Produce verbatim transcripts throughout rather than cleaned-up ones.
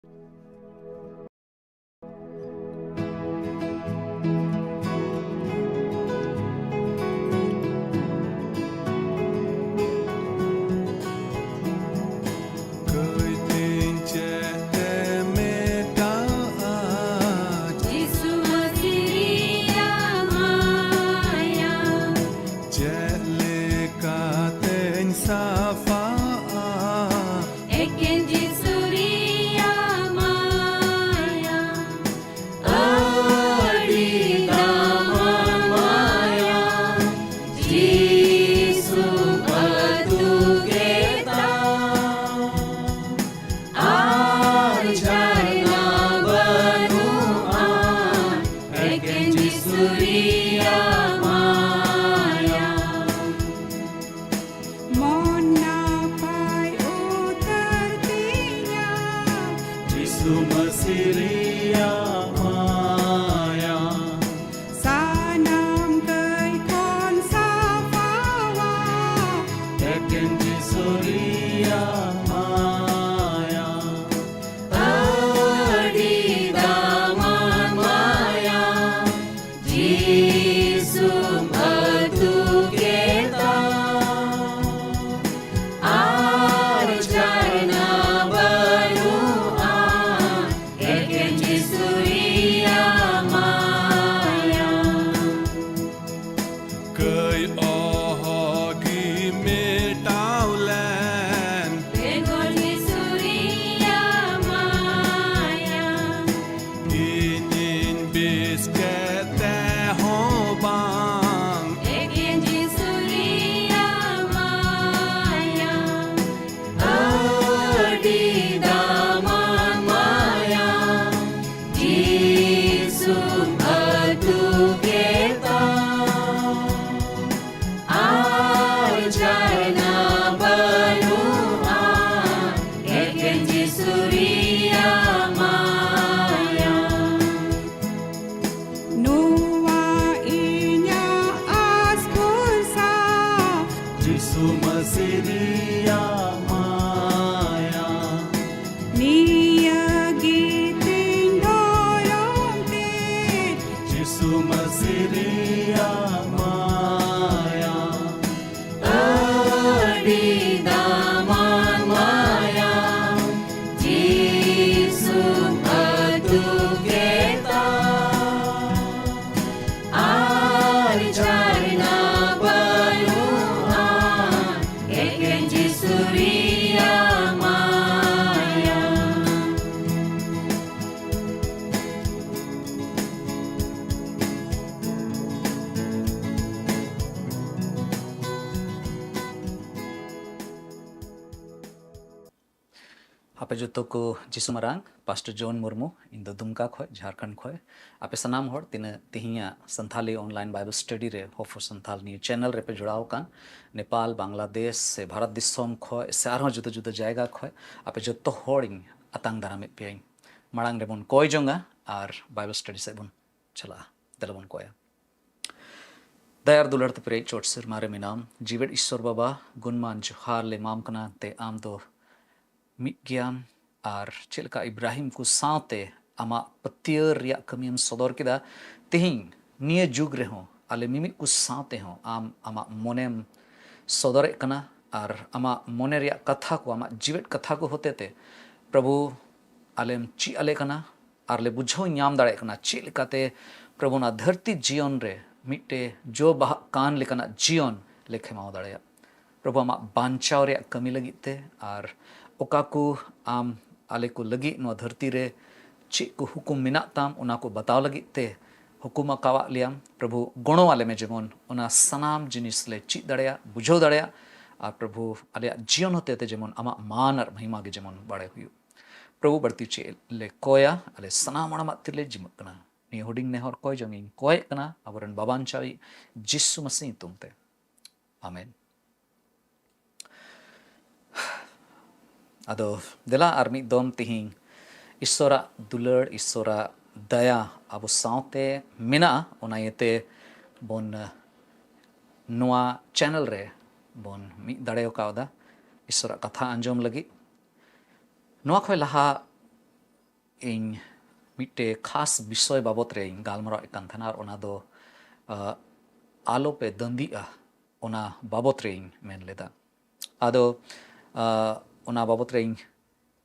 ᱠᱟᱹᱭ ᱛᱤᱧ ᱪᱮᱫ ᱛᱮ ᱢᱮᱴᱟᱜᱼᱟ? ᱡᱤᱥᱩ ᱢᱟᱹᱥᱤ ᱨᱮᱭᱟᱜ ᱢᱟᱭᱟ᱾ ᱪᱮᱫ ᱞᱮᱠᱟᱛᱮᱧ ᱥᱟᱯᱷᱟᱜᱼᱟ? ᱮᱠᱮᱱ ᱡᱤᱥᱩ ᱨᱮᱭᱟᱜ ᱢᱟᱭᱟ᱾ ᱟᱹᱰᱤ ᱫᱟᱢᱟᱱ ᱢᱟᱭᱟ, ᱡᱤᱥᱩ ᱟᱹᱛᱩ ᱠᱮᱫᱟ᱾ ᱟᱨ ᱡᱷᱟᱨᱱᱟ ᱵᱟᱹᱱᱩᱜᱼᱟ, ᱮᱠᱮᱱ ᱡᱤᱥᱩ ᱨᱮᱭᱟᱜ ᱢᱟᱭᱟ᱾ ᱢᱚᱱ ᱱᱟᱯᱟᱭ ᱩᱛᱟᱹᱨ ᱛᱤᱧᱟ᱾ ᱡᱤᱥᱩ ᱢᱟᱹᱥᱤ ᱨᱮᱭᱟᱜ ᱢᱟᱭᱟ᱾ ᱥᱟᱱᱟᱢ ᱠᱟᱹᱭ ᱠᱷᱚᱱ ᱥᱟᱯᱷᱟᱣᱟ᱾ ᱮᱠᱮᱱ ᱡᱤᱥᱩ ᱨᱮᱭᱟᱜ ᱢᱟᱭᱟ᱾ ᱟᱹᱰᱤ ᱫᱟᱢᱟᱱ ᱢᱟᱭᱟ᱾ ᱡᱤᱥᱩᱢ ᱟᱹᱛᱩ ᱠᱮᱫᱟ, ᱟᱨ ᱡᱷᱟᱨᱱᱟ ᱵᱟᱹᱱᱩᱜᱼᱟ, ᱮᱠᱮᱱ ᱡᱤᱥᱩ ᱨᱮᱭᱟᱜ ᱢᱟᱭᱟ᱾ ᱠᱟᱹᱭ ᱚᱦᱚᱜᱤ ᱢᱮᱴᱟᱣ ᱞᱮᱱ᱾ ᱵᱮᱜᱚᱨ ᱡᱤᱥᱩ ᱨᱮᱭᱟᱜ ᱢᱟᱭᱟ᱾ ᱤᱧᱤᱧ ᱵᱮᱥ ᱠᱮᱫ ᱛᱮᱦᱚᱸ ᱵᱟᱝ᱾ ᱮᱠᱮᱱ ᱡᱤᱥᱩ ᱨᱮᱭᱟᱜ ᱢᱟᱭᱟ᱾ ᱟᱹᱰᱤ ᱫᱟᱢᱟᱱ ᱢᱟᱭᱟ᱾ ᱡᱤᱥᱩᱢ ᱟᱹᱛᱩ ᱠᱮᱫᱟ᱾ ᱟᱨ ᱡᱷᱟᱨᱱᱟ ᱵᱟᱹᱱᱩᱜᱼᱟ, ᱮᱠᱮᱱ ᱡᱤᱥᱩ ᱨᱮᱭᱟᱜ ᱢᱟᱭᱟ᱾ ᱱᱚᱣᱟ ᱤᱧᱟᱜ ᱟᱥ ᱵᱷᱚᱨᱥᱟ᱾ ᱡᱤᱥᱩ ᱢᱟᱹᱥᱤ ᱨᱮᱭᱟᱜ ᱢᱟᱭᱟ᱾ ᱱᱤᱭᱟᱹ ᱡᱚᱛᱚ ᱠᱚ ᱡᱤᱥᱩ ᱢᱟᱨᱟᱝ᱾ ᱯᱟᱥᱴᱚᱨ ᱡᱚᱱ ᱢᱩᱨᱢᱩ, ᱤᱧ ᱫᱚ ᱫᱩᱢᱠᱟ ᱠᱷᱚᱡ, ᱡᱷᱟᱲᱠᱷᱚᱸᱰ ᱠᱷᱚᱡ᱾ ᱟᱯᱮ ᱥᱟᱱᱟᱢ ᱦᱚᱲ ᱛᱤᱱᱟᱹᱜ ᱛᱤᱦᱤᱧᱟᱜ ᱥᱟᱱᱛᱷᱟᱞᱤ online Bible study ᱨᱮ Hope for Santhal ᱱᱤᱭᱟᱹ channel ᱨᱮᱯᱮ ᱡᱚᱲᱟᱣ ᱟᱠᱟᱱ, ᱱᱮᱯᱟᱞ, ᱵᱟᱝᱞᱟᱫᱮᱥ ᱥᱮ ᱵᱷᱟᱨᱚᱛ ᱫᱤᱥᱚᱢ ᱠᱷᱚᱡ ᱥᱮ ᱟᱨᱦᱚᱸ ᱡᱩᱫᱟᱹ ᱡᱩᱫᱟᱹ ᱡᱟᱭᱜᱟ ᱠᱷᱚᱡ, ᱟᱯᱮ ᱡᱚᱛᱚ ᱦᱚᱲᱤᱧ ᱟᱛᱟᱝ ᱫᱟᱨᱟᱢᱮᱫ ᱯᱮᱭᱟᱹᱧ᱾ ᱢᱟᱲᱟᱝ ᱨᱮᱵᱚᱱ ᱠᱚᱭ ᱡᱚᱝᱟ ᱟᱨ Bible study ᱥᱮᱫ ᱵᱚᱱ ᱪᱟᱞᱟᱜᱼᱟ᱾ ᱫᱮᱞᱟ ᱵᱚᱱ ᱠᱚᱭᱟ᱾ ᱫᱟᱭᱟ ᱟᱨ ᱫᱩᱞᱟᱹᱲ ᱛᱮ ᱯᱮᱨᱮᱡ ᱪᱚᱴ ᱥᱮᱨᱢᱟ ᱨᱮ ᱢᱮᱱᱟᱢ, ᱡᱤᱣᱮᱫ ᱤᱥᱥᱚᱨ ᱵᱟᱵᱟ, ᱜᱩᱱᱢᱟᱱ ᱡᱚᱦᱟᱨ ᱞᱮ ᱮᱢᱟᱢ ᱠᱟᱱᱟ, ᱛᱮ ᱟᱢ ᱫᱚ ᱢᱤᱫ ᱜᱮᱭᱟᱢ᱾ ᱟᱨ ᱪᱮᱫ ᱞᱮᱠᱟ ᱤᱵᱨᱟᱦᱤᱢ ᱠᱚ ᱥᱟᱶᱛᱮ ᱟᱢᱟᱜ ᱯᱟᱹᱛᱭᱟᱹᱣ ᱨᱮᱭᱟᱜ ᱠᱟᱹᱢᱤᱭᱮᱢ ᱥᱚᱫᱚᱨ ᱠᱮᱫᱟ, ᱛᱮᱦᱮᱧ ᱱᱤᱭᱟᱹ ᱡᱩᱜᱽ ᱨᱮᱦᱚᱸ ᱟᱞᱮ ᱢᱤᱢᱤᱫ ᱠᱚ ᱥᱟᱶᱛᱮ ᱦᱚᱸ ᱟᱢ ᱟᱢᱟᱜ ᱢᱚᱱᱮᱢ ᱥᱚᱫᱚᱨᱮᱫ ᱠᱟᱱᱟ ᱟᱨ ᱟᱢᱟᱜ ᱢᱚᱱᱮ ᱨᱮᱭᱟᱜ ᱠᱟᱛᱷᱟ ᱠᱚ, ᱟᱢᱟᱜ ᱡᱤᱣᱮᱫ ᱠᱟᱛᱷᱟ ᱠᱚ ᱦᱚᱛᱮ ᱛᱮ ᱯᱨᱚᱵᱷᱩ ᱟᱞᱮᱢ ᱪᱮᱫ ᱟᱞᱮ ᱠᱟᱱᱟ᱾ ᱟᱨ ᱞᱮ ᱵᱩᱡᱷᱟᱹᱣ ᱧᱟᱢ ᱫᱟᱲᱮᱭᱟᱜ ᱠᱟᱱᱟ ᱪᱮᱫ ᱞᱮᱠᱟᱛᱮ ᱯᱨᱚᱵᱷᱩ ᱚᱱᱟ ᱫᱷᱟᱹᱨᱛᱤ ᱡᱤᱭᱚᱱ ᱨᱮ ᱢᱤᱫᱴᱮᱡ ᱡᱚ ᱵᱟᱦᱟᱜ ᱠᱟᱱ ᱞᱮᱠᱟᱱᱟᱜ ᱡᱤᱭᱚᱱ ᱞᱮ ᱠᱷᱮᱢᱟᱣ ᱫᱟᱲᱮᱭᱟᱜ᱾ ᱯᱨᱚᱵᱷᱩ ᱟᱢᱟᱜ ᱵᱟᱧᱪᱟᱣ ᱨᱮᱭᱟᱜ ᱠᱟᱹᱢᱤ ᱞᱟᱹᱜᱤᱫ ᱛᱮ ᱟᱨ ᱚᱠᱟ ᱠᱚ ᱟᱢ ᱟᱞᱮ ᱠᱚ ᱞᱟᱹᱜᱤᱫ ᱱᱚᱣᱟ ᱫᱷᱟᱹᱨᱛᱤ ᱨᱮ ᱪᱮᱫ ᱠᱚ ᱦᱩᱠᱩᱢ ᱢᱮᱱᱟᱜ ᱛᱟᱢ, ᱚᱱᱟ ᱠᱚ ᱵᱟᱛᱟᱣ ᱞᱟᱹᱜᱤᱫ ᱛᱮ ᱦᱩᱠᱩᱢ ᱟᱠᱟᱣᱟᱫ ᱞᱮᱭᱟᱢ᱾ ᱯᱨᱚᱵᱷᱩ, ᱜᱚᱲᱚ ᱟᱞᱮ ᱢᱮ ᱡᱮᱢᱚᱱ ᱚᱱᱟ ᱥᱟᱱᱟᱢ ᱡᱤᱱᱤᱥ ᱞᱮ ᱪᱮᱫ ᱫᱟᱲᱮᱭᱟᱜ, ᱵᱩᱡᱷᱟᱹᱣ ᱫᱟᱲᱮᱭᱟᱜ᱾ ᱟᱨ ᱯᱨᱚᱵᱷᱩ, ᱟᱞᱮᱭᱟᱜ ᱡᱤᱭᱚᱱ ᱦᱚᱛᱮ ᱛᱮ ᱡᱮᱢᱚᱱ ᱟᱢᱟᱜ ᱢᱟᱱ ᱟᱨ ᱢᱚᱦᱤᱢᱟ ᱜᱮ ᱡᱮᱢᱚᱱ ᱵᱟᱲᱟᱭ ᱦᱩᱭᱩᱜ᱾ ᱯᱨᱚᱵᱷᱩ, ᱵᱟᱹᱲᱛᱤ ᱪᱮᱫ ᱞᱮ ᱠᱚᱭᱟ, ᱟᱞᱮ ᱥᱟᱱᱟᱢ ᱦᱚᱲ ᱟᱢᱟᱜ ᱛᱤᱨᱮᱞᱮ ᱡᱤᱢᱟᱹᱜ ᱠᱟᱱᱟ᱾ ᱱᱤᱭᱟᱹ ᱦᱩᱰᱤᱧ ᱱᱮᱦᱚᱨ ᱠᱚᱭ ᱡᱚᱝ ᱤᱧ ᱠᱚᱭᱮᱫ ᱠᱟᱱᱟ ᱟᱵᱚᱨᱮᱱ ᱵᱟᱵᱟᱧᱪᱟᱣᱤᱡ ᱡᱤᱥᱩ ᱢᱟᱹᱥᱤ ᱧᱩᱛᱩᱢ ᱛᱮ, ᱟᱢᱮᱱ᱾ ᱟᱫᱚ ᱫᱮᱞᱟ ᱟᱨ ᱢᱤᱫ ᱫᱚᱢ ᱛᱤᱦᱤᱧ ᱤᱥᱥᱚᱨᱟᱜ ᱫᱩᱞᱟᱹᱲ, ᱤᱥᱥᱚᱨᱟᱜ ᱫᱟᱭᱟ ᱟᱵᱚ ᱥᱟᱶᱛᱮ ᱢᱮᱱᱟᱜᱼᱟ, ᱚᱱᱟ ᱤᱭᱟᱹᱛᱮ ᱵᱚᱱ ᱱᱚᱣᱟ channel ᱨᱮ ᱵᱚᱱ ᱢᱤᱫ ᱫᱟᱲᱮ ᱠᱟᱣᱫᱟ ᱤᱥᱥᱚᱨᱟᱜ ᱠᱟᱛᱷᱟ ᱟᱸᱡᱚᱢ ᱞᱟᱹᱜᱤᱫ᱾ ᱱᱚᱣᱟ ᱠᱷᱚᱱ ᱞᱟᱦᱟ ᱤᱧ ᱢᱤᱫᱴᱮᱡ ᱠᱷᱟᱥ ᱵᱤᱥᱚᱭ ᱵᱟᱵᱚᱛ ᱨᱮ ᱤᱧ ᱜᱟᱞᱢᱟᱨᱟᱣᱮᱫ ᱠᱟᱱ ᱛᱟᱦᱮᱱᱟ, ᱟᱨ ᱚᱱᱟ ᱫᱚ, ᱟᱜ, ᱟᱞᱚᱯᱮ ᱫᱟᱹᱱᱫᱤᱜᱼᱟ, ᱚᱱᱟ ᱵᱟᱵᱚᱛ ᱨᱮ ᱤᱧ ᱢᱮᱱ ᱞᱮᱫᱟ᱾ ᱟᱫᱚ, ᱟᱜ, ᱚᱱᱟ ᱵᱟᱵᱚᱛ ᱨᱮ ᱤᱧ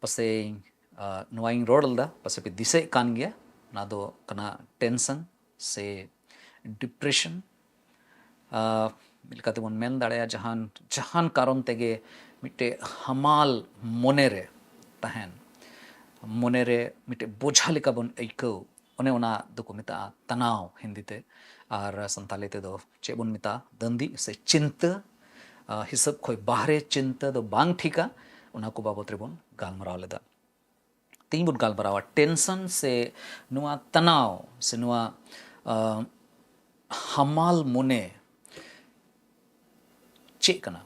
ᱯᱟᱥᱮᱡ, ᱟᱜ, ᱱᱚᱣᱟᱧ ᱨᱚᱲ ᱞᱮᱫᱟ, ᱯᱟᱥᱮᱡ ᱯᱮ ᱫᱤᱥᱟᱹᱭᱮᱫ ᱠᱟᱱ ᱜᱮᱭᱟ᱾ ᱚᱱᱟ ᱫᱚ ᱠᱟᱱᱟ tension ᱥᱮ depression᱾ ᱟᱜ, ᱢᱤᱫ ᱞᱮᱠᱟᱛᱮ ᱵᱚᱱ ᱢᱮᱱ ᱫᱟᱲᱮᱭᱟᱜᱼᱟ, ᱡᱟᱦᱟᱱ, ᱡᱟᱦᱟᱱ ᱠᱟᱨᱚᱱ ᱛᱮᱜᱮ ᱢᱤᱫᱴᱮᱡ ᱦᱟᱢᱟᱞ ᱢᱚᱱᱮ ᱨᱮ ᱛᱟᱦᱮᱱ, ᱢᱚᱱᱮ ᱨᱮ ᱢᱤᱫᱴᱮᱡ ᱵᱳᱡᱷᱟ ᱞᱮᱠᱟ ᱵᱚᱱ ᱟᱹᱭᱠᱟᱹᱣ, ᱚᱱᱮ ᱚᱱᱟ ᱫᱚᱠᱚ ᱢᱮᱛᱟᱜᱼᱟ ᱛᱟᱱᱟᱣ ᱦᱤᱱᱫᱤ ᱛᱮ, ᱟᱨ ᱥᱟᱱᱛᱟᱞᱤ ᱛᱮᱫᱚ ᱪᱮᱫ ᱵᱚᱱ ᱢᱮᱛᱟᱜᱼᱟ? ᱫᱟᱹᱱᱫᱤ ᱥᱮ ᱪᱤᱱᱛᱟᱹ᱾ ᱟᱜ, ᱦᱤᱥᱟᱹᱵ ᱠᱷᱚᱱ ᱵᱟᱦᱨᱮ ᱪᱤᱱᱛᱟᱹ ᱫᱚ ᱵᱟᱝ ᱴᱷᱤᱠᱟ, ᱚᱱᱟ ᱠᱚ ᱵᱟᱵᱚᱛ ᱨᱮᱵᱚᱱ ᱜᱟᱞᱢᱟᱨᱟᱣ ᱞᱮᱫᱟ᱾ ᱛᱮᱦᱮᱧ ᱵᱚᱱ ᱜᱟᱞᱢᱟᱨᱟᱣᱟ ᱴᱮᱱᱥᱚᱱ ᱥᱮ ᱱᱚᱣᱟ ᱛᱟᱱᱟᱣ ᱥᱮ ᱱᱚᱣᱟ ᱟᱸ, ᱦᱟᱢᱟᱞ ᱢᱚᱱᱮ ᱪᱮᱫ ᱠᱟᱱᱟ᱾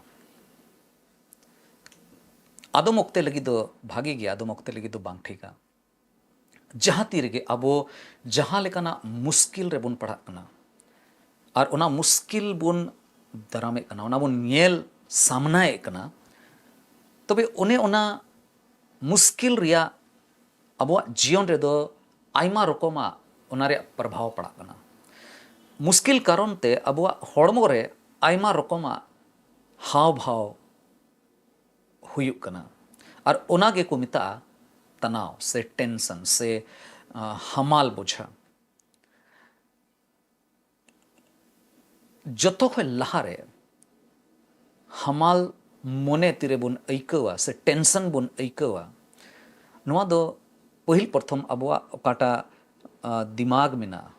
ᱟᱫᱚᱢ ᱚᱠᱛᱮ ᱞᱟᱹᱜᱤᱫ ᱫᱚ ᱵᱷᱟᱜᱮ ᱜᱮᱭᱟ, ᱟᱫᱚᱢ ᱚᱠᱛᱮ ᱞᱟᱹᱜᱤᱫ ᱫᱚ ᱵᱟᱝ ᱴᱷᱤᱠᱟ᱾ ᱡᱟᱦᱟᱸ ᱛᱤ ᱨᱮᱜᱮ ᱟᱵᱚ ᱡᱟᱦᱟᱸ ᱞᱮᱠᱟᱱᱟᱜ ᱢᱩᱥᱠᱤᱞ ᱨᱮᱵᱚᱱ ᱯᱟᱲᱟᱜ ᱠᱟᱱᱟ ᱟᱨ ᱚᱱᱟ ᱢᱩᱥᱠᱤᱞ ᱵᱚᱱ ᱫᱟᱨᱟᱢᱮᱫ ᱠᱟᱱᱟ, ᱚᱱᱟ ᱵᱚᱱ ᱧᱮᱞ ᱥᱟᱢᱱᱟᱭᱮᱫ ᱠᱟᱱᱟ, ᱛᱚᱵᱮ ᱚᱱᱮ ᱚᱱᱟ ᱢᱩᱥᱠᱤᱞ ᱨᱮᱭᱟᱜ ᱟᱵᱚᱣᱟᱜ ᱡᱤᱭᱚᱱ ᱨᱮᱫᱚ ᱟᱭᱢᱟ ᱨᱚᱠᱚᱢᱟᱜ ᱚᱱᱟ ᱨᱮᱭᱟᱜ ᱯᱨᱚᱵᱷᱟᱣ ᱯᱟᱲᱟᱜ ᱠᱟᱱᱟ᱾ ᱢᱩᱥᱠᱤᱞ ᱠᱟᱨᱚᱱ ᱛᱮ ᱟᱵᱚᱣᱟᱜ ᱦᱚᱲᱢᱚ ᱨᱮ ᱟᱭᱢᱟ ᱨᱚᱠᱚᱢᱟᱜ ᱦᱟᱣ ᱵᱷᱟᱣ ᱦᱩᱭᱩᱜ ᱠᱟᱱᱟ᱾ ᱟᱨ ᱚᱱᱟ ᱜᱮᱠᱚ ᱢᱮᱛᱟᱜᱼᱟ ᱛᱟᱱᱟᱣ ᱥᱮ ᱴᱮᱱᱥᱚᱱ ᱥᱮ ᱟᱸ, ᱦᱟᱢᱟᱞ ᱵᱩᱡᱷᱟᱹᱣ᱾ ᱡᱚᱛᱚ ᱠᱷᱚᱱ ᱞᱟᱦᱟᱨᱮ ᱦᱟᱢᱟᱞ ᱢᱚᱱᱮ ᱛᱤᱨᱮᱵᱚᱱ ᱟᱹᱭᱠᱟᱹᱣᱟ ᱥᱮ ᱴᱮᱱᱥᱚᱱ ᱵᱚᱱ ᱟᱹᱭᱠᱟᱹᱣᱟ, ᱱᱚᱣᱟ ᱫᱚ ᱯᱟᱹᱦᱤᱞ ᱯᱨᱚᱛᱷᱚᱢ ᱟᱵᱚᱣᱟᱜ ᱚᱠᱟᱴᱟᱜ ᱟᱸ, ᱫᱤᱢᱟᱜᱽ ᱢᱮᱱᱟᱜᱼᱟ,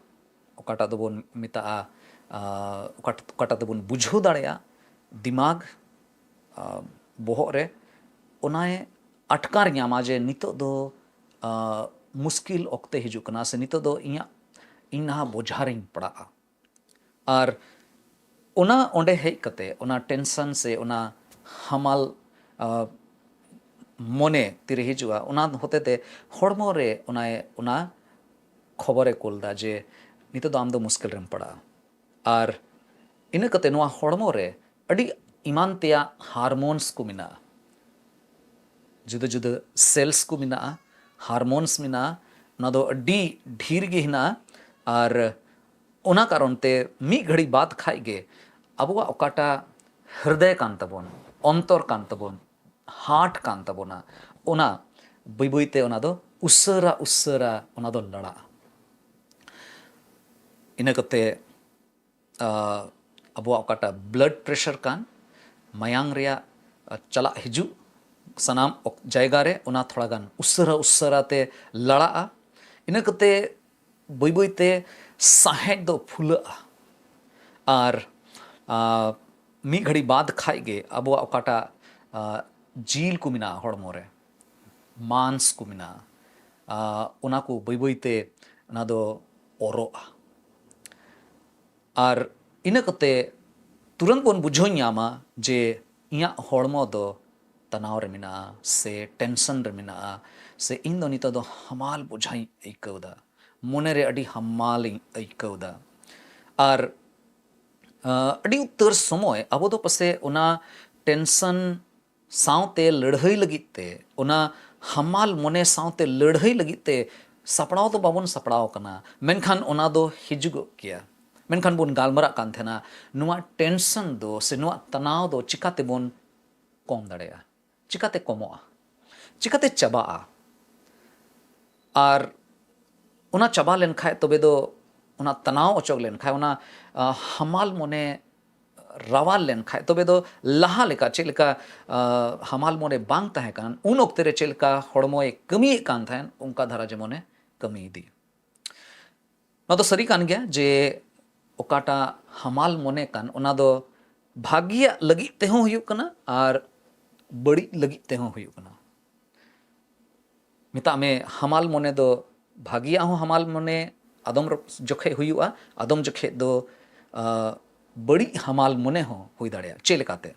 ᱚᱠᱟᱴᱟᱜ ᱫᱚᱵᱚᱱ ᱢᱮᱛᱟᱜᱼᱟ ᱟᱸ, ᱚᱠᱟᱴ- ᱚᱠᱟᱴᱟᱜ ᱫᱚᱵᱚᱱ ᱵᱩᱡᱷᱟᱹᱣ ᱫᱟᱲᱮᱭᱟᱜᱼᱟ, ᱫᱤᱢᱟᱜᱽ ᱟᱸ, ᱵᱚᱦᱚᱜ ᱨᱮ ᱚᱱᱟᱭ ᱟᱴᱠᱟᱨ ᱧᱟᱢᱟ ᱡᱮ ᱱᱤᱛᱚᱜ ᱫᱚ ᱟᱸ, ᱢᱩᱥᱠᱤᱞ ᱚᱠᱛᱮ ᱦᱤᱡᱩᱜ ᱠᱟᱱᱟ ᱥᱮ ᱱᱤᱛᱚᱜ ᱫᱚ ᱤᱧᱟᱹᱜ ᱤᱧ ᱱᱟᱦᱟᱜ ᱵᱚᱡᱷᱟ ᱨᱤᱧ ᱯᱟᱲᱟᱜᱼᱟ᱾ ᱟᱨ ᱚᱱᱟ ᱚᱸᱰᱮ ᱦᱮᱡ ᱠᱟᱛᱮ ᱚᱱᱟ ᱴᱮᱱᱥᱚᱱ ᱥᱮ ᱚᱱᱟ ᱦᱟᱢᱟᱞ ᱟᱸ, ᱢᱚᱱᱮ ᱛᱤᱨᱮ ᱦᱤᱡᱩᱜᱼᱟ, ᱚᱱᱟ ᱦᱚᱛᱮᱛᱮ ᱦᱚᱲᱢᱚ ᱨᱮ ᱚᱱᱟᱭ ᱚᱱᱟ ᱠᱷᱚᱵᱚᱨᱮ ᱠᱩᱞ ᱮᱫᱟ ᱡᱮ ᱱᱤᱛᱚᱜ ᱫᱚ ᱟᱢ ᱫᱚ ᱢᱩᱥᱠᱤᱞ ᱨᱮᱢ ᱯᱟᱲᱟᱜᱼᱟ᱾ ᱟᱨ ᱤᱱᱟᱹ ᱠᱟᱛᱮ ᱱᱚᱣᱟ ᱦᱚᱲᱢᱚ ᱨᱮ ᱟᱹᱰᱤ ᱮᱢᱟᱱ ᱛᱮᱭᱟᱜ ᱦᱟᱨᱢᱳᱱᱥ ᱠᱚ ᱢᱮᱱᱟᱜᱼᱟ, ᱡᱩᱫᱟᱹ ᱡᱩᱫᱟᱹ ᱥᱮᱞᱥ ᱠᱚ ᱢᱮᱱᱟᱜᱼᱟ, ᱦᱟᱨᱢᱳᱱᱥ ᱢᱮᱱᱟᱜᱼᱟ, ᱚᱱᱟ ᱫᱚ ᱟᱹᱰᱤ ᱰᱷᱮᱨ ᱜᱮ ᱦᱮᱱᱟᱜᱼᱟ᱾ ᱟᱨ ᱚᱱᱟ ᱠᱟᱨᱚᱱ ᱛᱮ ᱢᱤᱫ ᱜᱷᱟᱹᱲᱤ ᱵᱟᱫ ᱠᱷᱟᱡ ᱜᱮ ᱟᱵᱚᱣᱟᱜ ᱚᱠᱟᱴᱟᱜ ᱦᱨᱫᱚᱭ ᱠᱟᱱ ᱛᱟᱵᱚᱱ, ᱚᱱᱛᱚᱨ ᱠᱟᱱ ᱛᱟᱵᱚᱱ, ᱦᱟᱨᱴ ᱠᱟᱱ ᱛᱟᱵᱚᱱᱟ, ᱚᱱᱟ ᱵᱟᱹᱭ ᱵᱟᱹᱭ ᱛᱮ ᱚᱱᱟ ᱫᱚ ᱩᱥᱟᱹᱨᱟ ᱩᱥᱟᱹᱨᱟ ᱚᱱᱟ ᱫᱚ ᱞᱟᱲᱟᱜᱼᱟ᱾ ᱤᱱᱟᱹ ᱠᱟᱛᱮ ᱟᱵᱚᱣᱟᱜ ᱚᱠᱟᱴᱟᱜ ᱵᱞᱟᱰ ᱯᱨᱮᱥᱟᱨ ᱠᱟᱱ, ᱢᱟᱭᱟᱝ ᱨᱮᱭᱟᱜ ᱪᱟᱞᱟᱜ ᱦᱤᱡᱩᱜ ᱥᱟᱱᱟᱢ ᱡᱟᱭᱜᱟ ᱨᱮ ᱚᱱᱟ ᱛᱷᱚᱲᱟ ᱜᱟᱱ ᱩᱥᱟᱹᱨᱟ ᱩᱥᱟᱹᱨᱟ ᱛᱮ ᱞᱟᱲᱟᱜᱼᱟ᱾ ᱤᱱᱟᱹ ᱠᱟᱛᱮ ᱵᱟᱹᱭ ᱵᱟᱹᱭ ᱛᱮ ᱥᱟᱦᱮᱫ ᱫᱚ ᱯᱷᱩᱞᱟᱹᱜᱼᱟ᱾ ᱟᱨ ᱢᱤᱫ ᱜᱷᱟᱹᱲᱤ ᱵᱟᱫ ᱠᱷᱟᱡ ᱜᱮ ᱟᱵᱚᱣᱟᱜ ᱚᱠᱟᱴᱟᱜ ᱡᱤᱞ ᱠᱚ ᱢᱮᱱᱟᱜᱼᱟ ᱦᱚᱲᱢᱚ ᱨᱮ, ᱢᱟᱱᱥ ᱠᱚ ᱢᱮᱱᱟᱜᱼᱟ, ᱟᱨ ᱚᱱᱟ ᱠᱚ ᱵᱟᱹᱭ ᱵᱟᱹᱭ ᱛᱮ ᱚᱱᱟ ᱫᱚ ᱚᱨᱚᱜᱼᱟ᱾ ᱟᱨ ᱤᱱᱟᱹ ᱠᱟᱛᱮ ᱛᱩᱨᱟᱹᱱᱛ ᱵᱚᱱ ᱵᱩᱡᱷᱟᱹᱣ ᱧᱟᱢᱟ ᱡᱮ ᱤᱧᱟᱹᱜ ᱦᱚᱲᱢᱚ ᱫᱚ ᱛᱟᱱᱟᱣ ᱨᱮ ᱢᱮᱱᱟᱜᱼᱟ ᱥᱮ ᱴᱮᱱᱥᱚᱱ ᱨᱮ ᱢᱮᱱᱟᱜᱼᱟ, ᱥᱮ ᱤᱧ ᱫᱚ ᱱᱤᱛᱚᱜ ᱫᱚ ᱦᱟᱢᱟᱞ ᱵᱩᱡᱷᱟᱹᱣᱤᱧ ᱟᱹᱭᱠᱟᱹᱣ ᱮᱫᱟ, ᱢᱚᱱᱮ ᱨᱮ ᱟᱹᱰᱤ ᱦᱟᱢᱟᱞᱤᱧ ᱟᱹᱭᱠᱟᱹᱣ ᱮᱫᱟ᱾ ᱟᱨ ᱟᱹᱰᱤ ᱩᱛᱟᱹᱨ ᱥᱚᱢᱚᱭ ᱟᱵᱚ ᱫᱚ ᱯᱟᱥᱮ ᱚᱱᱟ ᱴᱮᱱᱥᱚᱱ ᱥᱟᱶᱛᱮ ᱞᱟᱹᱲᱦᱟᱹᱭ ᱞᱟᱹᱜᱤᱫ ᱛᱮ, ᱚᱱᱟ ᱦᱟᱢᱟᱞ ᱢᱚᱱᱮ ᱥᱟᱶᱛᱮ ᱞᱟᱹᱲᱦᱟᱹᱭ ᱞᱟᱹᱜᱤᱫ ᱛᱮ ᱥᱟᱯᱲᱟᱣ ᱫᱚ ᱵᱟᱵᱚᱱ ᱥᱟᱯᱲᱟᱣ ᱟᱠᱟᱱᱟ, ᱢᱮᱱᱠᱷᱟᱱ ᱚᱱᱟ ᱫᱚ ᱦᱤᱡᱩᱜᱚᱜ ᱜᱮᱭᱟ᱾ ᱢᱮᱱᱠᱷᱟᱱ ᱵᱚᱱ ᱜᱟᱞᱢᱟᱨᱟᱜ ᱠᱟᱱ ᱛᱟᱦᱮᱱᱟ, ᱱᱚᱣᱟ ᱴᱮᱱᱥᱚᱱ ᱫᱚ ᱥᱮ ᱱᱚᱣᱟ ᱛᱟᱱᱟᱣ ᱫᱚ ᱪᱤᱠᱟ ᱛᱮᱵᱚᱱ ᱠᱚᱢ ᱫᱟᱲᱮᱭᱟᱜᱼᱟ, ᱪᱤᱠᱟᱛᱮ ᱠᱚᱢᱚᱜᱼᱟ, ᱪᱤᱠᱟᱛᱮ ᱪᱟᱵᱟᱜᱼᱟ? ᱟᱨ ᱚᱱᱟ ᱪᱟᱵᱟ ᱞᱮᱱᱠᱷᱟᱡ ᱛᱚᱵᱮ ᱫᱚ, ᱚᱱᱟ ᱛᱟᱱᱟᱣ ᱚᱪᱚᱜ ᱞᱮᱱᱠᱷᱟᱡ, ᱚᱱᱟ ᱦᱟᱢᱟᱞ ᱢᱚᱱᱮ ᱨᱟᱣᱟᱞ ᱞᱮᱱᱠᱷᱟᱡ, ᱛᱚᱵᱮ ᱫᱚ ᱞᱟᱦᱟ ᱞᱮᱠᱟ ᱪᱮᱫ ᱞᱮᱠᱟ ᱦᱟᱢᱟᱞ ᱢᱚᱱᱮ ᱵᱟᱝ ᱛᱟᱦᱮᱸ ᱠᱟᱱ, ᱩᱱ ᱚᱠᱛᱮ ᱨᱮ ᱪᱮᱫ ᱞᱮᱠᱟ ᱦᱚᱲᱢᱚᱭ ᱠᱟᱹᱢᱤᱭᱮᱫ ᱠᱟᱱ ᱛᱟᱦᱮᱸᱱ, ᱚᱱᱠᱟ ᱫᱷᱟᱨᱟ ᱡᱮᱢᱚᱱᱮ ᱠᱟᱹᱢᱤ ᱤᱫᱤ᱾ ᱱᱚᱣᱟ ᱫᱚ ᱥᱟᱹᱨᱤ ᱠᱟᱱ ᱜᱮᱭᱟ ᱡᱮ ᱚᱠᱟᱴᱟᱜ ᱦᱟᱢᱟᱞ ᱢᱚᱱᱮ ᱠᱟᱱ, ᱚᱱᱟ ᱫᱚ ᱵᱷᱟᱹᱜᱤᱭᱟᱜ ᱞᱟᱹᱜᱤᱫ ᱛᱮᱦᱚᱸ ᱦᱩᱭᱩᱜ ᱠᱟᱱᱟ ᱟᱨ ᱵᱟᱹᱲᱤᱡ ᱞᱟᱹᱜᱤᱫ ᱛᱮᱦᱚᱸ ᱦᱩᱭᱩᱜ ᱠᱟᱱᱟ᱾ ᱢᱮᱛᱟᱜ ᱢᱮ, ᱦᱟᱢᱟᱞ ᱢᱚᱱᱮ ᱫᱚ ᱵᱷᱟᱹᱜᱤᱭᱟᱜ ᱦᱚᱸ ᱦᱟᱢᱟᱞ ᱢᱚᱱᱮ, ᱟᱫᱚᱢ ᱡᱚᱠᱷᱮᱡ ᱦᱩᱭᱩᱜᱼᱟ, ᱟᱫᱚᱢ ᱡᱚᱠᱷᱮᱡ ᱫᱚ ᱵᱟᱹᱲᱤᱡ ᱦᱟᱢᱟᱞ ᱢᱚᱱᱮ ᱦᱚᱸ ᱦᱩᱭ ᱫᱟᱲᱮᱭᱟᱜᱼᱟ᱾ ᱪᱮᱫ ᱞᱮᱠᱟᱛᱮ?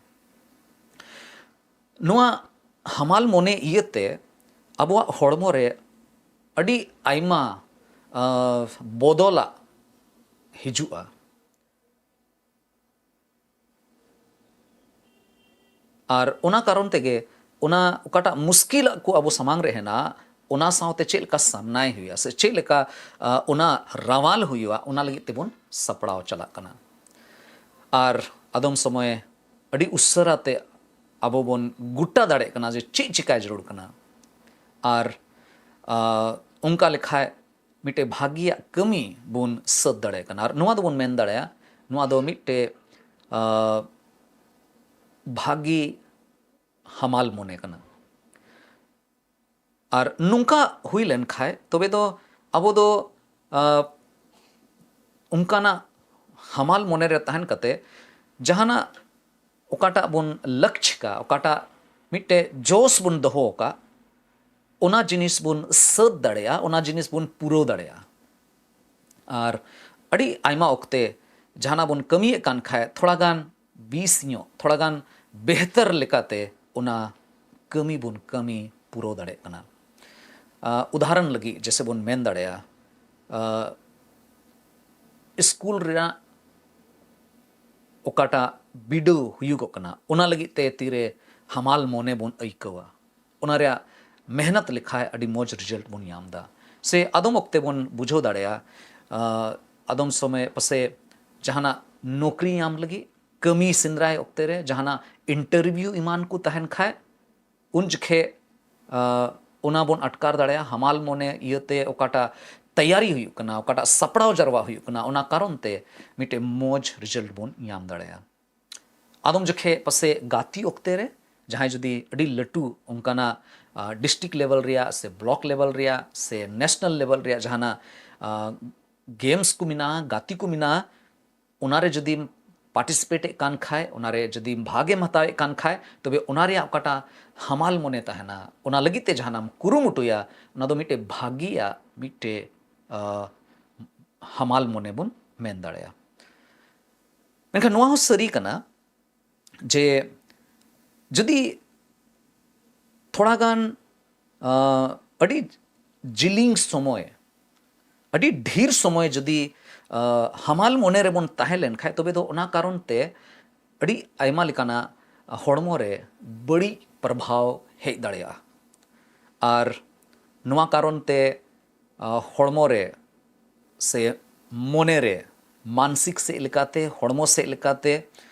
ᱱᱚᱣᱟ ᱦᱟᱢᱟᱞ ᱢᱚᱱᱮ ᱤᱭᱟᱹᱛᱮ ᱟᱵᱚᱣᱟᱜ ᱦᱚᱲᱢᱚ ᱨᱮ ᱟᱹᱰᱤ ᱟᱭᱢᱟ ᱵᱚᱫᱚᱞᱟᱜ ᱦᱤᱡᱩᱜᱼᱟ᱾ ᱟᱨ ᱚᱱᱟ ᱠᱟᱨᱚᱱ ᱛᱮᱜᱮ ᱚᱱᱟ ᱚᱠᱟᱴᱟᱜ ᱢᱩᱥᱠᱤᱞᱟᱜ ᱠᱚ ᱟᱵᱚ ᱥᱟᱢᱟᱝ ᱨᱮ ᱦᱮᱱᱟᱜ, ᱚᱱᱟ ᱥᱟᱶᱛᱮ ᱪᱮᱫ ᱞᱮᱠᱟ ᱥᱟᱢᱱᱟᱭ ᱦᱩᱭᱩᱜᱼᱟ ᱥᱮ ᱪᱮᱫ ᱞᱮᱠᱟ ᱚᱱᱟ ᱨᱟᱣᱟᱞ ᱦᱩᱭᱩᱜᱼᱟ, ᱚᱱᱟ ᱞᱟᱹᱜᱤᱫ ᱛᱮᱵᱚᱱ ᱥᱟᱯᱲᱟᱣ ᱪᱟᱞᱟᱜ ᱠᱟᱱᱟ᱾ ᱟᱨ ᱟᱫᱚᱢ ᱥᱚᱢᱚᱭ ᱟᱹᱰᱤ ᱩᱥᱟᱹᱨᱟ ᱛᱮ ᱟᱵᱚ ᱵᱚᱱ ᱜᱚᱴᱟ ᱫᱟᱲᱮᱭᱟᱜ ᱠᱟᱱᱟ ᱡᱮ ᱪᱮᱫ ᱪᱤᱠᱟᱭ ᱡᱟᱹᱨᱩᱲ ᱠᱟᱱᱟ᱾ ᱟᱨ ᱚᱱᱠᱟ ᱞᱮᱠᱷᱟᱡ ᱢᱤᱫᱴᱮᱡ ᱵᱷᱟᱹᱜᱤᱭᱟᱜ ᱠᱟᱹᱢᱤ ᱵᱚᱱ ᱥᱟᱹᱛ ᱫᱟᱲᱮᱭᱟᱜ ᱠᱟᱱᱟ᱾ ᱟᱨ ᱱᱚᱣᱟ ᱫᱚᱵᱚᱱ ᱢᱮᱱ ᱫᱟᱲᱮᱭᱟᱜᱼᱟ, ᱱᱚᱣᱟ ᱫᱚ ᱢᱤᱫᱴᱮᱡ ᱵᱷᱟᱹᱜᱤ ᱦᱟᱢᱟᱞ ᱢᱚᱱᱮ ᱠᱟᱱᱟ᱾ ᱟᱨ ᱱᱚᱝᱠᱟ ᱦᱩᱭ ᱞᱮᱱ ᱠᱷᱟᱡ ᱛᱚᱵᱮ ᱫᱚ ᱟᱵᱚ ᱫᱚ ᱚᱱᱠᱟᱱᱟᱜ ᱦᱟᱢᱟᱞ ᱢᱚᱱᱮ ᱨᱮ ᱛᱟᱦᱮᱱ ᱠᱟᱛᱮ ᱡᱟᱦᱟᱱᱟᱜ ᱚᱠᱟᱴᱟᱜ ᱵᱚᱱ ᱞᱟᱹᱠᱪᱷ ᱠᱟᱜ, ᱚᱠᱟᱴᱟᱜ ᱢᱤᱫᱴᱮᱡ ᱡᱳᱥ ᱵᱚᱱ ᱫᱚᱦᱚ ᱟᱠᱟᱫ, ᱚᱱᱟ ᱡᱤᱱᱤᱥ ᱵᱚᱱ ᱥᱟᱹᱛ ᱫᱟᱲᱮᱭᱟᱜᱼᱟ, ᱚᱱᱟ ᱡᱤᱱᱤᱥ ᱵᱚᱱ ᱯᱩᱨᱟᱹᱣ ᱫᱟᱲᱮᱭᱟᱜᱼᱟ᱾ ᱟᱨ ᱟᱹᱰᱤ ᱟᱭᱢᱟ ᱚᱠᱛᱮ ᱡᱟᱦᱟᱱᱟᱜ ᱵᱚᱱ ᱠᱟᱹᱢᱤᱭᱮᱫ ᱠᱟᱱ ᱠᱷᱟᱡ ᱛᱷᱚᱲᱟ ᱜᱟᱱ ᱵᱤᱥ ᱧᱚᱜ, ᱛᱷᱚᱲᱟ ᱜᱟᱱ ᱵᱮᱦᱛᱟᱨ ᱞᱮᱠᱟᱛᱮ ᱚᱱᱟ ᱠᱟᱹᱢᱤ ᱵᱚᱱ ᱠᱟᱹᱢᱤ ᱯᱩᱨᱟᱹᱣ ᱫᱟᱲᱮᱭᱟᱜ ᱠᱟᱱᱟ᱾ ᱟᱨ ᱩᱫᱟᱦᱚᱨᱚᱱ ᱞᱟᱹᱜᱤᱫ ᱡᱮᱥᱮ ᱵᱚᱱ ᱢᱮᱱ ᱫᱟᱲᱮᱭᱟᱜᱼᱟ, ᱟᱨ ᱥᱠᱩᱞ ᱨᱮᱱᱟᱜ ᱚᱠᱟᱴᱟᱜ ᱵᱤᱰᱟᱹᱣ ᱦᱩᱭᱩᱜᱚᱜ ᱠᱟᱱᱟ, ᱚᱱᱟ ᱞᱟᱹᱜᱤᱫ ᱛᱮ ᱛᱤᱨᱮ ᱦᱟᱢᱟᱞ ᱢᱚᱱᱮ ᱵᱚᱱ ᱟᱹᱭᱠᱟᱹᱣᱟ, ᱚᱱᱟ ᱨᱮᱭᱟᱜ ᱢᱮᱦᱱᱚᱛ ᱞᱮᱠᱷᱟᱡ ᱟᱹᱰᱤ ᱢᱚᱡᱽ ᱨᱮᱡᱟᱞᱴ ᱵᱚᱱ ᱧᱟᱢ ᱮᱫᱟ᱾ ᱥᱮ ᱟᱫᱚᱢ ᱚᱠᱛᱮ ᱵᱚᱱ ᱵᱩᱡᱷᱟᱹᱣ ᱫᱟᱲᱮᱭᱟᱜᱼᱟ, ᱟᱸ, ᱟᱫᱚᱢ ᱥᱚᱢᱚᱭ ᱯᱟᱥᱮ ᱡᱟᱦᱟᱱᱟᱜ ᱱᱚᱠᱨᱤ ᱧᱟᱢ ᱞᱟᱹᱜᱤᱫ ᱠᱟᱹᱢᱤ ᱥᱮᱸᱫᱽᱨᱟᱭ ᱚᱠᱛᱮ ᱨᱮ ᱡᱟᱦᱟᱱᱟᱜ ᱤᱱᱴᱟᱨᱵᱷᱤᱭᱩ ᱮᱢᱟᱱ ᱠᱚ ᱛᱟᱦᱮᱱ ᱠᱷᱟᱡ, ᱩᱱ ᱡᱚᱠᱷᱮᱡ, ᱟᱸ, ᱚᱱᱟ ᱵᱚᱱ ᱟᱴᱠᱟᱨ ᱫᱟᱲᱮᱭᱟᱜᱼᱟ᱾ ᱦᱟᱢᱟᱞ ᱢᱚᱱᱮ ᱤᱭᱟᱹᱛᱮ ᱚᱠᱟᱴᱟᱜ ᱛᱮᱭᱟᱨᱤ ᱦᱩᱭᱩᱜ ᱠᱟᱱᱟ, ᱚᱠᱟᱴᱟᱜ ᱥᱟᱯᱲᱟᱣ ᱡᱟᱨᱣᱟ ᱦᱩᱭᱩᱜ ᱠᱟᱱᱟ, ᱚᱱᱟ ᱠᱟᱨᱚᱱ ᱛᱮ ᱢᱤᱫᱴᱮᱡ ᱢᱚᱡᱽ ᱨᱮᱡᱟᱞᱴ ᱵᱚᱱ ᱧᱟᱢ ᱫᱟᱲᱮᱭᱟᱜᱼᱟ᱾ ᱟᱫᱚᱢ ᱡᱚᱠᱷᱮᱡ ᱯᱟᱥᱮ ᱜᱟᱛᱮ ᱚᱠᱛᱮ ᱨᱮ ᱡᱟᱦᱟᱸᱭ ᱡᱩᱫᱤ ᱟᱹᱰᱤ ᱞᱟᱹᱴᱩ ᱚᱱᱠᱟᱱᱟᱜ, ᱟᱸ, ᱰᱤᱥᱴᱨᱤᱠᱴ ᱞᱮᱵᱮᱞ ᱨᱮᱭᱟᱜ ᱥᱮ ᱵᱞᱚᱠ ᱞᱮᱵᱮᱞ ᱨᱮᱭᱟᱜ ᱥᱮ ᱱᱮᱥᱱᱟᱞ ᱞᱮᱵᱮᱞ ᱨᱮᱭᱟᱜ ᱡᱟᱦᱟᱱᱟᱜ, ᱟᱸ, ᱜᱮᱢᱥ ᱠᱚ ᱢᱮᱱᱟᱜᱼᱟ, ᱜᱟᱛᱮ ᱠᱚ ᱢᱮᱱᱟᱜᱼᱟ, ᱚᱱᱟᱨᱮ ᱡᱩᱫᱤᱢ ᱯᱟᱨᱴᱤᱥᱤᱯᱮᱴ ᱮᱫ ᱠᱟᱱ ᱠᱷᱟᱡ, ᱚᱱᱟᱨᱮ ᱡᱩᱫᱤᱢ ᱵᱷᱟᱜᱮᱢ ᱦᱟᱛᱟᱣᱮᱫ ᱠᱟᱱ ᱠᱷᱟᱡ, ᱛᱚᱵᱮ ᱚᱱᱟ ᱨᱮᱭᱟᱜ ᱚᱠᱟᱴᱟᱜ ᱦᱟᱢᱟᱞ ᱢᱚᱱᱮ ᱛᱟᱦᱮᱱᱟ, ᱚᱱᱟ ᱞᱟᱹᱜᱤᱫ ᱛᱮ ᱡᱟᱦᱟᱱᱟᱜ ᱮᱢ ᱠᱩᱨᱩᱢᱩᱴᱩᱭᱟ, ᱚᱱᱟ ᱫᱚ ᱢᱤᱫᱴᱮᱡ ᱵᱷᱟᱜᱤᱭᱟᱜ ᱢᱤᱫᱴᱮᱡ, ᱟᱸ, ᱦᱟᱢᱟᱞ ᱢᱚᱱᱮ ᱵᱚᱱ ᱢᱮᱱ ᱫᱟᱲᱮᱭᱟᱜᱼᱟ᱾ ᱢᱮᱱᱠᱷᱟᱱ ᱱᱚᱣᱟ ᱦᱚᱸ ᱥᱟᱹᱨᱤ ᱠᱟᱱᱟ ᱡᱮ ᱡᱩᱫᱤ ᱛᱷᱚᱲᱟ ᱜᱟᱱ, ᱟᱸ, ᱟᱹᱰᱤ ᱡᱤᱞᱤᱧ ᱥᱚᱢᱚᱭ, ᱟᱹᱰᱤ ᱰᱷᱮᱨ ᱥᱚᱢᱚᱭ ᱡᱩᱫᱤ, ᱟᱸ, ᱦᱟᱢᱟᱞ ᱢᱚᱱᱮ ᱨᱮᱵᱚᱱ ᱛᱟᱦᱮᱸ ᱞᱮᱱ ᱠᱷᱟᱡ, ᱛᱚᱵᱮ ᱫᱚ ᱚᱱᱟ ᱠᱟᱨᱚᱱ ᱛᱮ ᱟᱹᱰᱤ ᱟᱭᱢᱟ ᱞᱮᱠᱟᱱᱟᱜ ᱦᱚᱲᱢᱚ ᱨᱮ ᱵᱟᱹᱲᱤᱡ ᱯᱨᱚᱵᱷᱟᱣ ᱦᱮᱡ ᱫᱟᱲᱮᱭᱟᱜᱼᱟ᱾ ᱟᱨ ᱱᱚᱣᱟ ᱠᱟᱨᱚᱱ ᱛᱮ, ᱟᱸ, ᱦᱚᱲᱢᱚ ᱨᱮ ᱥᱮ ᱢᱚᱱᱮ ᱨᱮ, ᱢᱟᱱᱥᱤᱠ ᱥᱮᱫ ᱞᱮᱠᱟᱛᱮ, ᱦᱚᱲᱢᱚ ᱥᱮᱫ ᱞᱮᱠᱟᱛᱮ,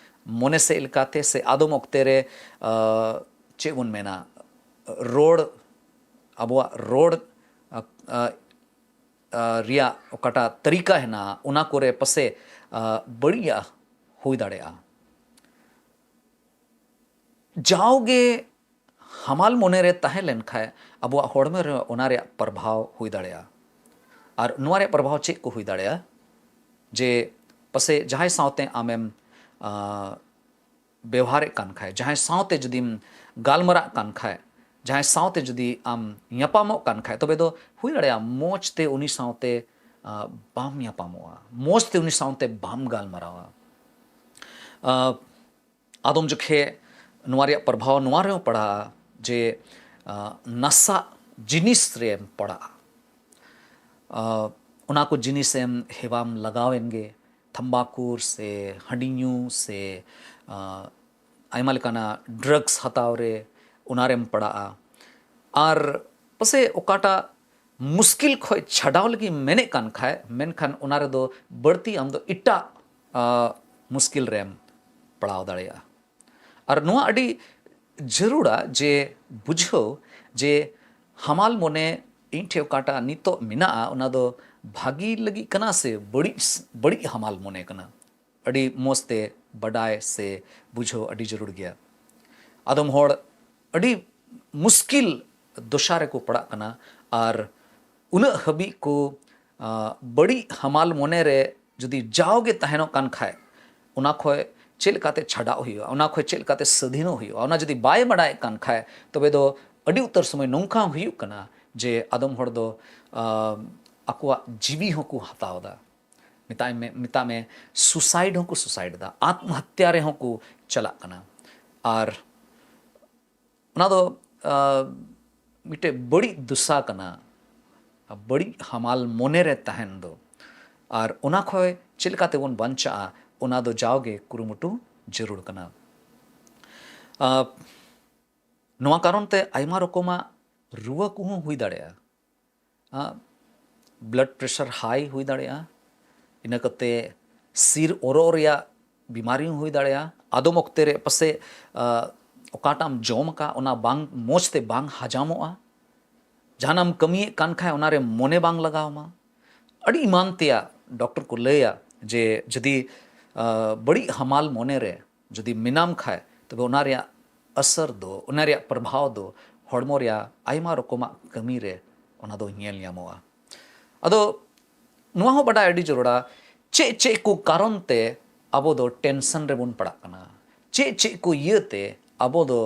ᱢᱚᱱᱮ ᱥᱮᱫ ᱞᱮᱠᱟᱛᱮ, ᱥᱮ ᱟᱫᱚᱢ ᱚᱠᱛᱮ ᱨᱮ, ᱟᱸ, ᱪᱮᱫ ᱵᱚᱱ ᱢᱮᱱᱟ, ᱨᱚᱲ, ᱟᱵᱚᱣᱟᱜ ᱨᱚᱲ, ᱟᱸ, ᱟᱸ, ᱟᱸ, ᱨᱮᱭᱟᱜ ᱚᱠᱟᱴᱟᱜ ᱛᱟᱹᱨᱤᱠᱟ ᱦᱮᱱᱟᱜᱼᱟ, ᱚᱱᱟ ᱠᱚᱨᱮ ᱯᱟᱥᱮ, ᱟᱸ, ᱵᱟᱹᱲᱤᱡᱟᱜ ᱦᱩᱭ ᱫᱟᱲᱮᱭᱟᱜᱼᱟ᱾ ᱡᱟᱣᱜᱮ ᱦᱟᱢᱟᱞ ᱢᱚᱱᱮ ᱨᱮ ᱛᱟᱦᱮᱸ ᱞᱮᱱ ᱠᱷᱟᱡ ᱟᱵᱚᱣᱟᱜ ᱦᱚᱲᱢᱚ ᱨᱮ ᱚᱱᱟ ᱨᱮᱭᱟᱜ ᱯᱨᱚᱵᱷᱟᱣ ᱦᱩᱭ ᱫᱟᱲᱮᱭᱟᱜᱼᱟ᱾ ᱟᱨ ᱱᱚᱣᱟ ᱨᱮᱭᱟᱜ ᱯᱨᱚᱵᱷᱟᱣ ᱪᱮᱫ ᱠᱚ ᱦᱩᱭ ᱫᱟᱲᱮᱭᱟᱜᱼᱟ? ᱡᱮ ᱯᱟᱥᱮ ᱡᱟᱦᱟᱸᱭ ᱥᱟᱶᱛᱮ ᱟᱢᱮᱢ, ᱟᱸ, ᱵᱮᱣᱦᱟᱨᱮᱫ ᱠᱟᱱ ᱠᱷᱟᱡ, ᱡᱟᱦᱟᱸᱭ ᱥᱟᱶᱛᱮ ᱡᱩᱫᱤᱢ ᱜᱟᱞᱢᱟᱨᱟᱜ ᱠᱟᱱ ᱠᱷᱟᱡ, ᱡᱟᱦᱟᱸᱭ ᱥᱟᱶᱛᱮ ᱡᱩᱫᱤ ᱟᱢ ᱧᱟᱯᱟᱢᱚᱜ ᱠᱟᱱ ᱠᱷᱟᱡ, ᱛᱚᱵᱮ ᱫᱚ ᱦᱩᱭ ᱫᱟᱲᱮᱭᱟᱜᱼᱟ ᱢᱚᱡᱽ ᱛᱮ ᱩᱱᱤ ᱥᱟᱶᱛᱮ, ᱟ, ᱵᱟᱢ ᱧᱟᱯᱟᱢᱚᱜᱼᱟ, ᱢᱚᱡᱽ ᱛᱮ ᱩᱱᱤ ᱥᱟᱶᱛᱮ ᱵᱟᱢ ᱜᱟᱞᱢᱟᱨᱟᱣᱟ᱾ ᱟ, ᱟᱫᱚᱢ ᱡᱚᱠᱷᱮ ᱱᱚᱣᱟ ᱨᱮᱭᱟᱜ ᱯᱨᱚᱵᱷᱟᱣ ᱱᱚᱣᱟ ᱨᱮᱦᱚᱸ ᱯᱟᱲᱟᱜᱼᱟ ᱡᱮ, ᱟ, ᱱᱟᱥᱟ ᱡᱤᱱᱤᱥ ᱨᱮᱢ ᱯᱟᱲᱟᱜᱼᱟ᱾ ᱟ, ᱚᱱᱟ ᱠᱚ ᱡᱤᱱᱤᱥ ᱮᱢ ᱦᱮᱣᱟᱢ ᱞᱟᱜᱟᱣ ᱮᱱ ᱜᱮ, ᱛᱷᱟᱢᱵᱟᱠᱩᱨ ᱥᱮ ᱦᱟᱺᱰᱤ ᱧᱩ ᱥᱮ, ᱟ, ᱟᱭᱢᱟ ᱞᱮᱠᱟᱱᱟᱜ ᱰᱨᱟᱜᱽᱥ ᱦᱟᱛᱟᱣ ᱨᱮ, ᱚᱱᱟ ᱨᱮᱢ ᱯᱟᱲᱟᱜᱼᱟ᱾ ᱟᱨ ᱯᱟᱥᱮᱡ ᱚᱠᱟᱴᱟᱜ ᱢᱩᱥᱠᱤᱞ ᱠᱷᱚᱡ ᱪᱷᱟᱰᱟᱣ ᱞᱟᱹᱜᱤᱫ ᱢᱮᱱᱮᱫ ᱠᱟᱱ ᱠᱷᱟᱡ, ᱢᱮᱱᱠᱷᱟᱱ ᱚᱱᱟ ᱨᱮᱫᱚ ᱵᱟᱹᱲᱛᱤ ᱟᱢ ᱫᱚ ᱮᱴᱟᱜ, ᱟ, ᱢᱩᱥᱠᱤᱞ ᱨᱮᱢ ᱯᱟᱲᱟᱣ ᱫᱟᱲᱮᱭᱟᱜᱼᱟ᱾ ᱟᱨ ᱱᱚᱣᱟ ᱟᱹᱰᱤ ᱡᱟᱹᱨᱩᱲᱟ ᱡᱮ ᱵᱩᱡᱷᱟᱹᱣ ᱡᱮ ᱦᱟᱢᱟᱞ ᱢᱚᱱᱮ ᱤᱧ ᱴᱷᱮᱱ ᱚᱠᱟᱴᱟᱜ ᱱᱤᱛᱚᱜ ᱢᱮᱱᱟᱜᱼᱟ, ᱚᱱᱟ ᱫᱚ ᱵᱷᱟᱹᱜᱤ ᱞᱟᱹᱜᱤᱫ ᱠᱟᱱᱟ ᱥᱮ ᱵᱟᱹᱲᱤᱡ, ᱵᱟᱹᱲᱤᱡ ᱦᱟᱢᱟᱞ ᱢᱚᱱᱮ ᱠᱟᱱᱟ? ᱟᱹᱰᱤ ᱢᱚᱡᱽ ᱛᱮ ᱵᱟᱰᱟᱭ ᱥᱮ ᱵᱩᱡᱷᱟᱹᱣ ᱟᱹᱰᱤ ᱡᱟᱹᱨᱩᱲ ᱜᱮᱭᱟ᱾ ᱟᱫᱚᱢ ᱦᱚᱲ ᱟᱹᱰᱤ ᱢᱩᱥᱠᱤᱞ ᱫᱚᱥᱟ ᱨᱮᱠᱚ ᱯᱟᱲᱟᱜ ᱠᱟᱱᱟ, ᱟᱨ ᱩᱱᱟᱹᱜ ᱦᱟᱹᱵᱤᱡ ᱠᱚ, ᱟ, ᱵᱟᱹᱲᱤᱡ ᱦᱟᱢᱟᱞ ᱢᱚᱱᱮ ᱨᱮ ᱡᱩᱫᱤ ᱡᱟᱣᱜᱮ ᱛᱟᱦᱮᱱᱚᱜ ᱠᱟᱱ ᱠᱷᱟᱡ, ᱚᱱᱟ ᱠᱷᱚᱡ ᱪᱮᱫ ᱞᱮᱠᱟᱛᱮ ᱪᱷᱟᱰᱟᱜ ᱦᱩᱭᱩᱜᱼᱟ, ᱚᱱᱟ ᱠᱷᱚᱡ ᱪᱮᱫ ᱞᱮᱠᱟᱛᱮ ᱥᱟᱹᱫᱷᱤᱱᱚᱜ ᱦᱩᱭᱩᱜᱼᱟ, ᱚᱱᱟ ᱡᱩᱫᱤ ᱵᱟᱭ ᱵᱟᱰᱟᱭᱮᱫ ᱠᱟᱱ ᱠᱷᱟᱡ, ᱛᱚᱵᱮ ᱫᱚ ᱟᱹᱰᱤ ᱩᱛᱟᱹᱨ ᱥᱚᱢᱚᱭ ᱱᱚᱝᱠᱟ ᱦᱚᱸ ᱦᱩᱭᱩᱜ ᱠᱟᱱᱟ ᱡᱮ ᱟᱫᱚᱢ ᱦᱚᱲ ᱫᱚ, ᱟ, ᱟᱠᱚᱣᱟᱜ ᱡᱤᱣᱤ ᱦᱚᱸᱠᱚ ᱦᱟᱛᱟᱣ ᱮᱫᱟ᱾ ᱢᱮᱛᱟᱭ ᱢᱮ, ᱢᱮᱛᱟᱜ ᱢᱮ, ᱥᱩᱥᱟᱭᱤᱰ ᱦᱚᱸᱠᱚ ᱥᱩᱥᱟᱭᱤᱰ ᱮᱫᱟ, ᱟᱛᱢᱚᱦᱚᱛᱛᱟ ᱨᱮᱦᱚᱸ ᱠᱚ ᱪᱟᱞᱟᱜ ᱠᱟᱱᱟ᱾ ᱟᱨ ᱚᱱᱟ ᱫᱚ, ᱟ, ᱢᱤᱫᱴᱮᱡ ᱵᱟᱹᱲᱤᱡ ᱫᱚᱥᱟ ᱠᱟᱱᱟ, ᱵᱟᱹᱲᱤᱡ ᱦᱟᱢᱟᱞ ᱢᱚᱱᱮ ᱨᱮ ᱛᱟᱦᱮᱱ ᱫᱚ᱾ ᱟᱨ ᱚᱱᱟ ᱠᱷᱚᱡ ᱪᱮᱫ ᱞᱮᱠᱟ ᱛᱮᱵᱚᱱ ᱵᱟᱧᱪᱟᱜᱼᱟ, ᱚᱱᱟ ᱫᱚ ᱡᱟᱣᱜᱮ ᱠᱩᱨᱩᱢᱩᱴᱩ ᱡᱟᱹᱨᱩᱲ ᱠᱟᱱᱟ᱾ ᱟ, ᱱᱚᱣᱟ ᱠᱟᱨᱚᱱ ᱛᱮ ᱟᱭᱢᱟ ᱨᱚᱠᱚᱢᱟᱜ ᱨᱩᱣᱟᱹ ᱠᱚᱦᱚᱸ ᱦᱩᱭ ᱫᱟᱲᱮᱭᱟᱜᱼᱟ᱾ ᱟ, ᱵᱞᱟᱰ ᱯᱨᱮᱥᱟᱨ ᱦᱟᱭ ᱦᱩᱭ ᱫᱟᱲᱮᱭᱟᱜᱼᱟ, ᱤᱱᱟᱹ ᱠᱟᱛᱮ ᱥᱤᱨ ᱚᱨᱚᱜ ᱨᱮᱭᱟᱜ ᱵᱤᱢᱟᱨᱤ ᱦᱚᱸ ᱦᱩᱭ ᱫᱟᱲᱮᱭᱟᱜᱼᱟ᱾ ᱟᱫᱚᱢ ᱚᱠᱛᱮ ᱨᱮ ᱯᱟᱥᱮᱡ, ᱟ, ᱚᱠᱟᱴᱟᱜ ᱮᱢ ᱡᱚᱢ ᱟᱠᱟᱫ, ᱚᱱᱟ ᱵᱟᱝ, ᱢᱚᱡᱽ ᱛᱮ ᱵᱟᱝ ᱦᱟᱡᱟᱢᱚᱜᱼᱟ᱾ ᱡᱟᱦᱟᱱᱟᱜ ᱮᱢ ᱠᱟᱹᱢᱤᱭᱮᱫ ᱠᱟᱱ ᱠᱷᱟᱡ, ᱚᱱᱟᱨᱮ ᱢᱚᱱᱮ ᱵᱟᱝ ᱞᱟᱜᱟᱣ ᱟᱢᱟ᱾ ᱟᱹᱰᱤ ᱮᱢᱟᱱ ᱛᱮᱭᱟᱜ ᱰᱚᱠᱴᱚᱨ ᱠᱚ ᱞᱟᱹᱭᱟ ᱡᱮ ᱡᱩᱫᱤ, ᱟ, ᱵᱟᱹᱲᱤᱡ ᱦᱟᱢᱟᱞ ᱢᱚᱱᱮ ᱨᱮ ᱡᱩᱫᱤ ᱢᱮᱱᱟᱢ ᱠᱷᱟᱡ, ᱛᱚᱵᱮ ᱚᱱᱟ ᱨᱮᱭᱟᱜ ᱟᱥᱟᱨ ᱫᱚ, ᱚᱱᱟ ᱨᱮᱭᱟᱜ ᱯᱨᱚᱵᱷᱟᱣ ᱫᱚ ᱦᱚᱲᱢᱚ ᱨᱮᱭᱟᱜ ᱟᱭᱢᱟ ᱨᱚᱠᱚᱢᱟᱜ ᱠᱟᱹᱢᱤ ᱨᱮ ᱚᱱᱟ ᱫᱚ ᱧᱮᱞ ᱧᱟᱢᱚᱜᱼᱟ᱾ ᱟᱫᱚ ᱱᱚᱣᱟ ᱦᱚᱸ ᱵᱟᱰᱟᱭ ᱟᱹᱰᱤ ᱡᱟᱹᱨᱩᱲᱟ, ᱪᱮᱫ ᱪᱮᱫ ᱠᱚ ᱠᱟᱨᱚᱱ ᱛᱮ ᱟᱵᱚ ᱫᱚ ᱴᱮᱱᱥᱚᱱ ᱨᱮᱵᱚᱱ ᱯᱟᱲᱟᱜ ᱠᱟᱱᱟ, ᱪᱮᱫ ᱪᱮᱫ ᱠᱚ ᱤᱭᱟᱹᱛᱮ ᱟᱵᱚ ᱫᱚ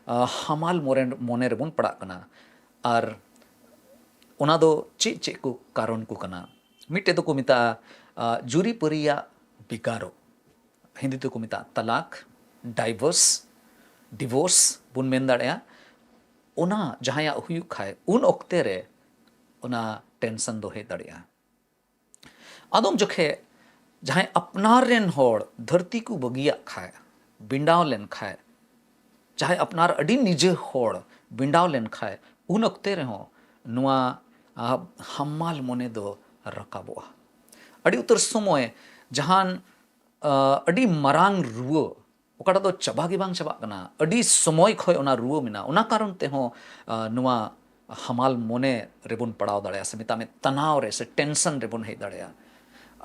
ᱟᱸ, ᱦᱟᱢᱟᱞ ᱢᱚᱨᱮ-, ᱢᱚᱱᱮ ᱨᱮᱵᱚᱱ ᱯᱟᱲᱟᱜ ᱠᱟᱱᱟ᱾ ᱟᱨ ᱚᱱᱟ ᱫᱚ ᱪᱮᱫ ᱪᱮᱫ ᱠᱚ ᱠᱟᱨᱚᱱ ᱠᱚ ᱠᱟᱱᱟ? ᱢᱤᱫᱴᱮᱡ ᱫᱚᱠᱚ ᱢᱮᱛᱟᱜᱼᱟ, ᱟᱸ, ᱡᱩᱨᱤᱯᱟᱹᱨᱤᱭᱟᱜ ᱵᱮᱜᱟᱨᱚᱜ, ᱦᱤᱱᱫᱤ ᱛᱮᱠᱚ ᱢᱮᱛᱟᱜᱼᱟ ᱛᱟᱞᱟᱠ, ᱰᱟᱭᱵᱷᱟᱨᱥ, ᱰᱤᱵᱷᱳᱨᱥ ᱵᱚᱱ ᱢᱮᱱ ᱫᱟᱲᱮᱭᱟᱜᱼᱟ᱾ ᱚᱱᱟ ᱡᱟᱦᱟᱸᱭᱟᱜ ᱦᱩᱭᱩᱜ ᱠᱷᱟᱡ, ᱩᱱ ᱚᱠᱛᱮ ᱨᱮ ᱚᱱᱟ ᱴᱮᱱᱥᱚᱱ ᱫᱚ ᱦᱮᱡ ᱫᱟᱲᱮᱭᱟᱜᱼᱟ᱾ ᱟᱫᱚᱢ ᱡᱚᱠᱷᱮᱡ ᱡᱟᱦᱟᱸᱭ ᱟᱯᱱᱟᱨ ᱨᱮᱱ ᱦᱚᱲ ᱫᱷᱟᱹᱨᱛᱤ ᱠᱚ ᱵᱟᱹᱜᱤᱭᱟᱜ ᱠᱷᱟᱡ, ᱵᱤᱸᱰᱟᱣ ᱞᱮᱱ ᱠᱷᱟᱡ, ᱡᱟᱦᱟᱸᱭ ᱟᱯᱱᱟᱨ ᱟᱹᱰᱤ ᱱᱤᱡᱮ ᱦᱚᱲ ᱵᱤᱸᱰᱟᱣ ᱞᱮᱱ ᱠᱷᱟᱡ, ᱩᱱ ᱚᱠᱛᱮ ᱨᱮᱦᱚᱸ ᱱᱚᱣᱟ, ᱟ, ᱦᱟᱢᱟᱞ ᱢᱚᱱᱮ ᱫᱚ ᱨᱟᱠᱟᱵᱚᱜᱼᱟ᱾ ᱟᱹᱰᱤ ᱩᱛᱟᱹᱨ ᱥᱚᱢᱚᱭ ᱡᱟᱦᱟᱱ, ᱟ, ᱟᱹᱰᱤ ᱢᱟᱨᱟᱝ ᱨᱩᱣᱟᱹ, ᱚᱠᱟᱴᱟᱜ ᱫᱚ ᱪᱟᱵᱟ ᱜᱮ ᱵᱟᱝ ᱪᱟᱵᱟᱜ ᱠᱟᱱᱟ, ᱟᱹᱰᱤ ᱥᱚᱢᱚᱭ ᱠᱷᱚᱱ ᱚᱱᱟ ᱨᱩᱣᱟᱹ ᱢᱮᱱᱟᱜᱼᱟ, ᱚᱱᱟ ᱠᱟᱨᱚᱱ ᱛᱮᱦᱚᱸ, ᱟ, ᱱᱚᱣᱟ ᱦᱟᱢᱟᱞ ᱢᱚᱱᱮ ᱨᱮᱵᱚᱱ ᱯᱟᱲᱟᱣ ᱫᱟᱲᱮᱭᱟᱜᱼᱟ, ᱥᱮ ᱢᱮᱛᱟᱜ ᱢᱮ ᱛᱟᱱᱟᱣ ᱨᱮ ᱥᱮ ᱴᱮᱱᱥᱚᱱ ᱨᱮᱵᱚᱱ ᱦᱮᱡ ᱫᱟᱲᱮᱭᱟᱜᱼᱟ᱾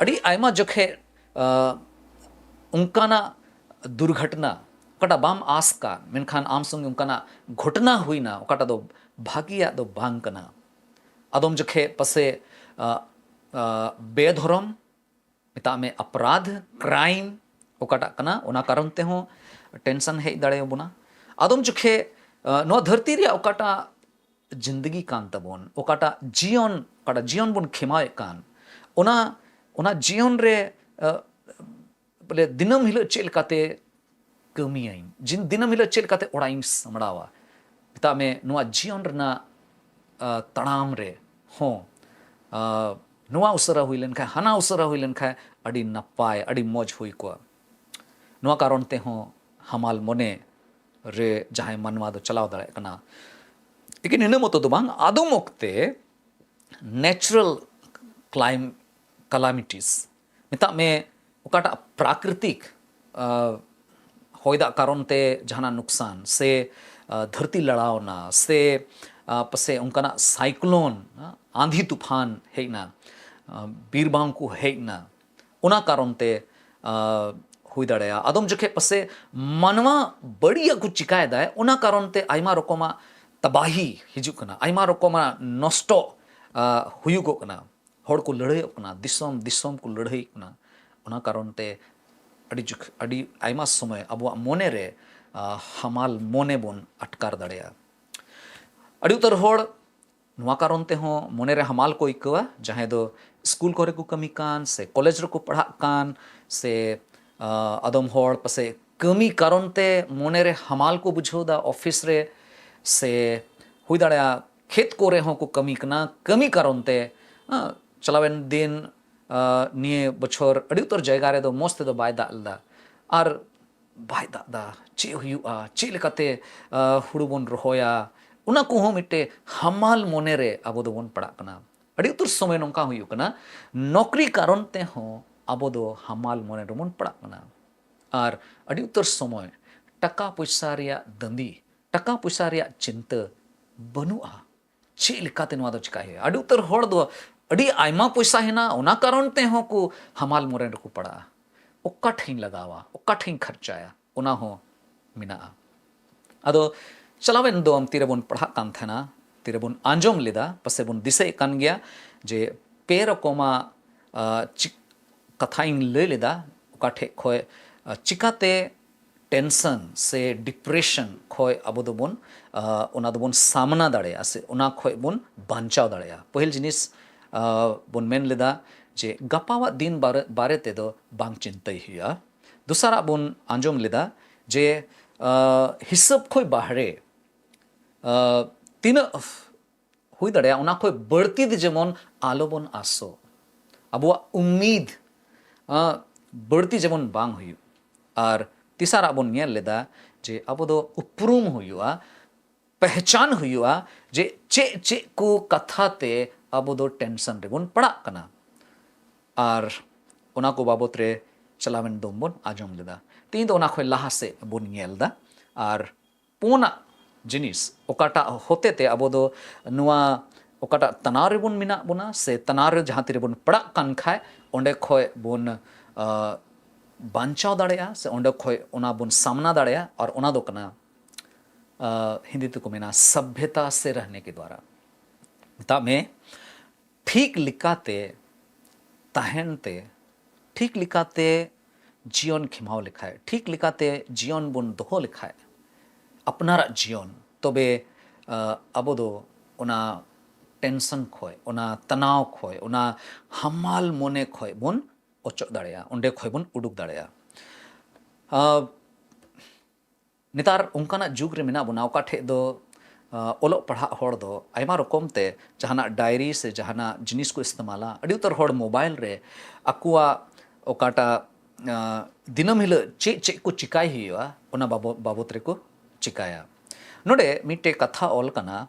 ᱟᱹᱰᱤ ᱟᱭᱢᱟ ᱡᱚᱠᱷᱮᱡ, ᱟ, ᱚᱱᱠᱟᱱᱟᱜ ᱫᱩᱨᱜᱷᱚᱴᱚᱱᱟ, ᱚᱠᱟᱴᱟᱜ ᱵᱟᱢ ᱟᱸᱥ ᱠᱟᱜ, ᱢᱮᱱᱠᱷᱟᱱ ᱟᱢ ᱥᱚᱸᱜᱮ ᱚᱱᱠᱟᱱᱟᱜ ᱜᱷᱚᱴᱚᱱᱟ ᱦᱩᱭᱱᱟ, ᱚᱠᱟᱴᱟᱜ ᱫᱚ ᱵᱷᱟᱹᱜᱤᱭᱟᱜ ᱫᱚ ᱵᱟᱝ ᱠᱟᱱᱟ᱾ ᱟᱫᱚᱢ ᱡᱚᱠᱷᱮᱡ ᱯᱟᱥᱮ, ᱟ, ᱟ, ᱵᱮᱫᱷᱚᱨᱚᱢ, ᱢᱮᱛᱟᱜ ᱢᱮ ᱟᱯᱨᱟᱫᱷ, ᱠᱨᱟᱭᱤᱢ, ᱚᱠᱟᱴᱟᱜ ᱠᱟᱱᱟ, ᱚᱱᱟ ᱠᱟᱨᱚᱱ ᱛᱮᱦᱚᱸ ᱴᱮᱱᱥᱚᱱ ᱦᱮᱡ ᱫᱟᱲᱮᱭᱟᱵᱚᱱᱟ᱾ ᱟᱫᱚᱢ ᱡᱚᱠᱷᱮᱡ, ᱟ, ᱱᱚᱣᱟ ᱫᱷᱟᱹᱨᱛᱤ ᱨᱮᱭᱟᱜ ᱚᱠᱟᱴᱟᱜ ᱡᱤᱱᱫᱜᱤ ᱠᱟᱱ ᱛᱟᱵᱚᱱ, ᱚᱠᱟᱴᱟᱜ ᱡᱤᱭᱚᱱ, ᱚᱠᱟᱴᱟᱜ ᱡᱤᱭᱚᱱ ᱵᱚᱱ ᱠᱷᱮᱢᱟᱣᱮᱫ ᱠᱟᱱ, ᱚᱱᱟ, ᱚᱱᱟ ᱡᱤᱭᱚᱱ ᱨᱮ, ᱟ, ᱵᱚᱞᱮ ᱫᱤᱱᱟᱹᱢ ᱦᱤᱞᱳᱜ ᱪᱮᱫ ᱞᱮᱠᱟᱛᱮ ᱠᱟᱹᱢᱤᱭᱟᱹᱧ, ᱡᱤᱱ-, ᱫᱤᱱᱟᱹᱢ ᱦᱤᱞᱳᱜ ᱪᱮᱫ ᱞᱮᱠᱟᱛᱮ ᱚᱲᱟᱜ ᱤᱧ ᱥᱟᱢᱵᱲᱟᱣᱟ᱾ ᱢᱮᱛᱟᱜ ᱢᱮ, ᱱᱚᱣᱟ ᱡᱤᱭᱚᱱ ᱨᱮᱱᱟᱜ, ᱟ, ᱛᱟᱲᱟᱢ ᱨᱮ ᱦᱚᱸ, ᱟ, ᱱᱚᱣᱟ ᱩᱥᱟᱹᱨᱟ ᱦᱩᱭ ᱞᱮᱱᱠᱷᱟᱱ, ᱦᱟᱱᱟ ᱩᱥᱟᱹᱨᱟ ᱦᱩᱭ ᱞᱮᱱᱠᱷᱟᱱ ᱟᱹᱰᱤ ᱱᱟᱯᱟᱭ, ᱟᱹᱰᱤ ᱢᱚᱡᱽ ᱦᱩᱭ ᱠᱚᱜᱼᱟ᱾ ᱱᱚᱣᱟ ᱠᱟᱨᱚᱱ ᱛᱮᱦᱚᱸ ᱦᱟᱢᱟᱞ ᱢᱚᱱᱮ ᱨᱮ ᱡᱟᱦᱟᱸᱭ ᱢᱟᱱᱣᱟ ᱫᱚ ᱪᱟᱞᱟᱣ ᱫᱟᱲᱮᱭᱟᱜ ᱠᱟᱱᱟ᱾ ᱞᱮᱠᱤᱱ ᱤᱱᱟᱹ ᱢᱚᱛᱚ ᱫᱚ ᱵᱟᱝ, ᱟᱫᱚᱢ ᱚᱠᱛᱮ natural clim-, calamities, ᱢᱮᱛᱟᱜ ᱢᱮ ᱚᱠᱟᱴᱟᱜ ᱯᱨᱟᱠᱨᱤᱛᱤᱠ, ᱟ, ᱦᱚᱭ ᱫᱟᱜ ᱠᱟᱨᱚᱱ ᱛᱮ ᱡᱟᱦᱟᱱᱟᱜ ᱱᱩᱠᱥᱟᱱ ᱥᱮ, ᱟ, ᱫᱷᱟᱹᱨᱛᱤ ᱞᱟᱲᱟᱣᱱᱟ ᱥᱮ, ᱟ, ᱯᱟᱥᱮ ᱚᱱᱠᱟᱱᱟᱜ ᱥᱟᱭᱠᱞᱳᱱ, ᱟ, ᱟᱸᱫᱷᱤ ᱛᱩᱯᱷᱟᱱ ᱦᱮᱡ ᱮᱱᱟ, ᱟ, ᱵᱤᱨ ᱵᱟᱝ ᱠᱚ ᱦᱮᱡ ᱮᱱᱟ, ᱚᱱᱟ ᱠᱟᱨᱚᱱ ᱛᱮ, ᱟ, ᱦᱩᱭ ᱫᱟᱲᱮᱭᱟᱜᱼᱟ᱾ ᱟᱫᱚᱢ ᱡᱚᱠᱷᱮᱡ ᱯᱟᱥᱮ ᱢᱟᱱᱣᱟ ᱵᱟᱹᱲᱤᱡᱟᱜ ᱠᱚ ᱪᱤᱠᱟᱭᱮᱫᱟᱭ, ᱚᱱᱟ ᱠᱟᱨᱚᱱ ᱛᱮ ᱟᱭᱢᱟ ᱨᱚᱠᱚᱢᱟᱜ ᱛᱟᱵᱟᱦᱤ ᱦᱤᱡᱩᱜ ᱠᱟᱱᱟ, ᱟᱭᱢᱟ ᱨᱚᱠᱚᱢᱟᱜ ᱱᱚᱥᱴᱚ, ᱟ, ᱦᱩᱭᱩᱜᱚᱜ ᱠᱟᱱᱟ᱾ ᱦᱚᱲ ᱠᱚ ᱞᱟᱹᱲᱦᱟᱹᱭᱚᱜ ᱠᱟᱱᱟ, ᱫᱤᱥᱚᱢ ᱫᱤᱥᱚᱢ ᱠᱚ ᱞᱟᱹᱲᱦᱟᱹᱭᱚᱜ ᱠᱟᱱᱟ᱾ ᱚᱱᱟ ᱠᱟᱨᱚᱱ ᱛᱮ ᱟᱹᱰᱤ ᱡᱚᱠᱷ-, ᱟᱹᱰᱤ ᱟᱭᱢᱟ ᱥᱚᱢᱚᱭ ᱟᱵᱚᱣᱟᱜ ᱢᱚᱱᱮ ᱨᱮ ᱟᱸ, ᱦᱟᱢᱟᱞ ᱢᱚᱱᱮ ᱵᱚᱱ ᱟᱴᱠᱟᱨ ᱫᱟᱲᱮᱭᱟᱜᱼᱟ᱾ ᱟᱹᱰᱤ ᱩᱛᱟᱹᱨ ᱦᱚᱲ ᱱᱚᱣᱟ ᱠᱟᱨᱚᱱ ᱛᱮᱦᱚᱸ ᱢᱚᱱᱮᱨᱮ ᱦᱟᱢᱟᱞ ᱠᱚ ᱟᱹᱭᱠᱟᱹᱣᱟ, ᱡᱟᱦᱟᱸᱭ ᱫᱚ ᱥᱠᱩᱞ ᱠᱚᱨᱮ ᱠᱚ ᱠᱟᱹᱢᱤ ᱠᱟᱱ ᱥᱮ ᱠᱚᱞᱮᱡᱽ ᱨᱮᱠᱚ ᱯᱟᱲᱦᱟᱜ ᱠᱟᱱ ᱥᱮ, ᱟᱸ, ᱟᱫᱚᱢ ᱦᱚᱲ ᱯᱟᱥᱮᱡ ᱠᱟᱹᱢᱤ ᱠᱟᱨᱚᱱ ᱛᱮ ᱢᱚᱱᱮᱨᱮ ᱦᱟᱢᱟᱞ ᱠᱚ ᱵᱩᱡᱷᱟᱹᱣ ᱮᱫᱟ ᱚᱯᱷᱤᱥ ᱨᱮ, ᱥᱮ ᱦᱩᱭ ᱫᱟᱲᱮᱭᱟᱜᱼᱟ ᱠᱷᱮᱛ ᱠᱚᱨᱮ ᱦᱚᱸ ᱠᱚ ᱠᱟᱹᱢᱤ ᱠᱟᱱᱟ, ᱠᱟᱹᱢᱤ ᱠᱟᱨᱚᱱ ᱛᱮ, ᱟᱸ, ᱪᱟᱞᱟᱣᱮᱱ ᱫᱤᱱ, ᱟᱸ, ᱱᱤᱭᱟᱹ ᱵᱚᱪᱷᱚᱨ ᱟᱹᱰᱤ ᱩᱛᱟᱹᱨ ᱡᱟᱭᱜᱟ ᱨᱮᱫᱚ ᱢᱚᱡᱽ ᱛᱮᱫᱚ ᱵᱟᱭ ᱫᱟᱜ ᱞᱮᱫᱟ᱾ ᱟᱨ ᱵᱟᱭ ᱫᱟᱜ ᱫᱟ, ᱪᱮᱫ ᱦᱩᱭᱩᱜᱼᱟ, ᱪᱮᱫ ᱞᱮᱠᱟᱛᱮ, ᱟ, ᱦᱩᱲᱩ ᱵᱚᱱ ᱨᱚᱦᱚᱭᱟ, ᱚᱱᱟ ᱠᱚᱦᱚᱸ ᱢᱤᱫᱴᱮᱡ ᱦᱟᱢᱟᱞ ᱢᱚᱱᱮᱨᱮ ᱟᱵᱚ ᱫᱚᱵᱚᱱ ᱯᱟᱲᱟᱜ ᱠᱟᱱᱟ᱾ ᱟᱹᱰᱤ ᱩᱛᱟᱹᱨ ᱥᱚᱢᱚᱭ ᱱᱚᱝᱠᱟ ᱦᱩᱭᱩᱜ ᱠᱟᱱᱟ, ᱱᱚᱠᱨᱤ ᱠᱟᱨᱚᱱ ᱛᱮᱦᱚᱸ ᱟᱵᱚ ᱫᱚ ᱦᱟᱢᱟᱞ ᱢᱚᱱᱮ ᱨᱮᱵᱚᱱ ᱯᱟᱲᱟᱜ ᱠᱟᱱᱟ᱾ ᱟᱨ ᱟᱹᱰᱤ ᱩᱛᱟᱹᱨ ᱥᱚᱢᱚᱭ ᱴᱟᱠᱟ ᱯᱚᱭᱥᱟ ᱨᱮᱭᱟᱜ ᱫᱟᱹᱱᱫᱤ, ᱴᱟᱠᱟ ᱯᱚᱭᱥᱟ ᱨᱮᱭᱟᱜ ᱪᱤᱱᱛᱟᱹ ᱵᱟᱹᱱᱩᱜᱼᱟ᱾ ᱪᱮᱫ ᱞᱮᱠᱟᱛᱮ ᱱᱚᱣᱟ ᱫᱚ ᱪᱤᱠᱟᱭ ᱦᱩᱭᱩᱜᱼᱟ? ᱟᱹᱰᱤ ᱩᱛᱟᱹᱨ ᱦᱚᱲ ᱫᱚ ᱟᱹᱰᱤ ᱟᱭᱢᱟ ᱯᱚᱭᱥᱟ ᱦᱮᱱᱟᱜᱼᱟ, ᱚᱱᱟ ᱠᱟᱨᱚᱱ ᱛᱮᱦᱚᱸ ᱠᱚ ᱦᱟᱢᱟᱞ ᱢᱚᱱᱮ ᱨᱮᱠᱚ ᱯᱟᱲᱟᱜᱼᱟ᱾ ᱚᱠᱟ ᱴᱷᱮᱡ ᱤᱧ ᱞᱟᱜᱟᱣᱟ, ᱚᱠᱟ ᱴᱷᱮᱡ ᱤᱧ ᱠᱷᱚᱨᱪᱟᱭᱟ, ᱚᱱᱟ ᱦᱚᱸ ᱢᱮᱱᱟᱜᱼᱟ᱾ ᱟᱫᱚ ᱪᱟᱞᱟᱣᱮᱱ ᱫᱚᱢ ᱛᱤᱨᱮᱵᱚᱱ ᱯᱟᱲᱦᱟᱜ ᱠᱟᱱ ᱛᱟᱦᱮᱱᱟ, ᱛᱤᱨᱮᱵᱚᱱ ᱟᱸᱡᱚᱢ ᱞᱮᱫᱟ, ᱯᱟᱥᱮᱡ ᱵᱚᱱ ᱫᱤᱥᱟᱹᱭᱮᱫ ᱠᱟᱱ ᱜᱮᱭᱟ ᱡᱮ ᱯᱮ ᱨᱚᱠᱚᱢᱟᱜ, ᱟ, ᱪᱤ-, ᱠᱟᱛᱷᱟᱧ ᱞᱟᱹᱭ ᱞᱮᱫᱟ, ᱚᱠᱟ ᱴᱷᱮᱡ ᱠᱷᱚᱡ, ᱟ, ᱪᱤᱠᱟᱛᱮ ᱴᱮᱱᱥᱚᱱ ᱥᱮ ᱰᱤᱯᱨᱮᱥᱚᱱ ᱠᱷᱚᱡ ᱟᱵᱚ ᱫᱚᱵᱚᱱ, ᱟ, ᱚᱱᱟ ᱫᱚᱵᱚᱱ ᱥᱟᱢᱱᱟ ᱫᱟᱲᱮᱭᱟᱜᱼᱟ ᱥᱮ ᱚᱱᱟ ᱠᱷᱚᱡ ᱵᱚᱱ ᱵᱟᱧᱪᱟᱣ ᱫᱟᱲᱮᱭᱟᱜᱼᱟ᱾ ᱯᱟᱹᱦᱤᱞ ᱡᱤᱱᱤᱥ, ᱟ, ᱵᱚᱱ ᱢᱮᱱ ᱞᱮᱫᱟ ᱡᱮ ᱜᱟᱯᱟᱣᱟᱜ ᱫᱤᱱ ᱵᱟᱨᱮ, ᱵᱟᱨᱮ ᱛᱮᱫᱚ ᱵᱟᱝ ᱪᱤᱱᱛᱟᱹᱭ ᱦᱩᱭᱩᱜᱼᱟ᱾ ᱫᱚᱥᱟᱨᱟᱜ ᱵᱚᱱ ᱟᱸᱡᱚᱢ ᱞᱮᱫᱟ ᱡᱮ, ᱟ, ᱦᱤᱥᱟᱹᱵ ᱠᱷᱚᱡ ᱵᱟᱦᱨᱮ, ᱟ, ᱛᱤᱱᱟᱹᱜ ᱦᱩᱭ ᱫᱟᱲᱮᱭᱟᱜᱼᱟ, ᱚᱱᱟ ᱠᱷᱚᱡ ᱵᱟᱹᱲᱛᱤ ᱫᱚ ᱡᱮᱢᱚᱱ ᱟᱞᱚᱵᱚᱱ ᱟᱥᱚᱜ, ᱟᱵᱚᱣᱟᱜ ᱩᱢᱤᱫ, ᱟ, ᱵᱟᱹᱲᱛᱤ ᱡᱮᱢᱚᱱ ᱵᱟᱝ ᱦᱩᱭᱩᱜ᱾ ᱟᱨ ᱛᱮᱥᱟᱨᱟᱜ ᱵᱚᱱ ᱧᱮᱞ ᱞᱮᱫᱟ ᱡᱮ ᱟᱵᱚ ᱫᱚ ᱩᱯᱨᱩᱢ ᱦᱩᱭᱩᱜᱼᱟ, ᱯᱮᱦᱪᱟᱱ ᱦᱩᱭᱩᱜᱼᱟ ᱡᱮ ᱪᱮᱫ ᱪᱮᱫ ᱠᱚ ᱠᱟᱛᱷᱟ ᱛᱮ ᱟᱵᱚ ᱫᱚ ᱴᱮᱱᱥᱚᱱ ᱨᱮᱵᱚᱱ ᱯᱟᱲᱟᱜ ᱠᱟᱱᱟ᱾ ᱟᱨ ᱚᱱᱟ ᱠᱚ ᱵᱟᱵᱚᱛ ᱨᱮ ᱪᱟᱞᱟᱣᱮᱱ ᱫᱚᱢ ᱵᱚᱱ ᱟᱸᱡᱚᱢ ᱞᱮᱫᱟ᱾ ᱛᱮᱦᱮᱧ ᱫᱚ ᱚᱱᱟ ᱠᱷᱚᱡ ᱞᱟᱦᱟ ᱥᱮᱫ ᱵᱚᱱ ᱧᱮᱞ ᱮᱫᱟ᱾ ᱟᱨ ᱯᱩᱱᱟᱜ ᱡᱤᱱᱤᱥ, ᱚᱠᱟᱴᱟᱜ ᱦᱚᱛᱮ ᱛᱮ ᱟᱵᱚ ᱫᱚ ᱱᱚᱣᱟ ᱚᱠᱟᱴᱟᱜ ᱛᱟᱱᱟᱣ ᱨᱮᱵᱚᱱ ᱢᱮᱱᱟᱜ ᱵᱚᱱᱟ ᱥᱮ ᱛᱟᱱᱟᱣ ᱨᱮ ᱡᱟᱦᱟᱸ ᱛᱤᱨᱮᱵᱚᱱ ᱯᱟᱲᱟᱜ ᱠᱟᱱ ᱠᱷᱟᱡ, ᱚᱸᱰᱮ ᱠᱷᱚᱡ ᱵᱚᱱ, ᱟ, ᱵᱟᱧᱪᱟᱣ ᱫᱟᱲᱮᱭᱟᱜᱼᱟ ᱥᱮ ᱚᱸᱰᱮ ᱠᱷᱚᱡ ᱚᱱᱟ ᱵᱚᱱ ᱥᱟᱢᱱᱟ ᱫᱟᱲᱮᱭᱟᱜᱼᱟ᱾ ᱟᱨ ᱚᱱᱟ ᱫᱚ ᱠᱟᱱᱟ, ᱟ, ᱦᱤᱱᱫᱤ ᱛᱮᱠᱚ ᱢᱮᱱᱟ ᱥᱚᱵᱷᱭᱚᱛᱟ ᱥᱮ ᱨᱮᱦᱱᱮ ᱠᱮ ᱫᱣᱟᱨᱟ᱾ ᱢᱮᱛᱟᱜ ᱢᱮ, ᱴᱷᱤᱠ ᱞᱮᱠᱟᱛᱮ ᱛᱟᱦᱮᱱ ᱛᱮ, ᱴᱷᱤᱠ ᱞᱮᱠᱟᱛᱮ ᱡᱤᱭᱚᱱ ᱠᱷᱮᱢᱟᱣ ᱞᱮᱠᱷᱟᱡ, ᱴᱷᱤᱠ ᱞᱮᱠᱟᱛᱮ ᱡᱤᱭᱚᱱ ᱵᱚᱱ ᱫᱚᱦᱚ ᱞᱮᱠᱷᱟᱡ, ᱟᱯᱱᱟᱨᱟᱜ ᱡᱤᱭᱚᱱ, ᱛᱚᱵᱮ ᱟᱵᱚ ᱫᱚ ᱚᱱᱟ ᱴᱮᱱᱥᱚᱱ ᱠᱷᱚᱡ, ᱚᱱᱟ ᱛᱟᱱᱟᱣ ᱠᱷᱚᱡ, ᱚᱱᱟ ᱦᱟᱢᱟᱞ ᱢᱚᱱᱮ ᱠᱷᱚᱡ ᱵᱚᱱ ᱚᱪᱚᱜ ᱫᱟᱲᱮᱭᱟᱜᱼᱟ, ᱚᱸᱰᱮ ᱠᱷᱚᱡ ᱵᱚᱱ ᱩᱰᱩᱠ ᱫᱟᱲᱮᱭᱟᱜᱼᱟ᱾ ᱱᱮᱛᱟᱨ ᱚᱱᱠᱟᱱᱟᱜ ᱡᱩᱜᱽ ᱨᱮ ᱢᱮᱱᱟᱜ ᱵᱚᱱᱟ, ᱚᱠᱟ ᱴᱷᱮᱡ ᱫᱚ ᱚᱞᱚᱜ ᱯᱟᱲᱦᱟᱜ ᱦᱚᱲ ᱫᱚ ᱟᱭᱢᱟ ᱨᱚᱠᱚᱢ ᱛᱮ ᱡᱟᱦᱟᱱᱟᱜ ᱰᱟᱭᱨᱤ ᱥᱮ ᱡᱟᱦᱟᱱᱟᱜ ᱡᱤᱱᱤᱥ ᱠᱚ ᱤᱥᱛᱮᱢᱟᱞᱟ᱾ ᱟᱹᱰᱤ ᱩᱛᱟᱹᱨ ᱦᱚᱲ ᱢᱳᱵᱟᱭᱤᱞ ᱨᱮ ᱟᱠᱚᱣᱟᱜ ᱚᱠᱟᱴᱟᱜ ᱫᱤᱱᱟᱹᱢ ᱦᱤᱞᱳᱜ ᱪᱮᱫ ᱪᱮᱫ ᱠᱚ ᱪᱤᱠᱟᱭ ᱦᱩᱭᱩᱜᱼᱟ, ᱚᱱᱟ ᱵᱟᱵᱚ- ᱵᱟᱵᱚᱛ ᱨᱮᱠᱚ ᱪᱤᱠᱟᱭᱟ᱾ ᱱᱚᱰᱮ ᱢᱤᱫᱴᱮᱡ ᱠᱟᱛᱷᱟ ᱚᱞ ᱠᱟᱱᱟ,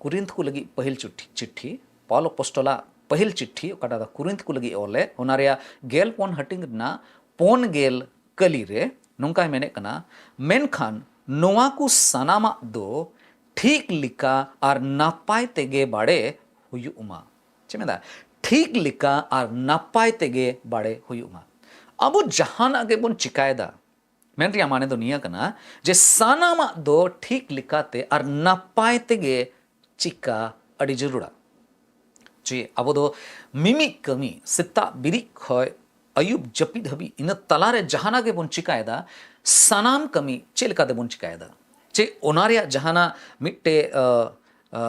ᱠᱩᱨᱤᱱᱛᱷ ᱠᱚ ᱞᱟᱹᱜᱤᱫ ᱯᱟᱹᱦᱤᱞ ᱪᱤᱴᱷᱤ, ᱪᱤᱴᱷᱤ ᱯᱟᱣᱞ ᱟᱯᱚᱥᱴᱚᱞᱟᱜ ᱯᱟᱹᱦᱤᱞ ᱪᱤᱴᱷᱤ, ᱚᱠᱟᱴᱟᱜ ᱫᱚ ᱠᱩᱨᱤᱱᱛᱷ ᱠᱚ ᱞᱟᱹᱜᱤᱫ ᱚᱞᱮ, ᱚᱱᱟ ᱨᱮᱭᱟᱜ ᱜᱮᱞ ᱯᱩᱱ ᱦᱟᱹᱴᱤᱧ ᱨᱮᱱᱟᱜ ᱯᱩᱱ ᱜᱮᱞ ᱠᱟᱹᱞᱤ ᱨᱮ ᱱᱚᱝᱠᱟᱭ ᱢᱮᱱᱮᱫ ᱠᱟᱱᱟ, ᱢᱮᱱᱠᱷᱟᱱ ᱱᱚᱣᱟ ᱠᱚ ᱥᱟᱱᱟᱢᱟᱜ ᱫᱚ ᱴᱷᱤᱠ ᱞᱮᱠᱟ ᱟᱨ ᱱᱟᱯᱟᱭ ᱛᱮᱜᱮ ᱵᱟᱲᱮ ᱦᱩᱭᱩᱜ ᱢᱟ᱾ ᱪᱮᱫ ᱢᱮᱱᱫᱟ? ᱴᱷᱤᱠ ᱞᱮᱠᱟ ᱟᱨ ᱱᱟᱯᱟᱭ ᱛᱮᱜᱮ ᱵᱟᱲᱮ ᱦᱩᱭᱩᱜ ᱢᱟ᱾ ᱟᱵᱚ ᱡᱟᱦᱟᱱᱟᱜ ᱜᱮᱵᱚᱱ ᱪᱤᱠᱟᱭᱮᱫᱟ, ᱢᱮᱱ ᱨᱮᱭᱟᱜ ᱢᱟᱱᱮ ᱫᱚ ᱱᱤᱭᱟᱹ ᱠᱟᱱᱟ ᱡᱮ ᱥᱟᱱᱟᱢᱟᱜ ᱫᱚ ᱴᱷᱤᱠ ᱞᱮᱠᱟᱛᱮ ᱟᱨ ᱱᱟᱯᱟᱭ ᱛᱮᱜᱮ ᱪᱤᱠᱟ ᱟᱹᱰᱤ ᱡᱟᱹᱨᱩᱲᱟ᱾ ᱡᱮ ᱟᱵᱚ ᱫᱚ ᱢᱤᱢᱤᱫ ᱠᱟᱹᱢᱤ, ᱥᱮᱛᱟᱜ ᱵᱤᱨᱤᱫ ᱠᱷᱚᱡ ᱟᱹᱭᱩᱵ ᱡᱟᱹᱯᱤᱫ ᱦᱟᱹᱵᱤᱡ, ᱤᱱᱟᱹ ᱛᱟᱞᱟᱨᱮ ᱡᱟᱦᱟᱱᱟᱜ ᱜᱮᱵᱚᱱ ᱪᱤᱠᱟᱭᱮᱫᱟ, ᱥᱟᱱᱟᱢ ᱠᱟᱹᱢᱤ ᱪᱮᱫ ᱞᱮᱠᱟ ᱛᱮᱵᱚᱱ ᱪᱤᱠᱟᱭᱮᱫᱟ? ᱪᱮᱫ ᱚᱱᱟ ᱨᱮᱭᱟᱜ ᱡᱟᱦᱟᱱᱟᱜ ᱢᱤᱫᱴᱮᱡ, ᱟ, ᱟ,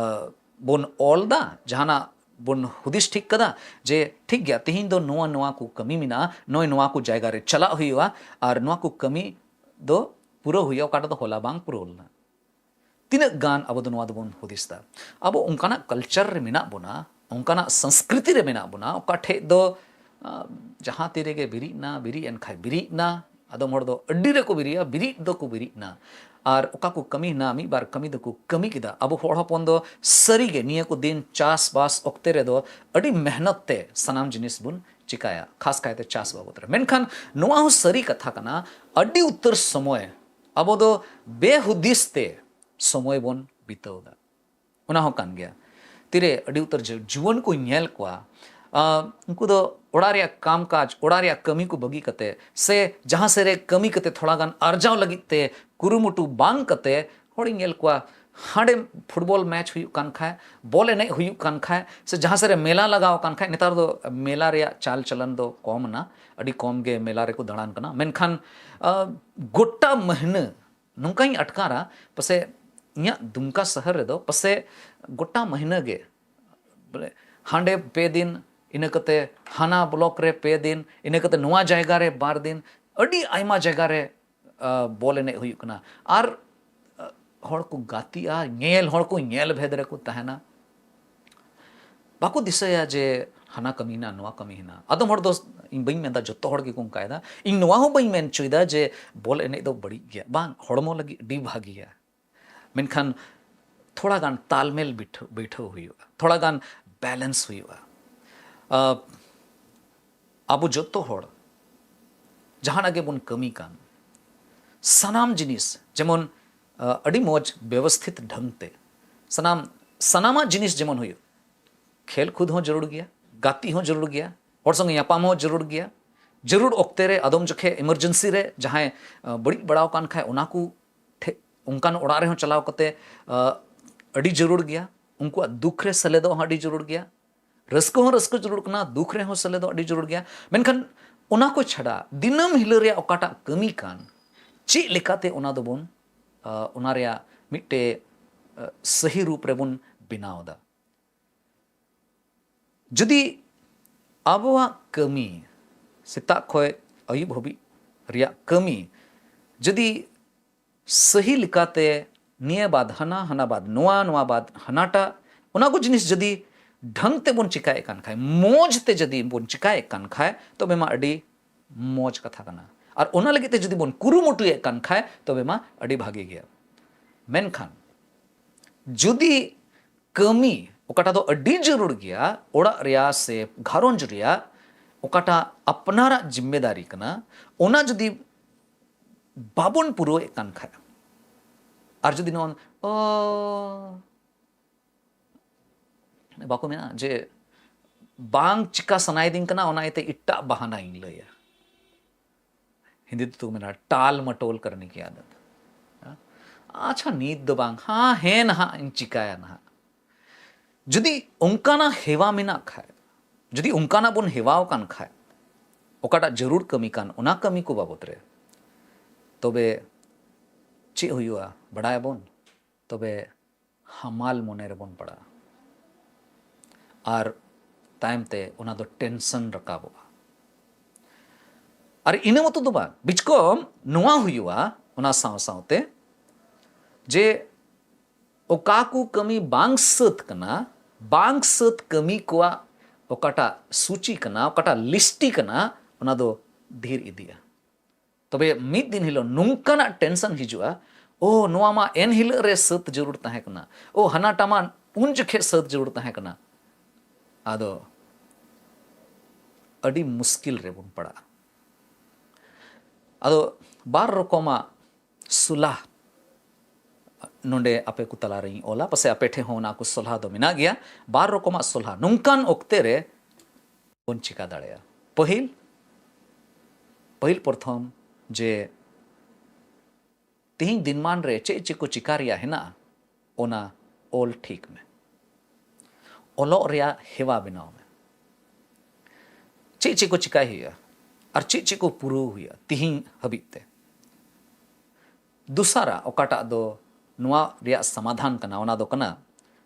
ᱵᱚᱱ ᱚᱞ ᱫᱟ, ᱡᱟᱦᱟᱱᱟᱜ ᱵᱚᱱ ᱦᱩᱫᱤᱥ ᱴᱷᱤᱠ ᱠᱟᱫᱟ ᱡᱮ ᱴᱷᱤᱠ ᱜᱮᱭᱟ, ᱛᱤᱦᱤᱧ ᱫᱚ ᱱᱚᱣᱟ ᱱᱚᱣᱟ ᱠᱚ ᱠᱟᱹᱢᱤ ᱢᱮᱱᱟᱜᱼᱟ, ᱱᱚᱜᱼᱚᱭ ᱱᱚᱣᱟ ᱠᱚ ᱡᱟᱭᱜᱟ ᱨᱮ ᱪᱟᱞᱟᱜ ᱦᱩᱭᱩᱜᱼᱟ ᱟᱨ ᱱᱚᱣᱟ ᱠᱚ ᱠᱟᱹᱢᱤ ᱫᱚ ᱯᱩᱨᱟᱹᱣ ᱦᱩᱭᱩᱜᱼᱟ, ᱚᱠᱟᱴᱟᱜ ᱫᱚ ᱦᱚᱞᱟ ᱵᱟᱝ ᱯᱩᱨᱟᱹᱣ ᱞᱮᱱᱟ? ᱛᱤᱱᱟᱹᱜ ᱜᱟᱱ ᱟᱵᱚ ᱫᱚ ᱱᱚᱣᱟ ᱫᱚᱵᱚᱱ ᱦᱩᱫᱤᱥ ᱫᱟ? ᱟᱵᱚ ᱚᱱᱠᱟᱱᱟᱜ ᱠᱟᱞᱪᱟᱨ ᱨᱮ ᱢᱮᱱᱟᱜ ᱵᱚᱱᱟ, ᱚᱱᱠᱟᱱᱟᱜ ᱥᱚᱝᱥᱠᱨᱤᱛᱤ ᱨᱮ ᱢᱮᱱᱟᱜ ᱵᱚᱱᱟ, ᱚᱠᱟ ᱴᱷᱮᱡ ᱫᱚ, ᱟ, ᱡᱟᱦᱟᱸ ᱛᱤ ᱨᱮᱜᱮ ᱵᱤᱨᱤᱫ ᱱᱟ, ᱵᱤᱨᱤᱫ ᱮᱱ ᱠᱷᱟᱡ ᱵᱤᱨᱤᱫ ᱱᱟ, ᱟᱫᱚᱢ ᱦᱚᱲ ᱫᱚ ᱟᱹᱰᱤ ᱨᱮᱠᱚ ᱵᱤᱨᱤᱫᱼᱟ, ᱵᱤᱨᱤᱫ ᱫᱚᱠᱚ ᱵᱤᱨᱤᱫ ᱱᱟ᱾ ᱟᱨ ᱚᱠᱟ ᱠᱚ ᱠᱟᱹᱢᱤ ᱦᱮᱱᱟᱜ, ᱢᱤᱫ ᱵᱟᱨ ᱠᱟᱹᱢᱤ ᱫᱚᱠᱚ ᱠᱟᱹᱢᱤ ᱠᱮᱫᱟ᱾ ᱟᱵᱚ ᱦᱚᱲ ᱦᱚᱯᱚᱱ ᱫᱚ ᱥᱟᱹᱨᱤᱜᱮ ᱱᱤᱭᱟᱹ ᱠᱚ ᱫᱤᱱ ᱪᱟᱥᱵᱟᱥ ᱚᱠᱛᱮ ᱨᱮᱫᱚ ᱟᱹᱰᱤ ᱢᱮᱦᱱᱚᱛ ᱛᱮ ᱥᱟᱱᱟᱢ ᱡᱤᱱᱤᱥ ᱵᱚᱱ ᱪᱤᱠᱟᱭᱟ, ᱠᱷᱟᱥ ᱠᱟᱭᱛᱮ ᱪᱟᱥ ᱵᱟᱵᱚᱛ ᱨᱮ᱾ ᱢᱮᱱᱠᱷᱟᱱ ᱱᱚᱣᱟ ᱦᱚᱸ ᱥᱟᱹᱨᱤ ᱠᱟᱛᱷᱟ ᱠᱟᱱᱟ, ᱟᱹᱰᱤ ᱩᱛᱟᱹᱨ ᱥᱚᱢᱚᱭ ᱟᱵᱚ ᱫᱚ ᱵᱮᱦᱩᱫᱤᱥ ᱛᱮ ᱥᱚᱢᱚᱭ ᱵᱚᱱ ᱵᱤᱛᱟᱹᱣ ᱮᱫᱟ᱾ ᱚᱱᱟ ᱦᱚᱸ ᱠᱟᱱ ᱜᱮᱭᱟ᱾ ᱛᱤᱨᱮ ᱟᱹᱰᱤ ᱩᱛᱟᱹᱨ ᱡᱩ-, ᱡᱩᱣᱟᱹᱱ ᱠᱚᱧ ᱧᱮᱞ ᱠᱚᱣᱟ, ᱟ, ᱩᱱᱠᱩ ᱫᱚ ᱚᱲᱟᱜ ᱨᱮᱭᱟᱜ ᱠᱟᱢ ᱠᱟᱡᱽ, ᱚᱲᱟᱜ ᱨᱮᱭᱟᱜ ᱠᱟᱹᱢᱤ ᱠᱚ ᱵᱟᱹᱜᱤ ᱠᱟᱛᱮ ᱥᱮ ᱡᱟᱦᱟᱸ ᱥᱮᱫ ᱨᱮ ᱠᱟᱹᱢᱤ ᱠᱟᱛᱮ ᱛᱷᱚᱲᱟ ᱜᱟᱱ ᱟᱨᱡᱟᱣ ᱞᱟᱹᱜᱤᱫ ᱛᱮ ᱠᱩᱨᱩᱢᱩᱴᱩ ᱵᱟᱝ ᱠᱟᱛᱮ, ᱦᱚᱲᱤᱧ ᱧᱮᱞ ᱠᱚᱣᱟ ᱦᱟᱸᱰᱮ ᱯᱷᱩᱴᱵᱚᱞ ᱢᱮᱪ ᱦᱩᱭᱩᱜ ᱠᱟᱱ ᱠᱷᱟᱡ, ᱵᱚᱞ ᱮᱱᱮᱡ ᱦᱩᱭᱩᱜ ᱠᱟᱱ ᱠᱷᱟᱡ, ᱥᱮ ᱡᱟᱦᱟᱸ ᱥᱮᱫ ᱨᱮ ᱢᱮᱞᱟ ᱞᱟᱜᱟᱣ ᱟᱠᱟᱱ ᱠᱷᱟᱡ, ᱱᱮᱛᱟᱨ ᱫᱚ ᱢᱮᱞᱟ ᱨᱮᱭᱟᱜ ᱪᱟᱞ ᱪᱟᱞᱟᱱ ᱫᱚ ᱠᱚᱢ ᱮᱱᱟ, ᱟᱹᱰᱤ ᱠᱚᱢ ᱜᱮ ᱢᱮᱞᱟ ᱨᱮᱠᱚ ᱫᱟᱬᱟᱱ ᱠᱟᱱᱟ᱾ ᱢᱮᱱᱠᱷᱟᱱ ᱟ, ᱜᱚᱴᱟ ᱢᱟᱹᱦᱱᱟᱹ ᱱᱚᱝᱠᱟᱧ ᱟᱴᱠᱟᱨᱟ, ᱯᱟᱥᱮ ᱤᱧᱟᱹᱜ ᱫᱩᱢᱠᱟ ᱥᱚᱦᱚᱨ ᱨᱮᱫᱚ ᱯᱟᱥᱮ ᱜᱚᱴᱟ ᱢᱟᱹᱦᱱᱟᱹ ᱜᱮ ᱵᱚᱞᱮ ᱦᱟᱸᱰᱮ ᱯᱮ ᱫᱤᱱ, ᱤᱱᱟᱹ ᱠᱟᱛᱮ ᱦᱟᱱᱟ ᱵᱞᱚᱠ ᱨᱮ ᱯᱮ ᱫᱤᱱ, ᱤᱱᱟᱹ ᱠᱟᱛᱮ ᱱᱚᱣᱟ ᱡᱟᱭᱜᱟ ᱨᱮ ᱵᱟᱨ ᱫᱤᱱ, ᱟᱹᱰᱤ ᱟᱭᱢᱟ ᱡᱟᱭᱜᱟ ᱨᱮ ᱟ, ᱵᱚᱞ ᱮᱱᱮᱡ ᱦᱩᱭᱩᱜ ᱠᱟᱱᱟ᱾ ᱟᱨ ᱟ, ᱦᱚᱲ ᱠᱚ ᱜᱟᱛᱮᱜᱼᱟ, ᱧᱮᱞ ᱦᱚᱲ ᱠᱚ ᱧᱮᱞ ᱵᱷᱮᱫ ᱨᱮᱠᱚ ᱛᱟᱦᱮᱱᱟ, ᱵᱟᱠᱚ ᱫᱤᱥᱟᱹᱭᱟ ᱡᱮ ᱦᱟᱱᱟ ᱠᱟᱹᱢᱤ ᱦᱮᱱᱟᱜᱼᱟ, ᱱᱚᱣᱟ ᱠᱟᱹᱢᱤ ᱦᱮᱱᱟᱜᱼᱟ᱾ ᱟᱫᱚᱢ ᱦᱚᱲ ᱫᱚ, ᱤᱧ ᱵᱟᱹᱧ ᱢᱮᱱᱫᱟ ᱡᱚᱛᱚ ᱦᱚᱲ ᱜᱮᱠᱚ ᱚᱱᱠᱟᱭᱮᱫᱟ, ᱤᱧ ᱱᱚᱣᱟ ᱦᱚᱸ ᱵᱟᱹᱧ ᱢᱮᱱ ᱦᱚᱪᱚᱭᱮᱫᱟ ᱡᱮ ᱵᱚᱞ ᱮᱱᱮᱡ ᱫᱚ ᱵᱟᱹᱲᱤᱡ ᱜᱮᱭᱟ, ᱵᱟᱝ, ᱦᱚᱲᱢᱚ ᱞᱟᱹᱜᱤᱫ ᱟᱹᱰᱤ ᱵᱷᱟᱹᱜᱤᱭᱟ᱾ ᱢᱮᱱᱠᱷᱟᱱ ᱛᱷᱚᱲᱟ ᱜᱟᱱ ᱛᱟᱞᱢᱮᱞ ᱵᱤᱴᱷᱟᱹ-, ᱵᱟᱹᱭᱴᱷᱟᱹᱣ ᱦᱩᱭᱩᱜᱼᱟ, ᱛᱷᱚᱲᱟ ᱜᱟᱱ ᱵᱮᱞᱮᱱᱥ ᱦᱩᱭᱩᱜᱼᱟ᱾ ᱟ, ᱟᱵᱚ ᱡᱚᱛᱚ ᱦᱚᱲ ᱡᱟᱦᱟᱱᱟᱜ ᱜᱮᱵᱚᱱ ᱠᱟᱹᱢᱤ ᱠᱟᱱ, ᱥᱟᱱᱟᱢ ᱡᱤᱱᱤᱥ ᱡᱮᱢᱚᱱ, ᱟ, ᱟᱹᱰᱤ ᱢᱚᱡᱽ ᱵᱮᱵᱚᱥᱛᱷᱤᱛ ᱰᱷᱚᱝ ᱛᱮ ᱥᱟᱱᱟᱢ, ᱥᱟᱱᱟᱢᱟᱜ ᱡᱤᱱᱤᱥ ᱡᱮᱢᱚᱱ ᱦᱩᱭᱩᱜ, ᱠᱷᱮᱞ ᱠᱩᱫ ᱦᱚᱸ ᱡᱟᱹᱨᱩᱲ ᱜᱮᱭᱟ, ᱜᱟᱛᱮᱜ ᱦᱚᱸ ᱡᱟᱹᱨᱩᱲ ᱜᱮᱭᱟ, ᱦᱚᱲ ᱥᱚᱸᱜᱮ ᱧᱟᱯᱟᱢ ᱦᱚᱸ ᱡᱟᱹᱨᱩᱲ ᱜᱮᱭᱟ᱾ ᱡᱟᱹᱨᱩᱲ ᱚᱠᱛᱮ ᱨᱮ, ᱟᱫᱚᱢ ᱡᱚᱠᱷᱮᱡ ᱮᱢᱟᱨᱡᱮᱱᱥᱤ ᱨᱮ ᱡᱟᱦᱟᱸᱭ, ᱟ, ᱵᱟᱹᱲᱤᱡ ᱵᱟᱲᱟᱣ ᱟᱠᱟᱱ ᱠᱷᱟᱡ, ᱚᱱᱟ ᱠᱚ ᱴᱷᱮ-, ᱚᱱᱠᱟᱱ ᱚᱲᱟᱜ ᱨᱮᱦᱚᱸ ᱪᱟᱞᱟᱣ ᱠᱟᱛᱮ, ᱟ, ᱟᱹᱰᱤ ᱡᱟᱹᱨᱩᱲ ᱜᱮᱭᱟ᱾ ᱩᱱᱠᱩᱣᱟᱜ ᱫᱩᱠ ᱨᱮ ᱥᱮᱞᱮᱫᱚᱜ ᱦᱚᱸ ᱟᱹᱰᱤ ᱡᱟᱹᱨᱩᱲ ᱜᱮᱭᱟ᱾ ᱨᱟᱹᱥᱠᱟᱹ ᱦᱚᱸ ᱨᱟᱹᱥᱠᱟᱹ ᱡᱟᱹᱨᱩᱲ ᱠᱟᱱᱟ, ᱫᱩᱠ ᱨᱮᱦᱚᱸ ᱥᱮᱞᱮᱫᱚᱜ ᱟᱹᱰᱤ ᱡᱟᱹᱨᱩᱲ ᱜᱮᱭᱟ᱾ ᱢᱮᱱᱠᱷᱟᱱ ᱚᱱᱟ ᱠᱚ ᱪᱷᱟᱰᱟ ᱫᱤᱱᱟᱹᱢ ᱦᱤᱞᱳᱜ ᱨᱮᱭᱟᱜ ᱚᱠᱟᱴᱟᱜ ᱠᱟᱹᱢᱤ ᱠᱟᱱ, ᱪᱮᱫ ᱞᱮᱠᱟᱛᱮ ᱚᱱᱟ ᱫᱚᱵᱚᱱ, ᱟ, ᱚᱱᱟ ᱨᱮᱭᱟᱜ ᱢᱤᱫᱴᱮᱡ, ᱟ, ᱥᱟᱹᱦᱤ ᱨᱩᱯ ᱨᱮᱵᱚᱱ ᱵᱮᱱᱟᱣ ᱮᱫᱟ? ᱡᱩᱫᱤ ᱟᱵᱚᱣᱟᱜ ᱠᱟᱹᱢᱤ, ᱥᱮᱛᱟᱜ ᱠᱷᱚᱱ ᱟᱹᱭᱩᱵ ᱦᱟᱹᱵᱤᱡ ᱨᱮᱭᱟᱜ ᱠᱟᱹᱢᱤ ᱡᱩᱫᱤ ᱥᱟᱹᱦᱤ ᱞᱮᱠᱟᱛᱮ ᱱᱤᱭᱟᱹ ᱵᱟᱫ ᱦᱟᱱᱟ, ᱦᱟᱱᱟ ᱵᱟᱫ ᱱᱚᱣᱟ, ᱱᱚᱣᱟ ᱵᱟᱫ ᱦᱟᱱᱟᱴᱟᱜ, ᱚᱱᱟ ᱠᱚ ᱡᱤᱱᱤᱥ ᱡᱩᱫᱤ ᱰᱷᱟᱝ ᱛᱮᱵᱚᱱ ᱪᱮᱠᱟᱭᱮᱫ ᱠᱟᱱ ᱠᱷᱟᱡ, ᱢᱚᱡᱽ ᱛᱮ ᱡᱩᱫᱤ ᱵᱚᱱ ᱪᱮᱠᱟᱭᱮᱫ ᱠᱟᱱ ᱠᱷᱟᱡ, ᱛᱚᱵᱮ ᱢᱟ ᱟᱹᱰᱤ ᱢᱚᱡᱽ ᱠᱟᱛᱷᱟ ᱠᱟᱱᱟ᱾ ᱟᱨ ᱚᱱᱟ ᱞᱟᱹᱜᱤᱫ ᱛᱮ ᱡᱩᱫᱤ ᱵᱚᱱ ᱠᱩᱨᱩᱢᱩᱴᱩᱭᱮᱫ ᱠᱟᱱ ᱠᱷᱟᱡ, ᱛᱚᱵᱮ ᱢᱟ ᱟᱹᱰᱤ ᱵᱷᱟᱜᱮ ᱜᱮᱭᱟ᱾ ᱢᱮᱱᱠᱷᱟᱱ ᱡᱩᱫᱤ ᱠᱟᱹᱢᱤ ᱚᱠᱟᱴᱟᱜ ᱫᱚ ᱟᱹᱰᱤ ᱡᱟᱹᱨᱩᱲ ᱜᱮᱭᱟ, ᱚᱲᱟᱜ ᱨᱮᱭᱟᱜ ᱥᱮ ᱜᱷᱟᱨᱚᱸᱡᱽ ᱨᱮᱭᱟᱜ ᱚᱠᱟᱴᱟᱜ ᱟᱯᱱᱟᱨᱟᱜ ᱡᱤᱢᱢᱮᱫᱟᱨᱤ ᱠᱟᱱᱟ, ᱚᱱᱟ ᱡᱩᱫᱤ ᱵᱟᱵᱚᱱ ᱯᱩᱨᱟᱹᱣᱮᱫ ᱠᱟᱱ ᱠᱷᱟᱡ, ᱟᱨ ᱡᱩᱫᱤ ᱱᱚᱣᱟ, ᱚ, ᱵᱟᱠᱚ ᱢᱮᱱᱟ ᱡᱮ ᱵᱟᱝ ᱪᱤᱠᱟ ᱥᱟᱱᱟᱭᱮᱫᱤᱧ ᱠᱟᱱᱟ, ᱚᱱᱟ ᱤᱭᱟᱹᱛᱮ ᱮᱴᱟᱜ ᱵᱟᱦᱟᱱᱟᱧ ᱞᱟᱹᱭᱟ᱾ ᱦᱤᱱᱫᱤ ᱛᱮᱫᱚ ᱠᱚ ᱢᱮᱱᱟ, ᱴᱟᱞ ᱢᱟᱴᱳᱞ ᱠᱟᱨᱱᱮ ᱠᱤ ᱟᱫᱚᱛ᱾ ᱟᱪᱪᱷᱟ, ᱱᱤᱛ ᱫᱚ ᱵᱟᱝ, ᱦᱟᱸ, ᱦᱮᱸ, ᱱᱟᱦᱟᱜ ᱤᱧ ᱪᱤᱠᱟᱹᱭᱟ ᱱᱟᱦᱟᱜ᱾ ᱡᱩᱫᱤ ᱚᱱᱠᱟᱱᱟᱜ ᱦᱮᱣᱟ ᱢᱮᱱᱟᱜ ᱠᱷᱟᱡ, ᱡᱩᱫᱤ ᱚᱱᱠᱟᱱᱟᱜ ᱵᱚᱱ ᱦᱮᱣᱟᱣ ᱟᱠᱟᱱ ᱠᱷᱟᱡ, ᱚᱠᱟᱴᱟᱜ ᱡᱟᱹᱨᱩᱲ ᱠᱟᱹᱢᱤ ᱠᱟᱱ, ᱚᱱᱟ ᱠᱟᱹᱢᱤ ᱠᱚ ᱵᱟᱵᱚᱫ ᱨᱮ, ᱛᱚᱵᱮ ᱪᱮᱫ ᱦᱩᱭᱩᱜᱼᱟ ᱵᱟᱰᱟᱭᱟᱵᱚᱱ? ᱛᱚᱵᱮ ᱦᱟᱢᱟᱞ ᱢᱚᱱᱮ ᱨᱮᱵᱚᱱ ᱯᱟᱲᱟᱜᱼᱟ᱾ ᱟᱨ ᱛᱟᱭᱚᱢ ᱛᱮ ᱚᱱᱟ ᱫᱚ ᱴᱮᱱᱥᱚᱱ ᱨᱟᱠᱟᱵᱚᱜᱼᱟ᱾ ᱟᱨ ᱤᱱᱟᱹ ᱢᱚᱛᱚ ᱫᱚ ᱵᱟᱝ, ᱵᱤᱪᱠᱚᱢ ᱱᱚᱣᱟ ᱦᱩᱭᱩᱜᱼᱟ, ᱚᱱᱟ ᱥᱟᱶ ᱥᱟᱶᱛᱮ ᱡᱮ ᱚᱠᱟ ᱠᱚ ᱠᱟᱹᱢᱤ ᱵᱟᱝ ᱥᱟᱹᱛ ᱠᱟᱱᱟ, ᱵᱟᱝ ᱥᱟᱹᱛ ᱠᱟᱹᱢᱤ ᱠᱚᱣᱟᱜ ᱚᱠᱟᱴᱟᱜ ᱥᱩᱪᱤ ᱠᱟᱱᱟ, ᱚᱠᱟᱴᱟᱜ ᱞᱤᱥᱴᱤ ᱠᱟᱱᱟ, ᱚᱱᱟ ᱫᱚ ᱰᱷᱮᱨ ᱤᱫᱤᱜᱼᱟ᱾ ᱛᱚᱵᱮ ᱢᱤᱫ ᱫᱤᱱ ᱦᱤᱞᱳᱜ ᱱᱚᱝᱠᱟᱱᱟᱜ ᱴᱮᱱᱥᱚᱱ ᱦᱤᱡᱩᱜᱼᱟ, "ᱳ, ᱱᱚᱣᱟ ᱢᱟ ᱮᱱ ᱦᱤᱞᱳᱜ ᱨᱮ ᱥᱟᱹᱛ ᱡᱟᱹᱨᱩᱲ ᱛᱟᱦᱮᱸ ᱠᱟᱱᱟ, ᱳ, ᱦᱟᱱᱟᱴᱟ ᱢᱟ ᱩᱱ ᱡᱚᱠᱷᱮᱡ ᱥᱟᱹᱛ ᱡᱟᱹᱨᱩᱲ ᱛᱟᱦᱮᱸ ᱠᱟᱱᱟ᱾" ᱟᱫᱚ ᱟᱹᱰᱤ ᱢᱩᱥᱠᱤᱞ ᱨᱮᱵᱚᱱ ᱯᱟᱲᱟᱜᱼᱟ᱾ ᱟᱫᱚ ᱵᱟᱨ ᱨᱚᱠᱚᱢᱟᱜ ᱥᱚᱞᱦᱟ ᱱᱚᱰᱮ ᱟᱯᱮ ᱠᱚ ᱛᱟᱞᱟᱨᱮᱧ ᱚᱞᱟ, ᱯᱟᱥᱮ ᱟᱯᱮ ᱴᱷᱮᱱ ᱦᱚᱸ ᱚᱱᱟ ᱠᱚ ᱥᱚᱞᱦᱟ ᱫᱚ ᱢᱮᱱᱟᱜ ᱜᱮᱭᱟ᱾ ᱵᱟᱨ ᱨᱚᱠᱚᱢᱟᱜ ᱥᱚᱞᱦᱟ ᱱᱚᱝᱠᱟᱱ ᱚᱠᱛᱮ ᱨᱮ ᱵᱚᱱ ᱪᱤᱠᱟ ᱫᱟᱲᱮᱭᱟᱜᱼᱟ᱾ ᱯᱟᱹᱦᱤᱞ, ᱯᱟᱹᱦᱤᱞ ᱯᱨᱚᱛᱷᱚᱢ ᱡᱮ ᱛᱤᱦᱤᱧ ᱫᱤᱱᱢᱟᱱ ᱨᱮ ᱪᱮᱫ ᱪᱮᱫ ᱠᱚ ᱪᱤᱠᱟ ᱨᱮᱭᱟᱜ ᱦᱮᱱᱟᱜᱼᱟ, ᱚᱱᱟ ᱚᱞ ᱴᱷᱤᱠ ᱢᱮ᱾ ᱚᱞᱚᱜ ᱨᱮᱭᱟᱜ ᱦᱮᱣᱟ ᱵᱮᱱᱟᱣ ᱢᱮ᱾ ᱪᱮᱫ ᱪᱮᱫ ᱠᱚ ᱪᱤᱠᱟᱭ ᱦᱩᱭᱩᱜᱼᱟ ᱟᱨ ᱪᱮᱫ ᱪᱮᱫ ᱠᱚ ᱯᱩᱨᱟᱹᱣ ᱦᱩᱭᱩᱜᱼᱟ ᱛᱤᱦᱤᱧ ᱦᱟᱹᱵᱤᱡ ᱛᱮ᱾ ᱫᱚᱥᱟᱨᱟᱜ, ᱚᱠᱟᱴᱟᱜ ᱫᱚ ᱱᱚᱣᱟ ᱨᱮᱭᱟᱜ ᱥᱚᱢᱟᱫᱷᱟᱱ ᱠᱟᱱᱟ, ᱚᱱᱟ ᱫᱚ ᱠᱟᱱᱟ,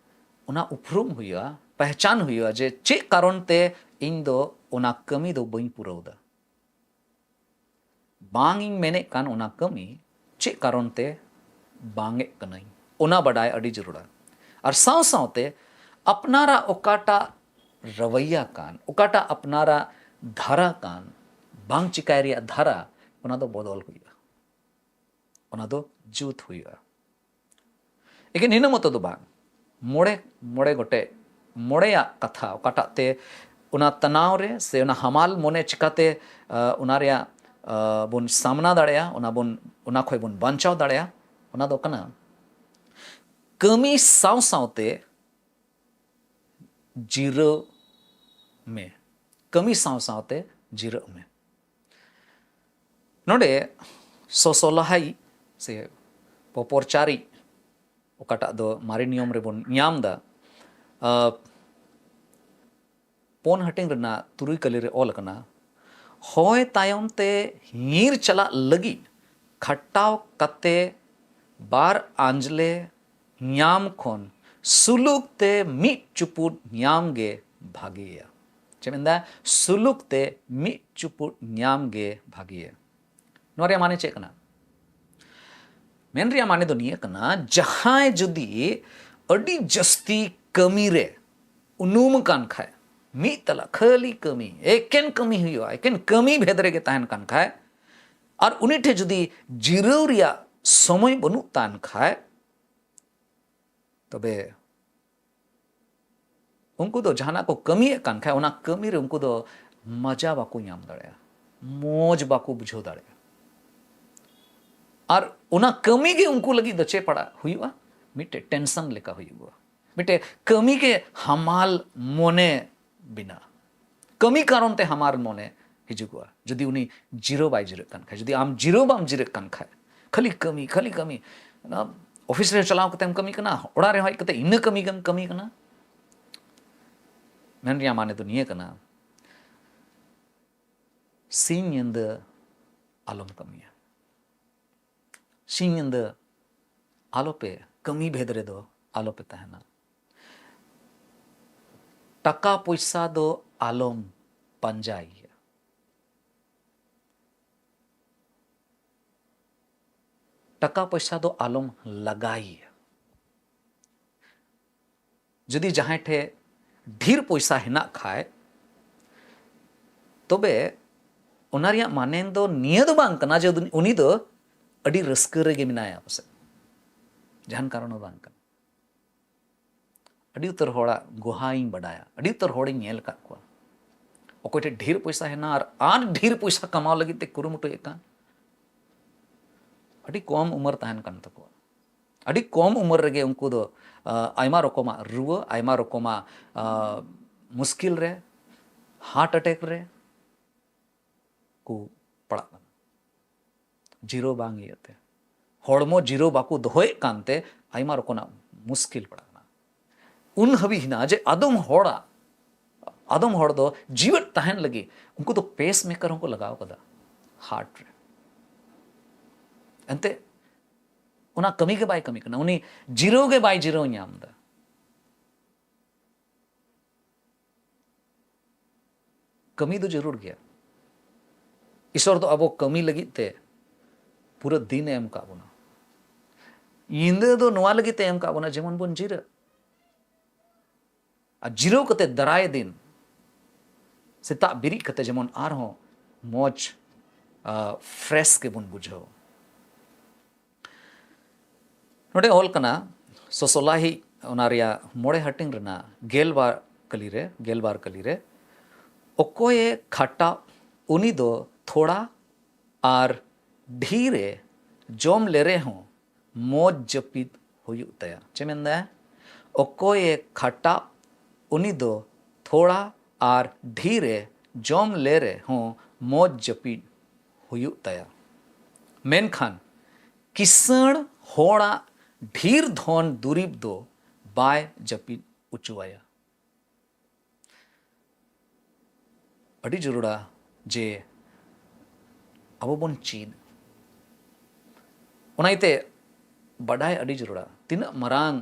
ᱚᱱᱟ ᱩᱯᱨᱩᱢ ᱦᱩᱭᱩᱜᱼᱟ, ᱯᱮᱦᱪᱟᱱ ᱦᱩᱭᱩᱜᱼᱟ ᱡᱮ ᱪᱮᱫ ᱠᱟᱨᱚᱱ ᱛᱮ ᱤᱧ ᱫᱚ ᱚᱱᱟ ᱠᱟᱹᱢᱤ ᱫᱚ ᱵᱟᱹᱧ ᱯᱩᱨᱟᱹᱣ ᱫᱟ᱾ ᱵᱟᱝ ᱤᱧ ᱢᱮᱱᱮᱫ ᱠᱟᱱ ᱚᱱᱟ ᱠᱟᱹᱢᱤ ᱪᱮᱫ ᱠᱟᱨᱚᱱ ᱛᱮ ᱵᱟᱝ ᱮᱫ ᱠᱟᱹᱱᱟᱹᱧ, ᱚᱱᱟ ᱵᱟᱰᱟᱭ ᱟᱹᱰᱤ ᱡᱟᱹᱨᱩᱲᱟ᱾ ᱟᱨ ᱥᱟᱶ ᱥᱟᱶᱛᱮ ᱟᱯᱱᱟᱨᱟᱜ ᱚᱠᱟᱴᱟᱜ ᱨᱟᱣᱟᱭᱟ ᱠᱟᱱ, ᱚᱠᱟᱴᱟᱜ ᱟᱯᱱᱟᱨᱟᱜ ᱫᱷᱟᱨᱟ ᱠᱟᱱ, ᱵᱟᱝ ᱪᱤᱠᱟᱭ ᱨᱮᱭᱟᱜ ᱫᱷᱟᱨᱟ, ᱚᱱᱟ ᱫᱚ ᱵᱚᱫᱚᱞ ᱦᱩᱭᱩᱜᱼᱟ, ᱚᱱᱟ ᱫᱚ ᱡᱩᱛ ᱦᱩᱭᱩᱜᱼᱟ᱾ ᱮᱠᱮᱱ ᱤᱱᱟᱹ ᱢᱚᱛᱚ ᱫᱚ ᱵᱟᱝ, ᱢᱚᱬᱮ, ᱢᱚᱬᱮ ᱜᱚᱴᱮᱡ, ᱢᱚᱬᱮᱭᱟᱜ ᱠᱟᱛᱷᱟ ᱚᱠᱟᱴᱟᱜ ᱛᱮ ᱚᱱᱟ ᱛᱟᱱᱟᱣ ᱨᱮ ᱥᱮ ᱚᱱᱟ ᱦᱟᱢᱟᱞ ᱢᱚᱱᱮ ᱪᱤᱠᱟᱛᱮ, ᱟ, ᱚᱱᱟ ᱨᱮᱭᱟᱜ, ᱟ, ᱵᱚᱱ ᱥᱟᱢᱱᱟ ᱫᱟᱲᱮᱭᱟᱜᱼᱟ, ᱚᱱᱟ ᱵᱚᱱ, ᱚᱱᱟ ᱠᱷᱚᱱ ᱵᱚᱱ ᱵᱟᱧᱪᱟᱣ ᱫᱟᱲᱮᱭᱟᱜᱼᱟ, ᱚᱱᱟ ᱫᱚ ᱠᱟᱱᱟ ᱠᱟᱹᱢᱤ ᱥᱟᱶ ᱥᱟᱶᱛᱮ ᱡᱤᱨᱟᱹᱜ ᱢᱮ᱾ ᱠᱟᱹᱢᱤ ᱥᱟᱶ ᱥᱟᱶᱛᱮ ᱡᱤᱨᱟᱹᱜ ᱢᱮ᱾ ᱱᱚᱰᱮ ᱥᱚᱥᱚᱞᱦᱟᱭᱤᱡ ᱥᱮ ᱯᱚᱯᱚᱨᱪᱟᱨᱤᱡ, ᱚᱠᱟᱴᱟᱜ ᱫᱚ ᱢᱟᱨᱮ ᱱᱤᱭᱚᱢ ᱨᱮᱵᱚᱱ ᱧᱟᱢ ᱮᱫᱟ, ᱟᱸ, ᱯᱩᱱ ᱦᱟᱹᱴᱤᱧ ᱨᱮᱱᱟᱜ ᱛᱩᱨᱩᱭ ᱠᱟᱹᱞᱤ ᱨᱮ ᱚᱞ ᱟᱠᱟᱱᱟ, ᱦᱚᱭ ᱛᱟᱭᱚᱢ ᱛᱮ ᱧᱤᱨ ᱪᱟᱞᱟᱜ ᱞᱟᱹᱜᱤᱫ ᱠᱷᱟᱴᱟᱣ ᱠᱟᱛᱮ ᱵᱟᱨ ᱟᱸᱡᱽᱞᱮ ᱧᱟᱢ ᱠᱷᱚᱱ ᱥᱩᱞᱩᱠ ᱛᱮ ᱢᱤᱫ ᱪᱩᱯᱩᱫ ᱧᱟᱢ ᱜᱮ ᱵᱷᱟᱜᱮᱭᱟ᱾ ᱪᱮᱫ ᱢᱮᱱᱫᱟ? ᱥᱩᱞᱩᱠ ᱛᱮ ᱢᱤᱫ ᱪᱩᱯᱩᱫ ᱧᱟᱢ ᱜᱮ ᱵᱷᱟᱜᱮᱭᱟ᱾ ᱱᱚᱣᱟ ᱨᱮᱭᱟᱜ ᱢᱟᱱᱮ ᱪᱮᱫ ᱠᱟᱱᱟ? ᱢᱮᱱ ᱨᱮᱭᱟᱜ ᱢᱟᱱᱮ ᱫᱚ ᱱᱤᱭᱟᱹ ᱠᱟᱱᱟ, ᱡᱟᱦᱟᱸᱭ ᱡᱩᱫᱤ ᱟᱹᱰᱤ ᱡᱟᱹᱥᱛᱤ ᱠᱟᱹᱢᱤ ᱨᱮ ᱩᱱᱩᱢ ᱟᱠᱟᱱ ᱠᱷᱟᱡ, ᱢᱤᱫ ᱛᱟᱞᱟ ᱠᱷᱟᱹᱞᱤ ᱠᱟᱹᱢᱤ, ᱮᱠᱮᱱ ᱠᱟᱹᱢᱤ ᱦᱩᱭᱩᱜᱼᱟ, ᱮᱠᱮᱱ ᱠᱟᱹᱢᱤ ᱵᱷᱮᱫ ᱨᱮᱜᱮ ᱛᱟᱦᱮᱱ ᱠᱟᱱ ᱠᱷᱟᱡ, ᱟᱨ ᱩᱱᱤ ᱴᱷᱮᱱ ᱡᱩᱫᱤ ᱡᱤᱨᱟᱹᱣ ᱨᱮᱭᱟᱜ ᱥᱚᱢᱚᱭ ᱵᱟᱹᱱᱩᱜ ᱛᱟᱱ ᱠᱷᱟᱡ, ᱛᱚᱵᱮ ᱩᱱᱠᱩ ᱫᱚ ᱡᱟᱦᱟᱱᱟᱜ ᱠᱚ ᱠᱟᱹᱢᱤᱭᱮᱫ ᱠᱟᱱ ᱠᱷᱟᱡ, ᱚᱱᱟ ᱠᱟᱹᱢᱤ ᱨᱮ ᱩᱱᱠᱩ ᱫᱚ ᱢᱟᱡᱟ ᱵᱟᱠᱚ ᱧᱟᱢ ᱫᱟᱲᱮᱭᱟᱜᱼᱟ, ᱢᱚᱡᱽ ᱵᱟᱠᱚ ᱵᱩᱡᱷᱟᱹᱣ ᱫᱟᱲᱮᱭᱟᱜᱼᱟ᱾ ᱟᱨ ᱚᱱᱟ ᱠᱟᱹᱢᱤ ᱜᱮ ᱩᱱᱠᱩ ᱞᱟᱹᱜᱤᱫ ᱫᱚ ᱪᱮᱫ ᱯᱟᱲᱟᱜ ᱦᱩᱭᱩᱜᱼᱟ? ᱢᱤᱫᱴᱮᱡ ᱴᱮᱱᱥᱚᱱ ᱞᱮᱠᱟ ᱦᱩᱭᱩᱜᱼᱟ, ᱢᱤᱫᱴᱮᱡ ᱠᱟᱹᱢᱤ ᱜᱮ ᱦᱟᱢᱟᱞ ᱢᱚᱱᱮ ᱵᱮᱱᱟᱜᱼᱟ᱾ ᱠᱟᱹᱢᱤ ᱠᱟᱨᱚᱱ ᱛᱮ ᱦᱟᱢᱟᱞ ᱢᱚᱱᱮ ᱦᱤᱡᱩᱜᱚᱜᱼᱟ, ᱡᱩᱫᱤ ᱩᱱᱤ ᱡᱤᱨᱟᱹᱣ ᱵᱟᱭ ᱡᱤᱨᱟᱹᱜ ᱠᱟᱱ ᱠᱷᱟᱡ, ᱡᱩᱫᱤ ᱟᱢ ᱡᱤᱨᱟᱹᱣ ᱵᱟᱢ ᱡᱤᱨᱟᱹᱜ ᱠᱟᱱ ᱠᱷᱟᱡ, ᱠᱷᱟᱹᱞᱤ ᱠᱟᱹᱢᱤ, ᱠᱷᱟᱹᱞᱤ ᱠᱟᱹᱢᱤ, ᱚᱱᱟ ᱚᱯᱷᱤᱥ ᱨᱮ ᱪᱟᱞᱟᱣ ᱠᱟᱛᱮᱢ ᱠᱟᱹᱢᱤ ᱠᱟᱱᱟ, ᱚᱲᱟᱜ ᱨᱮ ᱦᱮᱡ ᱠᱟᱛᱮ ᱤᱱᱟᱹ ᱠᱟᱹᱢᱤ ᱜᱮᱢ ᱠᱟᱹᱢᱤ ᱠᱟᱱᱟ᱾ ᱢᱮᱱ ᱨᱮᱭᱟᱜ ᱢᱟᱱᱮ ᱫᱚ ᱱᱤᱭᱟᱹ ᱠᱟᱱᱟ, ᱥᱤᱧ ᱧᱤᱫᱟᱹ ᱟᱞᱚᱢ ᱠᱟᱹᱢᱤᱭᱟ᱾ ᱥᱤᱧ ᱧᱤᱫᱟᱹ ᱟᱞᱚᱯᱮ, ᱠᱟᱹᱢᱤ ᱵᱷᱮᱫ ᱨᱮᱫᱚ ᱟᱞᱚᱯᱮ ᱛᱟᱦᱮᱱᱟ᱾ ᱴᱟᱠᱟ ᱯᱚᱭᱥᱟ ᱫᱚ ᱟᱞᱚᱢ ᱯᱟᱸᱡᱟᱭᱟ᱾ ᱴᱟᱠᱟ ᱯᱚᱭᱥᱟ ᱫᱚ ᱟᱞᱚᱢ ᱞᱟᱜᱟᱭᱟ᱾ ᱡᱩᱫᱤ ᱡᱟᱦᱟᱸᱭ ᱴᱷᱮᱡ ᱰᱷᱮᱨ ᱯᱚᱭᱥᱟ ᱦᱮᱱᱟᱜ ᱠᱷᱟᱡ, ᱛᱚᱵᱮ ᱚᱱᱟ ᱨᱮᱭᱟᱜ ᱢᱟᱱᱮ ᱫᱚ ᱱᱤᱭᱟᱹ ᱫᱚ ᱵᱟᱝ ᱠᱟᱱᱟ ᱡᱮ ᱩᱱᱤ ᱫᱚ ᱟᱹᱰᱤ ᱨᱟᱹᱥᱠᱟᱹ ᱨᱮᱜᱮ ᱢᱮᱱᱟᱭᱟ ᱯᱟᱥᱮᱡ᱾ ᱡᱟᱦᱟᱱ ᱠᱟᱨᱚᱱ ᱦᱚᱸ ᱵᱟᱝ ᱠᱟᱱᱟ᱾ ᱟᱹᱰᱤ ᱩᱛᱟᱹᱨ ᱦᱚᱲᱟᱜ ᱜᱚᱦᱟᱧ ᱵᱟᱰᱟᱭᱟ, ᱟᱹᱰᱤ ᱩᱛᱟᱹᱨ ᱦᱚᱲᱤᱧ ᱧᱮᱞ ᱟᱠᱟᱫ ᱠᱚᱣᱟ, ᱚᱠᱚᱭ ᱴᱷᱮᱱ ᱰᱷᱮᱨ ᱯᱚᱭᱥᱟ ᱦᱮᱱᱟᱜᱼᱟ ᱟᱨ, ᱟᱨ ᱰᱷᱮᱨ ᱯᱚᱭᱥᱟ ᱠᱟᱢᱟᱣ ᱞᱟᱹᱜᱤᱫ ᱛᱮ ᱠᱩᱨᱩᱢᱩᱴᱩᱭᱮᱫ ᱠᱟᱱ᱾ ᱟᱹᱰᱤ ᱠᱚᱢ ᱩᱢᱮᱨ ᱛᱟᱦᱮᱱ ᱠᱟᱱ ᱛᱟᱠᱚᱣᱟ᱾ ᱟᱹᱰᱤ ᱠᱚᱢ ᱩᱢᱮᱨ ᱨᱮᱜᱮ ᱩᱱᱠᱩ ᱫᱚ, ᱟ, ᱟᱭᱢᱟ ᱨᱚᱠᱚᱢᱟᱜ ᱨᱩᱣᱟᱹ, ᱟᱭᱢᱟ ᱨᱚᱠᱚᱢᱟᱜ, ᱟ, ᱢᱩᱥᱠᱤᱞ ᱨᱮ, ᱦᱟᱨᱴ ᱮᱴᱮᱠ ᱨᱮ ᱠᱚ ᱯᱟᱲᱟᱜ ᱠᱟᱱᱟ᱾ ᱡᱤᱨᱟᱹᱣ ᱵᱟᱝ ᱤᱭᱟᱹᱛᱮ᱾ ᱦᱚᱲᱢᱚ ᱡᱤᱨᱟᱹᱣ ᱵᱟᱠᱚ ᱫᱚᱦᱚᱭᱮᱫ ᱠᱟᱱᱛᱮ ᱟᱭᱢᱟ ᱨᱚᱠᱚᱢᱟᱜ ᱢᱩᱥᱠᱤᱞ ᱯᱟᱲᱟᱜ ᱠᱟᱱᱟ᱾ ᱩᱱ ᱦᱟᱹᱵᱤᱡ ᱦᱮᱱᱟᱜᱼᱟ ᱡᱮ ᱟᱫᱚᱢ ᱦᱚᱲᱟᱜ, ᱟᱫᱚᱢ ᱦᱚᱲ ᱫᱚ ᱡᱤᱣᱮᱫ ᱛᱟᱦᱮᱱ ᱞᱟᱹᱜᱤᱫ ᱩᱱᱠᱩ ᱫᱚ ᱯᱮᱥ ᱢᱮᱠᱟᱨ ᱦᱚᱸᱠᱚ ᱞᱟᱜᱟᱣ ᱠᱟᱫᱟ ᱦᱟᱨᱴ ᱨᱮ᱾ ᱮᱱᱛᱮ ᱚᱱᱟ ᱠᱟᱹᱢᱤ ᱜᱮ ᱵᱟᱭ ᱠᱟᱹᱢᱤ ᱠᱟᱱᱟ, ᱩᱱᱤ ᱡᱤᱨᱟᱹᱣ ᱜᱮ ᱵᱟᱭ ᱡᱤᱨᱟᱹᱣ ᱧᱟᱢ ᱮᱫᱟ᱾ ᱠᱟᱹᱢᱤ ᱫᱚ ᱡᱟᱹᱨᱩᱲ ᱜᱮᱭᱟ᱾ ᱤᱥᱚᱨ ᱫᱚ ᱟᱵᱚ ᱠᱟᱹᱢᱤ ᱞᱟᱹᱜᱤᱫ ᱛᱮ ᱯᱩᱨᱟᱹ ᱫᱤᱱ ᱮ ᱮᱢ ᱠᱟᱜ ᱵᱚᱱᱟ᱾ ᱧᱤᱫᱟᱹ ᱫᱚ ᱱᱚᱣᱟ ᱞᱟᱹᱜᱤᱫ ᱛᱮ ᱮᱢ ᱠᱟᱜ ᱵᱚᱱᱟ ᱡᱮᱢᱚᱱ ᱵᱚᱱ ᱡᱤᱨᱟᱹᱜ᱾ ᱟᱨ ᱡᱤᱨᱟᱹᱣ ᱠᱟᱛᱮ ᱫᱟᱨᱟᱭ ᱫᱤᱱ ᱥᱮᱛᱟᱜ ᱵᱮᱨᱮᱫ ᱠᱟᱛᱮ ᱡᱮᱢᱚᱱ ᱟᱨᱦᱚᱸ ᱢᱚᱡᱽ, ᱯᱷᱨᱮᱥ ᱜᱮᱵᱚᱱ ᱵᱩᱡᱷᱟᱹᱣ᱾ ᱱᱚᱰᱮ ᱚᱞ ᱠᱟᱱᱟ ᱥᱚᱥᱚᱞᱟᱦᱤ, ᱚᱱᱟ ᱨᱮᱭᱟᱜ ᱢᱚᱬᱮ ᱦᱟᱹᱴᱤᱧ ᱨᱮᱱᱟᱜ ᱜᱮᱞᱵᱟᱨ ᱠᱟᱹᱞᱤ ᱨᱮ, ᱜᱮᱞᱵᱟᱨ ᱠᱟᱹᱞᱤ ᱨᱮ, ᱚᱠᱚᱭᱮ ᱠᱷᱟᱴᱟᱜ ᱩᱱᱤ ᱫᱚ ᱛᱷᱚᱲᱟ ᱟᱨ ᱰᱷᱤᱨᱮ ᱡᱚᱢ ᱞᱮ ᱨᱮᱦᱚᱸ ᱢᱚᱡᱽ ᱡᱟᱹᱯᱤᱫ ᱦᱩᱭᱩᱜ ᱛᱟᱭᱟ᱾ ᱪᱮ ᱢᱮᱱᱫᱟᱭ? ᱚᱠᱚᱭᱮ ᱠᱷᱟᱴᱟᱜ ᱩᱱᱤ ᱫᱚ ᱛᱷᱚᱲᱟ ᱟᱨ ᱰᱷᱤᱨᱮ ᱡᱚᱢ ᱞᱮ ᱨᱮᱦᱚᱸ ᱢᱚᱡᱽ ᱡᱟᱹᱯᱤᱫ ᱦᱩᱭᱩᱜ ᱛᱟᱭᱟ᱾ ᱢᱮᱱᱠᱷᱟᱱ ᱠᱤᱥᱟᱹᱬ ᱦᱚᱲᱟᱜ ᱰᱷᱤᱨ ᱫᱷᱚᱱ ᱫᱩᱨᱤᱵᱽ ᱫᱚ ᱵᱟᱭ ᱡᱟᱹᱯᱤᱫ ᱚᱪᱚᱣᱟᱭᱟ᱾ ᱟᱹᱰᱤ ᱡᱟᱹᱨᱩᱲᱟ ᱡᱮ ᱟᱵᱚ ᱵᱚᱱ ᱪᱮᱫ᱾ ᱚᱱᱟ ᱤᱭᱟᱹᱛᱮ ᱵᱟᱰᱟᱭ ᱟᱹᱰᱤ ᱡᱟᱹᱨᱩᱲᱟ᱾ ᱛᱤᱱᱟᱹᱜ ᱢᱟᱨᱟᱝ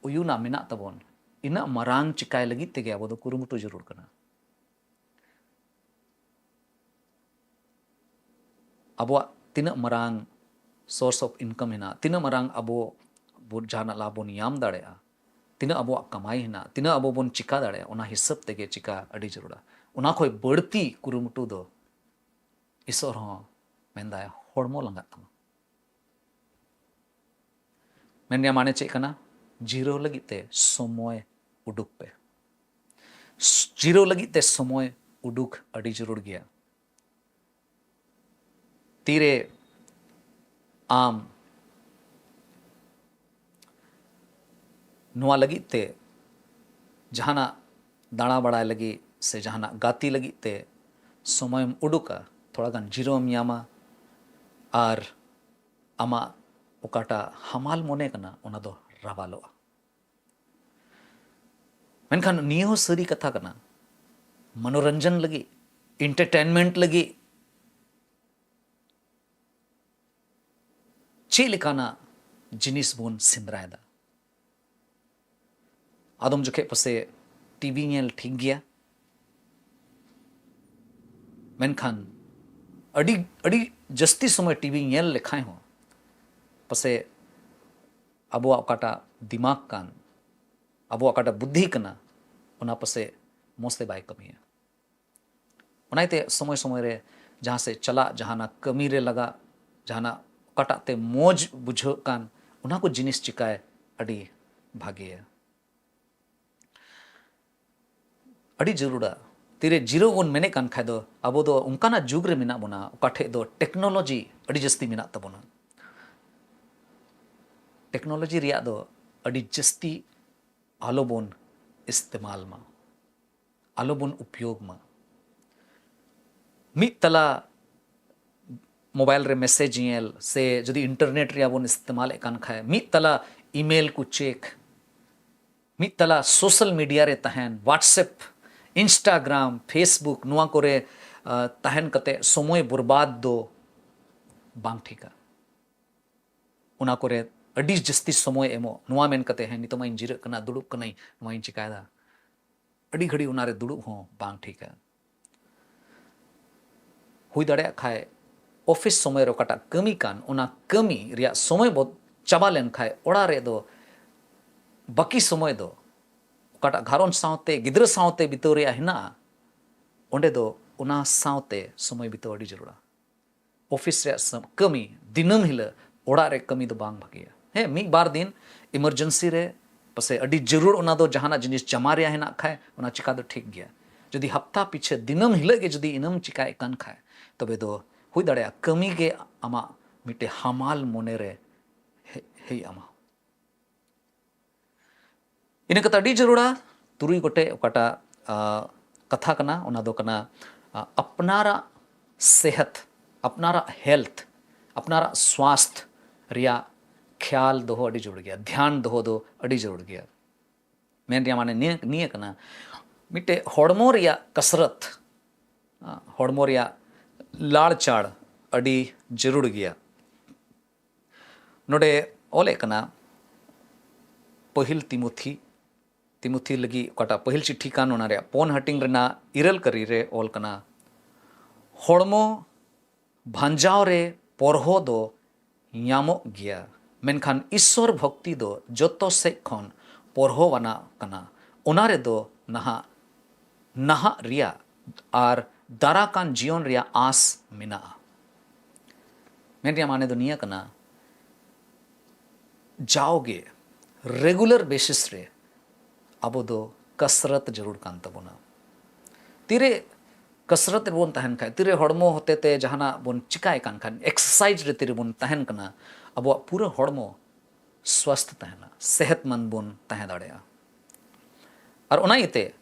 ᱩᱭᱩᱱᱟ ᱢᱮᱱᱟᱜ ᱛᱟᱵᱚᱱ, ᱤᱱᱟᱹᱜ ᱢᱟᱨᱟᱝ ᱪᱤᱠᱟᱭ ᱞᱟᱹᱜᱤᱫ ᱛᱮᱜᱮ ᱟᱵᱚ ᱫᱚ ᱠᱩᱨᱩᱢᱩᱴᱩ ᱡᱟᱹᱨᱩᱲ ᱠᱟᱱᱟ᱾ ᱟᱵᱚᱣᱟᱜ ᱛᱤᱱᱟᱹᱜ ᱢᱟᱨᱟᱝ source of income ᱦᱮᱱᱟᱜᱼᱟ, ᱛᱤᱱᱟᱹᱜ ᱢᱟᱨᱟᱝ ᱟᱵᱚ ᱵᱚ-, ᱡᱟᱦᱟᱱᱟᱜ ᱞᱟᱵᱷ ᱵᱚᱱ ᱧᱟᱢ ᱫᱟᱲᱮᱭᱟᱜᱼᱟ, ᱛᱤᱱᱟᱹᱜ ᱟᱵᱚᱣᱟᱜ ᱠᱟᱢᱟᱭ ᱦᱮᱱᱟᱜᱼᱟ, ᱛᱤᱱᱟᱹᱜ ᱟᱵᱚ ᱵᱚᱱ ᱪᱤᱠᱟ ᱫᱟᱲᱮᱭᱟᱜᱼᱟ, ᱚᱱᱟ ᱦᱤᱥᱟᱹᱵ ᱛᱮᱜᱮ ᱪᱤᱠᱟ ᱟᱹᱰᱤ ᱡᱟᱹᱨᱩᱲᱟ᱾ ᱚᱱᱟ ᱠᱷᱚᱱ ᱵᱟᱹᱲᱛᱤ ᱠᱩᱨᱩᱢᱩᱴᱩ ᱫᱚ ᱤᱥᱚᱨ ᱦᱚᱸ ᱢᱮᱱᱫᱟᱭ ᱦᱚᱲᱢᱚ ᱞᱟᱸᱜᱟᱜ ᱛᱟᱢᱟ᱾ ᱢᱮᱱ ᱨᱮᱭᱟᱜ ᱢᱟᱱᱮ ᱪᱮᱫ ᱠᱟᱱᱟ? ᱡᱤᱨᱟᱹᱣ ᱞᱟᱹᱜᱤᱫ ᱛᱮ ᱥᱚᱢᱚᱭ ᱩᱰᱩᱠ ᱯᱮ᱾ ᱡᱤᱨᱟᱹᱣ ᱞᱟᱹᱜᱤᱫ ᱛᱮ ᱥᱚᱢᱚᱭ ᱩᱰᱩᱠ ᱟᱹᱰᱤ ᱡᱟᱹᱨᱩᱲ ᱜᱮᱭᱟ᱾ ᱛᱤᱨᱮ ᱟᱢ ᱱᱚᱣᱟ ᱞᱟᱹᱜᱤᱫ ᱛᱮ ᱡᱟᱦᱟᱱᱟᱜ ᱫᱟᱬᱟ ᱵᱟᱲᱟᱭ ᱞᱟᱹᱜᱤᱫ ᱥᱮ ᱡᱟᱦᱟᱱᱟᱜ ᱜᱟᱛᱮ ᱞᱟᱹᱜᱤᱫ ᱛᱮ ᱥᱚᱢᱚᱭᱮᱢ ᱩᱰᱩᱠᱟ, ᱛᱷᱚᱲᱟ ᱜᱟᱱ ᱡᱤᱨᱟᱹᱣᱮᱢ ᱧᱟᱢᱟ ᱟᱨ ᱟᱢᱟᱜ ᱚᱠᱟᱴᱟᱜ ᱦᱟᱢᱟᱞ ᱢᱚᱱᱮ ᱠᱟᱱᱟ, ᱚᱱᱟ ᱫᱚ ᱨᱟᱣᱟᱞᱚᱜᱼᱟ᱾ ᱢᱮᱱᱠᱷᱟᱱ ᱱᱤᱭᱟᱹ ᱦᱚᱸ ᱥᱟᱹᱨᱤ ᱠᱟᱛᱷᱟ ᱠᱟᱱᱟ, ᱢᱚᱱᱳᱨᱚᱧᱡᱚᱱ ᱞᱟᱹᱜᱤᱫ, ᱮᱱᱴᱟᱨᱴᱮᱱᱢᱮᱱᱴ ᱞᱟᱹᱜᱤᱫ ᱪᱮᱫ ᱞᱮᱠᱟᱱᱟᱜ ᱡᱤᱱᱤᱥ ᱵᱚᱱ ᱥᱮᱸᱫᱽᱨᱟᱭᱮᱫᱟ? ᱟᱫᱚᱢ ᱡᱚᱠᱷᱮᱡ ᱯᱟᱥᱮ ᱴᱤᱵᱷᱤ ᱧᱮᱞ ᱴᱷᱤᱠ ᱜᱮᱭᱟ, ᱢᱮᱱᱠᱷᱟᱱ ᱟᱹᱰᱤ, ᱟᱹᱰᱤ ᱡᱟᱹᱥᱛᱤ ᱥᱚᱢᱚᱭ ᱴᱤᱵᱷᱤ ᱧᱮᱞ ᱞᱮᱠᱷᱟᱡ ᱦᱚᱸ ᱯᱟᱥᱮ ᱟᱵᱚᱣᱟᱜ ᱚᱠᱟᱴᱟᱜ ᱫᱤᱢᱟᱜᱽ ᱠᱟᱱ, ᱟᱵᱚᱣᱟᱜ ᱚᱠᱟᱴᱟᱜ ᱵᱩᱫᱽᱫᱷᱤ ᱠᱟᱱᱟ, ᱚᱱᱟ ᱯᱟᱥᱮ ᱢᱚᱡᱽ ᱛᱮ ᱵᱟᱭ ᱠᱟᱹᱢᱤᱭᱟ᱾ ᱚᱱᱟᱛᱮ ᱥᱚᱢᱚᱭ ᱥᱚᱢᱚᱭ ᱨᱮ ᱡᱟᱦᱟᱸ ᱥᱮᱫ ᱪᱟᱞᱟᱜ, ᱡᱟᱦᱟᱱᱟᱜ ᱠᱟᱹᱢᱤ ᱨᱮ ᱞᱟᱜᱟᱜ, ᱡᱟᱦᱟᱱᱟᱜ ᱚᱠᱟᱴᱟᱜ ᱛᱮ ᱢᱚᱡᱽ ᱵᱩᱡᱷᱟᱹᱜ ᱠᱟᱱ, ᱚᱱᱟ ᱠᱚ ᱡᱤᱱᱤᱥ ᱪᱤᱠᱟᱭ ᱟᱹᱰᱤ ᱵᱷᱟᱜᱮᱭᱟ᱾ ᱟᱹᱰᱤ ᱡᱟᱹᱨᱩᱲᱟ᱾ ᱛᱤᱨᱮ ᱡᱤᱨᱟᱹᱣ ᱵᱚᱱ ᱢᱮᱱᱮᱫ ᱠᱟᱱ ᱠᱷᱟᱡ ᱫᱚ, ᱟᱵᱚ ᱫᱚ ᱚᱱᱠᱟᱱᱟᱜ ᱡᱩᱜᱽ ᱨᱮ ᱢᱮᱱᱟᱜ ᱵᱚᱱᱟ, ᱚᱠᱟ ᱴᱷᱮᱡ ᱫᱚ ᱴᱮᱠᱱᱳᱞᱚᱡᱤ ᱟᱹᱰᱤ ᱡᱟᱹᱥᱛᱤ ᱢᱮᱱᱟᱜ ᱛᱟᱵᱚᱱᱟ᱾ ᱴᱮᱠᱱᱳᱞᱚᱡᱤ ᱨᱮᱭᱟᱜ ᱫᱚ ᱟᱹᱰᱤ ᱡᱟᱹᱥᱛᱤ ᱟᱞᱚ ᱵᱚᱱ ᱤᱥᱛᱮᱢᱟᱞ ᱢᱟ, ᱟᱞᱚ ᱵᱚᱱ ᱩᱯᱭᱳᱜᱽ ᱢᱟ᱾ ᱢᱤᱫ ᱛᱟᱞᱟ ᱢᱳᱵᱟᱭᱤᱞ ᱨᱮ ᱢᱮᱥᱮᱡᱽ ᱧᱮᱞ ᱥᱮ ᱡᱩᱫᱤ ᱤᱱᱴᱟᱨᱱᱮᱴ ᱨᱮᱭᱟᱜ ᱵᱚᱱ ᱤᱥᱛᱮᱢᱟᱞᱮᱫ ᱠᱟᱱ ᱠᱷᱟᱡ, ᱢᱤᱫ ᱛᱟᱞᱟ ᱤᱢᱮᱞ ᱠᱚ ᱪᱮᱠ, ᱢᱤᱫ ᱛᱟᱞᱟ ᱥᱳᱥᱟᱞ ᱢᱤᱰᱤᱭᱟ ᱨᱮ ᱛᱟᱦᱮᱱ, WhatsApp, Instagram, Facebook, ᱱᱚᱣᱟ ᱠᱚᱨᱮ, ᱟ, ᱛᱟᱦᱮᱱ ᱠᱟᱛᱮ ᱥᱚᱢᱚᱭ ᱵᱚᱨᱵᱟᱫ ᱫᱚ ᱵᱟᱝ ᱴᱷᱤᱠᱟ᱾ ᱚᱱᱟ ᱠᱚᱨᱮ ᱟᱹᱰᱤ ᱡᱟᱹᱥᱛᱤ ᱥᱚᱢᱚᱭ ᱮᱢᱚᱜ, ᱱᱚᱣᱟ ᱢᱮᱱ ᱠᱟᱛᱮ, "ᱦᱮᱸ, ᱱᱤᱛᱚᱜ ᱢᱟ ᱤᱧ ᱡᱤᱨᱟᱹᱜ ᱠᱟᱱᱟ, ᱫᱩᱲᱩᱵ ᱠᱟᱹᱱᱟᱹᱧ, ᱱᱚᱣᱟᱧ ᱪᱤᱠᱟᱭᱮᱫᱟ", ᱟᱹᱰᱤ ᱜᱷᱟᱹᱲᱤᱡ ᱚᱱᱟᱨᱮ ᱫᱩᱲᱩᱵ ᱦᱚᱸ ᱵᱟᱝ ᱴᱷᱤᱠᱟ᱾ ᱦᱩᱭ ᱫᱟᱲᱮᱭᱟᱜ ᱠᱷᱟᱡ ᱚᱯᱷᱤᱥ ᱥᱚᱢᱚᱭ ᱨᱮ ᱚᱠᱟᱴᱟᱜ ᱠᱟᱹᱢᱤ ᱠᱟᱱ, ᱚᱱᱟ ᱠᱟᱹᱢᱤ ᱨᱮᱭᱟᱜ ᱥᱚᱢᱚᱭ ᱵᱚ ᱪᱟᱵᱟ ᱞᱮᱱ ᱠᱷᱟᱡ, ᱚᱲᱟᱜ ᱨᱮ ᱫᱚ ᱵᱟᱹᱠᱤ ᱥᱚᱢᱚᱭ ᱫᱚ ᱚᱠᱟᱴᱟᱜ ᱜᱷᱟᱨᱚᱸᱡᱽ ᱥᱟᱶᱛᱮ, ᱜᱤᱫᱽᱨᱟᱹ ᱥᱟᱶᱛᱮ ᱵᱤᱛᱟᱹᱣ ᱨᱮᱭᱟᱜ ᱦᱮᱱᱟᱜᱼᱟ, ᱚᱸᱰᱮ ᱫᱚ ᱚᱱᱟ ᱥᱟᱶᱛᱮ ᱥᱚᱢᱚᱭ ᱵᱤᱛᱟᱹᱣ ᱟᱹᱰᱤ ᱡᱟᱹᱨᱩᱲᱟ᱾ ᱚᱯᱷᱤᱥ ᱨᱮᱭᱟᱜ ᱥᱟᱹᱢ-, ᱠᱟᱹᱢᱤ ᱫᱤᱱᱟᱹᱢ ᱦᱤᱞᱟᱹᱜ ᱚᱲᱟᱜ ᱨᱮ ᱠᱟᱹᱢᱤ ᱫᱚ ᱵᱟᱝ ᱵᱷᱟᱜᱮᱭᱟ᱾ ᱦᱮᱸ, ᱢᱤᱫ ᱵᱟᱨ ᱫᱤᱱ ᱤᱢᱟᱨᱡᱮᱱᱥᱤ ᱨᱮ ᱯᱟᱥᱮ ᱟᱹᱰᱤ ᱡᱟᱹᱨᱩᱲ ᱚᱱᱟ ᱫᱚ ᱡᱟᱦᱟᱱᱟᱜ ᱡᱤᱱᱤᱥ ᱡᱟᱢᱟ ᱨᱮᱭᱟᱜ ᱦᱮᱱᱟᱜ ᱠᱷᱟᱡ, ᱚᱱᱟ ᱪᱤᱠᱟ ᱫᱚ ᱴᱷᱤᱠ ᱜᱮᱭᱟ᱾ ᱡᱩᱫᱤ ᱦᱟᱯᱛᱟ ᱯᱤᱪᱷᱟᱹ ᱫᱤᱱᱟᱹᱢ ᱦᱤᱞᱟᱹᱜ ᱜᱮ ᱡᱩᱫᱤ ᱤᱱᱟᱹᱢ ᱪᱤᱠᱟᱭᱮᱫ ᱠᱟᱱ ᱠᱷᱟᱡ, ᱛᱚᱵᱮ ᱫᱚ ᱦᱩᱭ ᱫᱟᱲᱮᱭᱟᱜᱼᱟ ᱠᱟᱹᱢᱤ ᱜᱮ ᱟᱢᱟᱜ ᱢᱤᱫᱴᱮᱡ ᱦᱟᱢᱟᱞ ᱢᱚᱱᱮ ᱨᱮ ᱦᱮ-, ᱦᱮᱡ ᱟᱢᱟ᱾ ᱤᱱᱟᱹ ᱠᱟᱛᱮ ᱟᱹᱰᱤ ᱡᱟᱹᱨᱩᱲᱟ ᱛᱩᱨᱩᱭ ᱜᱚᱴᱮᱡ ᱚᱠᱟᱴᱟᱜ, ᱟ, ᱠᱟᱛᱷᱟ ᱠᱟᱱᱟ, ᱚᱱᱟ ᱫᱚ ᱠᱟᱱᱟ, ᱟ, ᱟᱯᱱᱟᱨᱟᱜ ᱥᱮᱦᱟᱛ, ᱟᱯᱱᱟᱨᱟᱜ ᱦᱮᱞᱛᱷ, ᱟᱯᱱᱟᱨᱟᱜ ᱥᱣᱟᱥᱛᱷ ᱨᱮᱭᱟᱜ ᱠᱷᱮᱭᱟᱞ ᱫᱚᱦᱚ ᱟᱹᱰᱤ ᱡᱟᱹᱨᱩᱲ ᱜᱮᱭᱟ, ᱫᱷᱮᱭᱟᱱ ᱫᱚᱦᱚ ᱫᱚ ᱟᱹᱰᱤ ᱡᱟᱹᱨᱩᱲ ᱜᱮᱭᱟ᱾ ᱢᱮᱱ ᱨᱮᱭᱟᱜ ᱢᱟᱱᱮ ᱱᱤᱭᱟᱹ, ᱱᱤᱭᱟᱹ ᱠᱟᱱᱟ, ᱢᱤᱫᱴᱮᱡ ᱦᱚᱲᱢᱚ ᱨᱮᱭᱟᱜ ᱠᱟᱥᱨᱟᱛ, ᱟ, ᱦᱚᱲᱢᱚ ᱨᱮᱭᱟᱜ ᱞᱟᱲᱪᱟᱲ ᱟᱹᱰᱤ ᱡᱟᱹᱨᱩᱲ ᱜᱮᱭᱟ᱾ ᱱᱚᱰᱮ ᱚᱞᱮᱫ ᱠᱟᱱᱟ, ᱯᱟᱹᱦᱤᱞ ᱛᱤᱢᱳᱛᱷᱤ, ᱛᱤᱢᱳᱛᱷᱤ ᱞᱟᱹᱜᱤᱫ ᱚᱠᱟᱴᱟᱜ ᱯᱟᱹᱦᱤᱞ ᱪᱤᱴᱷᱤ ᱠᱟᱱ, ᱚᱱᱟ ᱨᱮᱭᱟᱜ ᱯᱳᱱ ᱦᱟᱹᱴᱤᱧ ᱨᱮᱱᱟᱜ ᱤᱨᱟᱹᱞ ᱠᱟᱹᱨᱤ ᱨᱮ ᱚᱞ ᱠᱟᱱᱟ, ᱦᱚᱲᱢᱚ ᱵᱷᱟᱧᱡᱟᱣ ᱨᱮ ᱯᱚᱨᱦᱚ ᱫᱚ ᱧᱟᱢᱚᱜ ᱜᱮᱭᱟ, ᱢᱮᱱᱠᱷᱟᱱ ᱤᱥᱥᱚᱨ ᱵᱷᱚᱠᱛᱤ ᱫᱚ ᱡᱚᱛᱚ ᱥᱮᱫ ᱠᱷᱚᱱ ᱯᱚᱨᱦᱚᱣᱟᱱᱟᱜ ᱠᱟᱱᱟ᱾ ᱚᱱᱟ ᱨᱮᱫᱚ ᱱᱟᱦᱟᱜ, ᱱᱟᱦᱟᱜ ᱨᱮᱭᱟᱜ ᱟᱨ ᱫᱟᱨᱟ ᱠᱟᱱ ᱡᱤᱭᱚᱱ ᱨᱮᱭᱟᱜ ᱟᱸᱥ ᱢᱮᱱᱟᱜᱼᱟ᱾ ᱢᱮᱱ ᱨᱮᱭᱟᱜ ᱢᱟᱱᱮ ᱫᱚ ᱱᱤᱭᱟᱹ ᱠᱟᱱᱟ, ᱡᱟᱣᱜᱮ regular basis ᱨᱮ ᱟᱵᱚ ᱫᱚ ᱠᱟᱥᱨᱟᱛ ᱡᱟᱹᱨᱩᱲ ᱠᱟᱱ ᱛᱟᱵᱚᱱᱟ᱾ ᱛᱤᱨᱮ ᱠᱟᱥᱨᱟᱛ ᱨᱮᱵᱚᱱ ᱛᱟᱦᱮᱱ ᱠᱷᱟᱡ, ᱛᱤᱨᱮ ᱦᱚᱲᱢᱚ ᱦᱚᱛᱮᱛᱮ ᱡᱟᱦᱟᱱᱟᱜ ᱵᱚᱱ ᱪᱤᱠᱟᱭ ᱠᱟᱱ ᱠᱷᱟᱱ, ᱮᱠᱥᱟᱨᱥᱟᱭᱤᱡᱽ ᱨᱮ ᱛᱤᱨᱮᱵᱚᱱ ᱛᱟᱦᱮᱱ ᱠᱟᱱᱟ, ᱟᱵᱚᱣᱟᱜ ᱯᱩᱨᱟᱹ ᱦᱚᱲᱢᱚ ᱥᱣᱟᱥᱛᱷ ᱛᱟᱦᱮᱱᱟ, ᱥᱮᱦᱮᱫᱢᱟᱱᱫ ᱵᱚᱱ ᱛᱟᱦᱮᱸ ᱫᱟᱲᱮᱭᱟᱜᱼᱟ᱾ ᱟᱨ ᱚᱱᱟ ᱤᱭᱟᱹᱛᱮ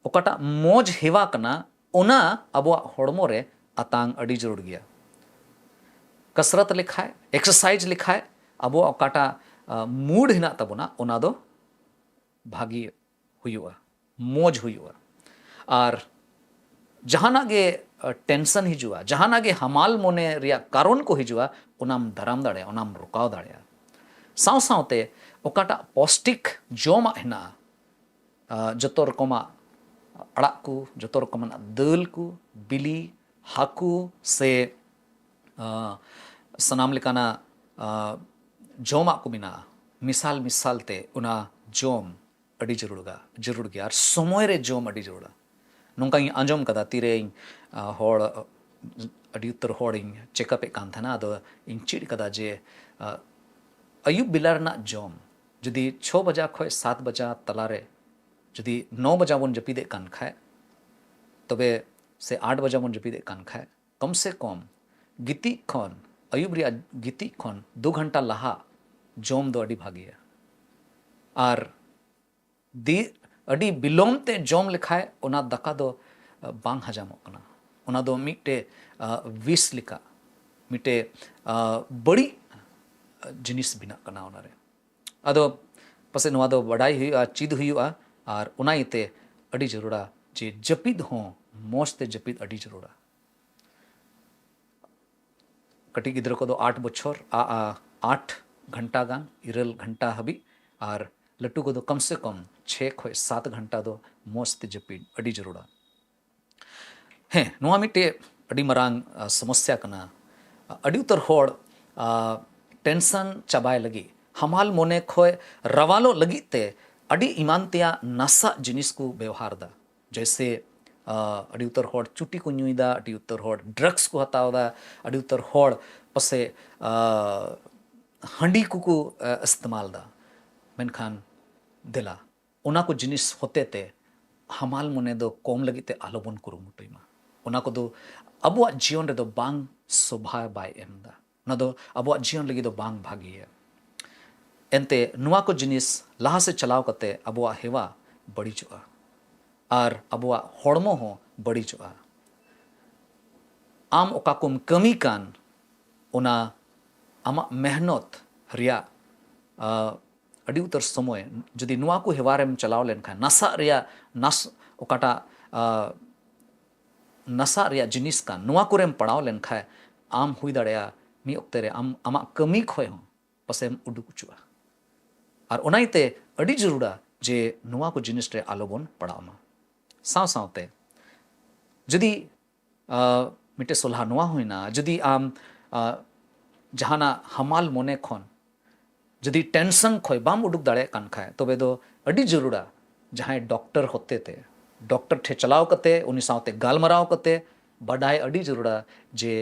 ᱚᱠᱟᱴᱟᱜ ᱢᱚᱡᱽ ᱦᱮᱣᱟ ᱠᱟᱱᱟ, ᱚᱱᱟ ᱟᱵᱚᱣᱟᱜ ᱦᱚᱲᱢᱚ ᱨᱮ ᱟᱛᱟᱝ ᱟᱹᱰᱤ ᱡᱟᱹᱨᱩᱲ ᱜᱮᱭᱟ᱾ ᱠᱟᱥᱨᱟᱛ ᱞᱮᱠᱷᱟᱡ, ᱮᱠᱥᱟᱨᱥᱟᱭᱤᱡᱽ ᱞᱮᱠᱷᱟᱡ, ᱟᱵᱚᱣᱟᱜ ᱚᱠᱟᱴᱟᱜ, ᱟ, ᱢᱩᱰ ᱦᱮᱱᱟᱜ ᱛᱟᱵᱚᱱᱟ, ᱚᱱᱟ ᱫᱚ ᱵᱷᱟᱜᱤ ᱦᱩᱭᱩᱜᱼᱟ, ᱢᱚᱡᱽ ᱦᱩᱭᱩᱜᱼᱟ᱾ ᱟᱨ ᱡᱟᱦᱟᱱᱟᱜ ᱜᱮ, ᱟ, ᱴᱮᱱᱥᱚᱱ ᱦᱤᱡᱩᱜᱼᱟ, ᱡᱟᱦᱟᱱᱟᱜ ᱜᱮ ᱦᱟᱢᱟᱞ ᱢᱚᱱᱮ ᱨᱮᱭᱟᱜ ᱠᱟᱨᱚᱱ ᱠᱚ ᱦᱤᱡᱩᱜᱼᱟ, ᱚᱱᱟᱢ ᱫᱟᱨᱟᱢ ᱫᱟᱲᱮᱭᱟᱜᱼᱟ, ᱚᱱᱟᱢ ᱨᱚᱠᱟᱣ ᱫᱟᱲᱮᱭᱟᱜᱼᱟ᱾ ᱥᱟᱶ ᱥᱟᱶᱛᱮ ᱚᱠᱟᱴᱟᱜ ᱯᱚᱥᱴᱤᱠ ᱡᱚᱢᱟᱜ ᱦᱮᱱᱟᱜᱼᱟ, ᱟ, ᱡᱚᱛᱚ ᱨᱚᱠᱚᱢᱟᱜ ᱟᱲᱟᱜ ᱠᱚ, ᱡᱚᱛᱚ ᱨᱚᱠᱚᱢᱟᱜ ᱫᱟᱹᱞ ᱠᱚ, ᱵᱤᱞᱤ, ᱦᱟᱹᱠᱩ ᱥᱮ, ᱟ, ᱥᱟᱱᱟᱢ ᱞᱮᱠᱟᱱᱟᱜ, ᱟ, ᱡᱚᱢᱟᱜ ᱠᱚ ᱢᱮᱱᱟᱜᱼᱟ, ᱢᱮᱥᱟᱞ ᱢᱮᱥᱟᱞ ᱛᱮ ᱚᱱᱟ ᱡᱚᱢ ᱟᱹᱰᱤ ᱡᱟᱹᱨᱩᱲ ᱜᱟ-, ᱡᱟᱹᱨᱩᱲ ᱜᱮᱭᱟ᱾ ᱟᱨ ᱥᱚᱢᱚᱭ ᱨᱮ ᱡᱚᱢ ᱟᱹᱰᱤ ᱡᱟᱹᱨᱩᱲᱟ᱾ ᱱᱚᱝᱠᱟᱧ ᱟᱸᱡᱚᱢ ᱠᱟᱫᱟ, ᱛᱤᱨᱮ ᱤᱧ, ᱟ, ᱦᱚᱲ, ᱟᱹᱰᱤ ᱩᱛᱟᱹᱨ ᱦᱚᱲᱤᱧ ᱪᱮᱠᱟᱯᱮᱫ ᱠᱟᱱ ᱛᱟᱦᱮᱱᱟ, ᱟᱫᱚ ᱤᱧ ᱪᱮᱫ ᱠᱟᱫᱟ ᱡᱮ, ᱟ, ᱟᱹᱭᱩᱵ ᱵᱮᱞᱟ ᱨᱮᱱᱟᱜ ᱡᱚᱢ ᱡᱩᱫᱤ ᱪᱷᱚ ᱵᱟᱡᱟ ᱠᱷᱚᱡ ᱥᱟᱛ ᱵᱟᱡᱟ ᱛᱟᱞᱟᱨᱮ ᱡᱩᱫᱤ ᱱᱚ ᱵᱟᱡᱟ ᱵᱚᱱ ᱡᱟᱹᱯᱤᱫᱮᱫ ᱠᱟᱱ ᱠᱷᱟᱡ, ᱛᱚᱵᱮ ᱥᱮ ᱟᱴ ᱵᱟᱡᱟ ᱵᱚᱱ ᱡᱟᱹᱯᱤᱫᱮᱫ ᱠᱟᱱ ᱠᱷᱟᱡ, ᱠᱚᱢ ᱥᱮ ᱠᱚᱢ ᱜᱤᱛᱤᱡ ᱠᱷᱚᱱ, ᱟᱹᱭᱩᱵ ᱨᱮᱭᱟᱜ ᱜᱤᱛᱤᱡ ᱠᱷᱚᱱ ᱫᱩ ᱜᱷᱚᱱᱴᱟ ᱞᱟᱦᱟ ᱡᱚᱢ ᱫᱚ ᱟᱹᱰᱤ ᱵᱷᱟᱜᱮᱭᱟ᱾ ᱟᱨ ᱫᱤ-, ᱟᱹᱰᱤ ᱵᱤᱞᱚᱢ ᱛᱮ ᱡᱚᱢ ᱞᱮᱠᱷᱟᱡ ᱚᱱᱟ ᱫᱟᱠᱟ ᱫᱚ, ᱟ, ᱵᱟᱝ ᱦᱟᱡᱟᱢᱚᱜ ᱠᱟᱱᱟ᱾ ᱚᱱᱟ ᱫᱚ ᱢᱤᱫᱴᱮᱡ, ᱟ, ᱵᱤᱥ ᱞᱮᱠᱟ᱾ ᱢᱤᱫᱴᱮᱡ ᱵᱟᱹᱲᱤᱡ ᱡᱤᱱᱤᱥ ᱵᱮᱱᱟᱜ ᱠᱟᱱᱟ ᱚᱱᱟᱨᱮ᱾ ᱟᱫᱚ ᱯᱟᱥᱮᱡ ᱱᱚᱣᱟ ᱫᱚ ᱵᱟᱰᱟᱭ ᱦᱩᱭᱩᱜᱼᱟ, ᱪᱮᱫ ᱦᱩᱭᱩᱜᱼᱟ᱾ ᱟᱨ ᱚᱱᱟ ᱤᱭᱟᱹᱛᱮ ᱟᱹᱰᱤ ᱡᱟᱹᱨᱩᱲᱟ ᱡᱮ ᱡᱟᱹᱯᱤᱫ ᱦᱚᱸ ᱢᱚᱡᱽ ᱛᱮ ᱡᱟᱹᱯᱤᱫ ᱟᱹᱰᱤ ᱡᱟᱹᱨᱩᱲᱟ᱾ ᱠᱟᱹᱴᱤᱡ ᱜᱤᱫᱽᱨᱟᱹ ᱠᱚᱫᱚ ᱟᱴ ᱵᱚᱪᱷᱚᱨ ᱟ- ᱟ- ᱟᱴ ᱜᱷᱚᱱᱴᱟ ᱜᱟᱱ, ᱤᱨᱟᱹᱞ ᱜᱷᱚᱱᱴᱟ ᱦᱟᱹᱵᱤᱡ, ᱟᱨ ᱞᱟᱹᱴᱩ ᱠᱚᱫᱚ ᱠᱚᱢ ᱥᱮ ᱠᱚᱢ ᱪᱷᱮ ᱠᱷᱚᱱ ᱥᱟᱛ ᱜᱷᱚᱱᱴᱟ ᱫᱚ ᱢᱚᱡᱽ ᱛᱮ ᱡᱟᱹᱯᱤᱫ ᱟᱹᱰᱤ ᱡᱟᱹᱨᱩᱲᱟ᱾ ᱦᱮᱸ, ᱱᱚᱣᱟ ᱢᱤᱫᱴᱮᱡ ᱟᱹᱰᱤ ᱢᱟᱨᱟᱝ ᱥᱚᱢᱚᱥᱥᱟ ᱠᱟᱱᱟ᱾ ᱟᱹᱰᱤ ᱩᱛᱟᱹᱨ ᱦᱚᱲ ᱴᱮᱱᱥᱚᱱ ᱪᱟᱵᱟᱭ ᱞᱟᱹᱜᱤᱫ, ᱦᱟᱢᱟᱞ ᱢᱚᱱᱮ ᱠᱷᱚᱱ ᱨᱟᱣᱟᱞᱚᱜ ᱞᱟᱹᱜᱤᱫ ᱛᱮ ᱟᱹᱰᱤ ᱮᱢᱟᱱ ᱛᱮᱭᱟᱜ ᱱᱟᱥᱟᱜ ᱡᱤᱱᱤᱥ ᱠᱚ ᱵᱮᱣᱦᱟᱨ ᱮᱫᱟ᱾ ᱡᱮᱭᱥᱮ ᱟᱹᱰᱤ ᱩᱛᱟᱹᱨ ᱦᱚᱲ ᱪᱩᱴᱤ ᱠᱚ ᱧᱩᱭᱮᱫᱟ, ᱟᱹᱰᱤ ᱩᱛᱟᱹᱨ ᱦᱚᱲ ᱰᱨᱟᱜᱽᱥ ᱠᱚ ᱦᱟᱛᱟᱣ ᱮᱫᱟ, ᱟᱹᱰᱤ ᱩᱛᱟᱹᱨ ᱦᱚᱲ ᱯᱟᱥᱮ ᱦᱟᱺᱰᱤ ᱠᱚᱠᱚ ᱤᱥᱛᱮᱢᱟᱞ ᱮᱫᱟ᱾ ᱢᱮᱱᱠᱷᱟᱱ ᱫᱮᱞᱟ, ᱚᱱᱟ ᱠᱚ ᱡᱤᱱᱤᱥ ᱦᱚᱛᱮ ᱛᱮ ᱦᱟᱢᱟᱞ ᱢᱚᱱᱮ ᱫᱚ ᱠᱚᱢ ᱞᱟᱹᱜᱤᱫ ᱛᱮ ᱟᱞᱚᱵᱚᱱ ᱠᱩᱨᱩᱢᱩᱴᱩᱭ ᱢᱟ᱾ ᱚᱱᱟ ᱠᱚᱫᱚ ᱟᱵᱚᱣᱟᱜ ᱡᱤᱭᱚᱱ ᱨᱮᱫᱚ ᱵᱟᱝ ᱥᱳᱵᱷᱟ ᱵᱟᱭ ᱮᱢ ᱮᱫᱟ᱾ ᱚᱱᱟ ᱫᱚ ᱟᱵᱚᱣᱟᱜ ᱡᱤᱭᱚᱱ ᱞᱟᱹᱜᱤᱫ ᱫᱚ ᱵᱟᱝ ᱵᱷᱟᱜᱮᱭᱟ᱾ ᱮᱱᱛᱮ ᱱᱚᱣᱟ ᱠᱚ ᱡᱤᱱᱤᱥ ᱞᱟᱦᱟ ᱥᱮᱫ ᱪᱟᱞᱟᱣ ᱠᱟᱛᱮ ᱟᱵᱚᱣᱟᱜ ᱦᱮᱣᱟ ᱵᱟᱹᱲᱤᱡᱚᱜᱼᱟ ᱟᱨ ᱟᱵᱚᱣᱟᱜ ᱦᱚᱲᱢᱚ ᱦᱚᱸ ᱵᱟᱹᱲᱤᱡᱚᱜᱼᱟ᱾ ᱟᱢ ᱚᱠᱟ ᱠᱚᱢ ᱠᱟᱹᱢᱤ ᱠᱟᱱ, ᱚᱱᱟ ᱟᱢᱟᱜ ᱢᱮᱦᱱᱚᱛ ᱨᱮᱭᱟᱜ ᱟᱹᱰᱤ ᱩᱛᱟᱹᱨ ᱥᱚᱢᱚᱭ ᱡᱩᱫᱤ ᱱᱚᱣᱟ ᱠᱚ ᱦᱮᱣᱟ ᱨᱮᱢ ᱪᱟᱞᱟᱣ ᱞᱮᱱᱠᱷᱟᱱ, ᱱᱟᱥᱟᱜ ᱨᱮᱭᱟᱜ ᱱᱟᱥ ᱚᱠᱟᱴᱟᱜ ᱱᱟᱥᱟᱜ ᱨᱮᱭᱟᱜ ᱡᱤᱱᱤᱥ ᱠᱟᱱ, ᱱᱚᱣᱟ ᱠᱚᱨᱮᱢ ᱯᱟᱲᱟᱣ ᱞᱮᱱᱠᱷᱟᱱ, ᱟᱢ ᱦᱩᱭ ᱫᱟᱲᱮᱭᱟᱜᱼᱟ ᱢᱤᱫ ᱚᱠᱛᱮ ᱨᱮ ᱟᱢ ᱟᱢᱟᱜ ᱠᱟᱹᱢᱤ ᱠᱷᱚᱱ ᱦᱚᱸ ᱯᱟᱥᱮᱢ ᱩᱰᱩᱠ ᱦᱚᱪᱚᱜᱼᱟ᱾ ᱟᱨ ᱚᱱᱟ ᱤᱭᱟᱹᱛᱮ ᱟᱹᱰᱤ ᱡᱟᱹᱨᱩᱲᱟ ᱡᱮ ᱱᱚᱣᱟ ᱠᱚ ᱡᱤᱱᱤᱥ ᱨᱮ ᱟᱞᱚᱵᱚᱱ ᱯᱟᱲᱟᱣ ᱢᱟ᱾ ᱥᱟᱶ ᱥᱟᱶᱛᱮ ᱡᱩᱫᱤ ᱢᱤᱫᱴᱮᱡ ᱥᱚᱞᱦᱟ ᱱᱚᱣᱟ ᱦᱩᱭᱱᱟ, ᱡᱩᱫᱤ ᱟᱢ ᱡᱟᱦᱟᱱᱟᱜ ᱦᱟᱢᱟᱞ ᱢᱚᱱᱮ ᱠᱷᱚᱱ, ᱡᱩᱫᱤ ᱴᱮᱱᱥᱚᱱ ᱠᱷᱚᱱ ᱵᱟᱢ ᱩᱰᱩᱠ ᱫᱟᱲᱮᱭᱟᱜ ᱠᱟᱱ ᱠᱷᱟᱡ, ᱛᱚᱵᱮ ᱫᱚ ᱟᱹᱰᱤ ᱡᱟᱹᱨᱩᱲᱟ ᱡᱟᱦᱟᱸᱭ ᱰᱚᱠᱴᱚᱨ ᱦᱚᱛᱮ ᱛᱮ, ᱰᱚᱠᱴᱚᱨ ᱴᱷᱮᱱ ᱪᱟᱞᱟᱣ ᱠᱟᱛᱮ, ᱩᱱᱤ ᱥᱟᱶᱛᱮ ᱜᱟᱞᱢᱟᱨᱟᱣ ᱠᱟᱛᱮ ᱵᱟᱰᱟᱭ ᱟᱹᱰᱤ ᱡᱟᱹᱨᱩᱲᱟ ᱡᱮ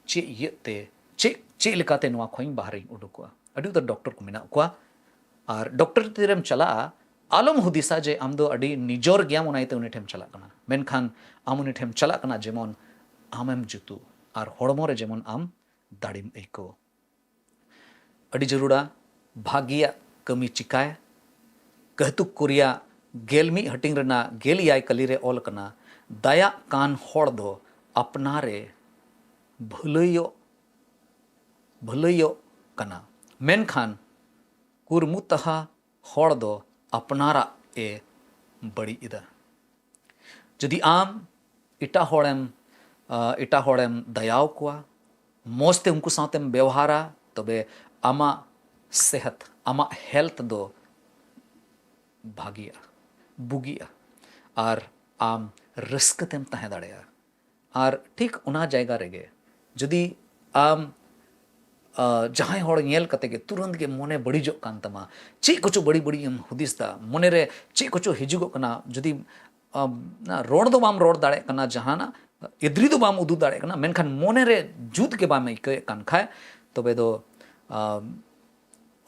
ᱪᱮᱫ ᱤᱭᱟᱹᱛᱮ, ᱪᱮᱫ ᱪᱮᱫ ᱞᱮᱠᱟᱛᱮ ᱱᱚᱣᱟ ᱠᱷᱚᱱ ᱵᱟᱦᱨᱮᱧ ᱩᱰᱩᱠᱚᱜᱼᱟ᱾ ᱟᱹᱰᱤ ᱩᱛᱟᱹᱨ ᱰᱚᱠᱴᱚᱨ ᱠᱚ ᱢᱮᱱᱟᱜ ᱠᱚᱣᱟ᱾ ᱟᱨ ᱰᱚᱠᱴᱚᱨ ᱛᱤᱨᱮᱢ ᱪᱟᱞᱟᱜᱼᱟ, ᱟᱞᱚᱢ ᱦᱩᱫᱤᱥᱟ ᱡᱮ ᱟᱢ ᱫᱚ ᱟᱹᱰᱤ ᱱᱤᱡᱚᱨ ᱜᱮᱭᱟᱢ, ᱚᱱᱟ ᱤᱭᱟᱹᱛᱮ ᱩᱱᱤ ᱴᱷᱮᱱ ᱪᱟᱞᱟᱜ ᱠᱟᱱᱟ᱾ ᱢᱮᱱᱠᱷᱟᱱ ᱟᱢ ᱩᱱᱤ ᱴᱷᱮᱱ ᱪᱟᱞᱟᱜ ᱠᱟᱱᱟ ᱡᱮᱢᱚᱱ ᱟᱢᱮᱢ ᱡᱩᱛᱩ ᱟᱨ ᱦᱚᱲᱢᱚ ᱨᱮ ᱡᱮᱢᱚᱱ ᱟᱢ ᱫᱟᱲᱮᱢ ᱟᱹᱭᱠᱟᱹᱣ᱾ ᱟᱹᱰᱤ ᱡᱟᱹᱨᱩᱲᱟ ᱵᱷᱟᱹᱜᱤᱭᱟᱜ ᱠᱟᱹᱢᱤ ᱪᱤᱠᱟᱭ᱾ ᱠᱟᱹᱦᱛᱩᱠ ᱠᱚ ᱨᱮᱭᱟᱜ ᱜᱮᱞ ᱢᱤᱫ ᱦᱟᱹᱴᱤᱧ ᱨᱮᱱᱟᱜ ᱜᱮᱞ ᱮᱭᱟᱭ ᱠᱟᱹᱞᱤ ᱨᱮ ᱚᱞ ᱟᱠᱟᱱᱟ, ᱫᱟᱭᱟᱜ ᱠᱟᱱ ᱦᱚᱲ ᱫᱚ ᱟᱯᱱᱟᱨᱮ ᱵᱷᱟᱹᱞᱟᱹᱭᱚᱜ ᱵᱷᱟᱹᱞᱟᱹᱭᱚᱜ ᱠᱟᱱᱟ, ᱢᱮᱱᱠᱷᱟᱱ ᱠᱩᱨᱢᱩᱛᱟᱦᱟ ᱦᱚᱲ ᱫᱚ ᱟᱯᱱᱟᱨᱟᱜ ᱮ ᱵᱟᱹᱲᱤᱡ ᱮᱫᱟ᱾ ᱡᱩᱫᱤ ᱟᱢ ᱮᱴᱟᱜ ᱦᱚᱲᱮᱢ ᱮᱴᱟᱜ ᱦᱚᱲᱮᱢ ᱫᱟᱭᱟᱣ ᱠᱚᱣᱟ, ᱢᱚᱡᱽ ᱛᱮ ᱩᱱᱠᱩ ᱥᱟᱶᱛᱮᱢ ᱵᱮᱣᱦᱟᱨᱟ, ᱛᱚᱵᱮ ᱟᱢᱟᱜ ᱥᱮᱦᱛ, ᱟᱢᱟᱜ ᱦᱮᱞᱛᱷ ᱫᱚ ᱵᱷᱟᱜᱤᱜᱼᱟ, ᱵᱩᱜᱤᱜᱼᱟ, ᱟᱨ ᱟᱢ ᱨᱟᱹᱥᱠᱟᱹ ᱛᱮᱢ ᱛᱟᱦᱮᱸ ᱫᱟᱲᱮᱭᱟᱜᱼᱟ᱾ ᱟᱨ ᱴᱷᱤᱠ ᱚᱱᱟ ᱡᱟᱭᱜᱟ ᱨᱮᱜᱮ ᱡᱩᱫᱤ ᱟᱢ ᱡᱟᱦᱟᱸᱭ ᱦᱚᱲ ᱧᱮᱞ ᱠᱟᱛᱮ ᱜᱮ ᱛᱩᱨᱟᱹᱱᱛ ᱜᱮ ᱢᱚᱱᱮ ᱵᱟᱹᱲᱤᱡᱚᱜ ᱠᱟᱱ ᱛᱟᱢᱟ, ᱪᱮᱫ ᱠᱚᱪᱚ ᱵᱟᱹᱲᱤᱡ ᱵᱟᱹᱲᱤᱡ ᱮᱢ ᱦᱩᱫᱤᱥ ᱫᱟ, ᱢᱚᱱᱮᱨᱮ ᱪᱮᱫ ᱠᱚᱪᱚ ᱦᱤᱡᱩᱜᱚᱜ ᱠᱟᱱᱟ, ᱡᱩᱫᱤ ᱨᱚᱲ ᱫᱚ ᱵᱟᱢ ᱨᱚᱲ ᱫᱟᱲᱮᱭᱟᱜ ᱠᱟᱱᱟ, ᱡᱟᱦᱟᱱᱟᱜ ᱮᱫᱽᱨᱤ ᱫᱚ ᱵᱟᱢ ᱩᱫᱩᱜ ᱫᱟᱲᱮᱭᱟᱜ ᱠᱟᱱᱟ, ᱢᱮᱱᱠᱷᱟᱱ ᱢᱚᱱᱮᱨᱮ ᱡᱩᱛ ᱜᱮ ᱵᱟᱢ ᱟᱹᱭᱠᱟᱹᱣᱮᱫ ᱠᱟᱱ ᱠᱷᱟᱡ, ᱛᱚᱵᱮ ᱫᱚ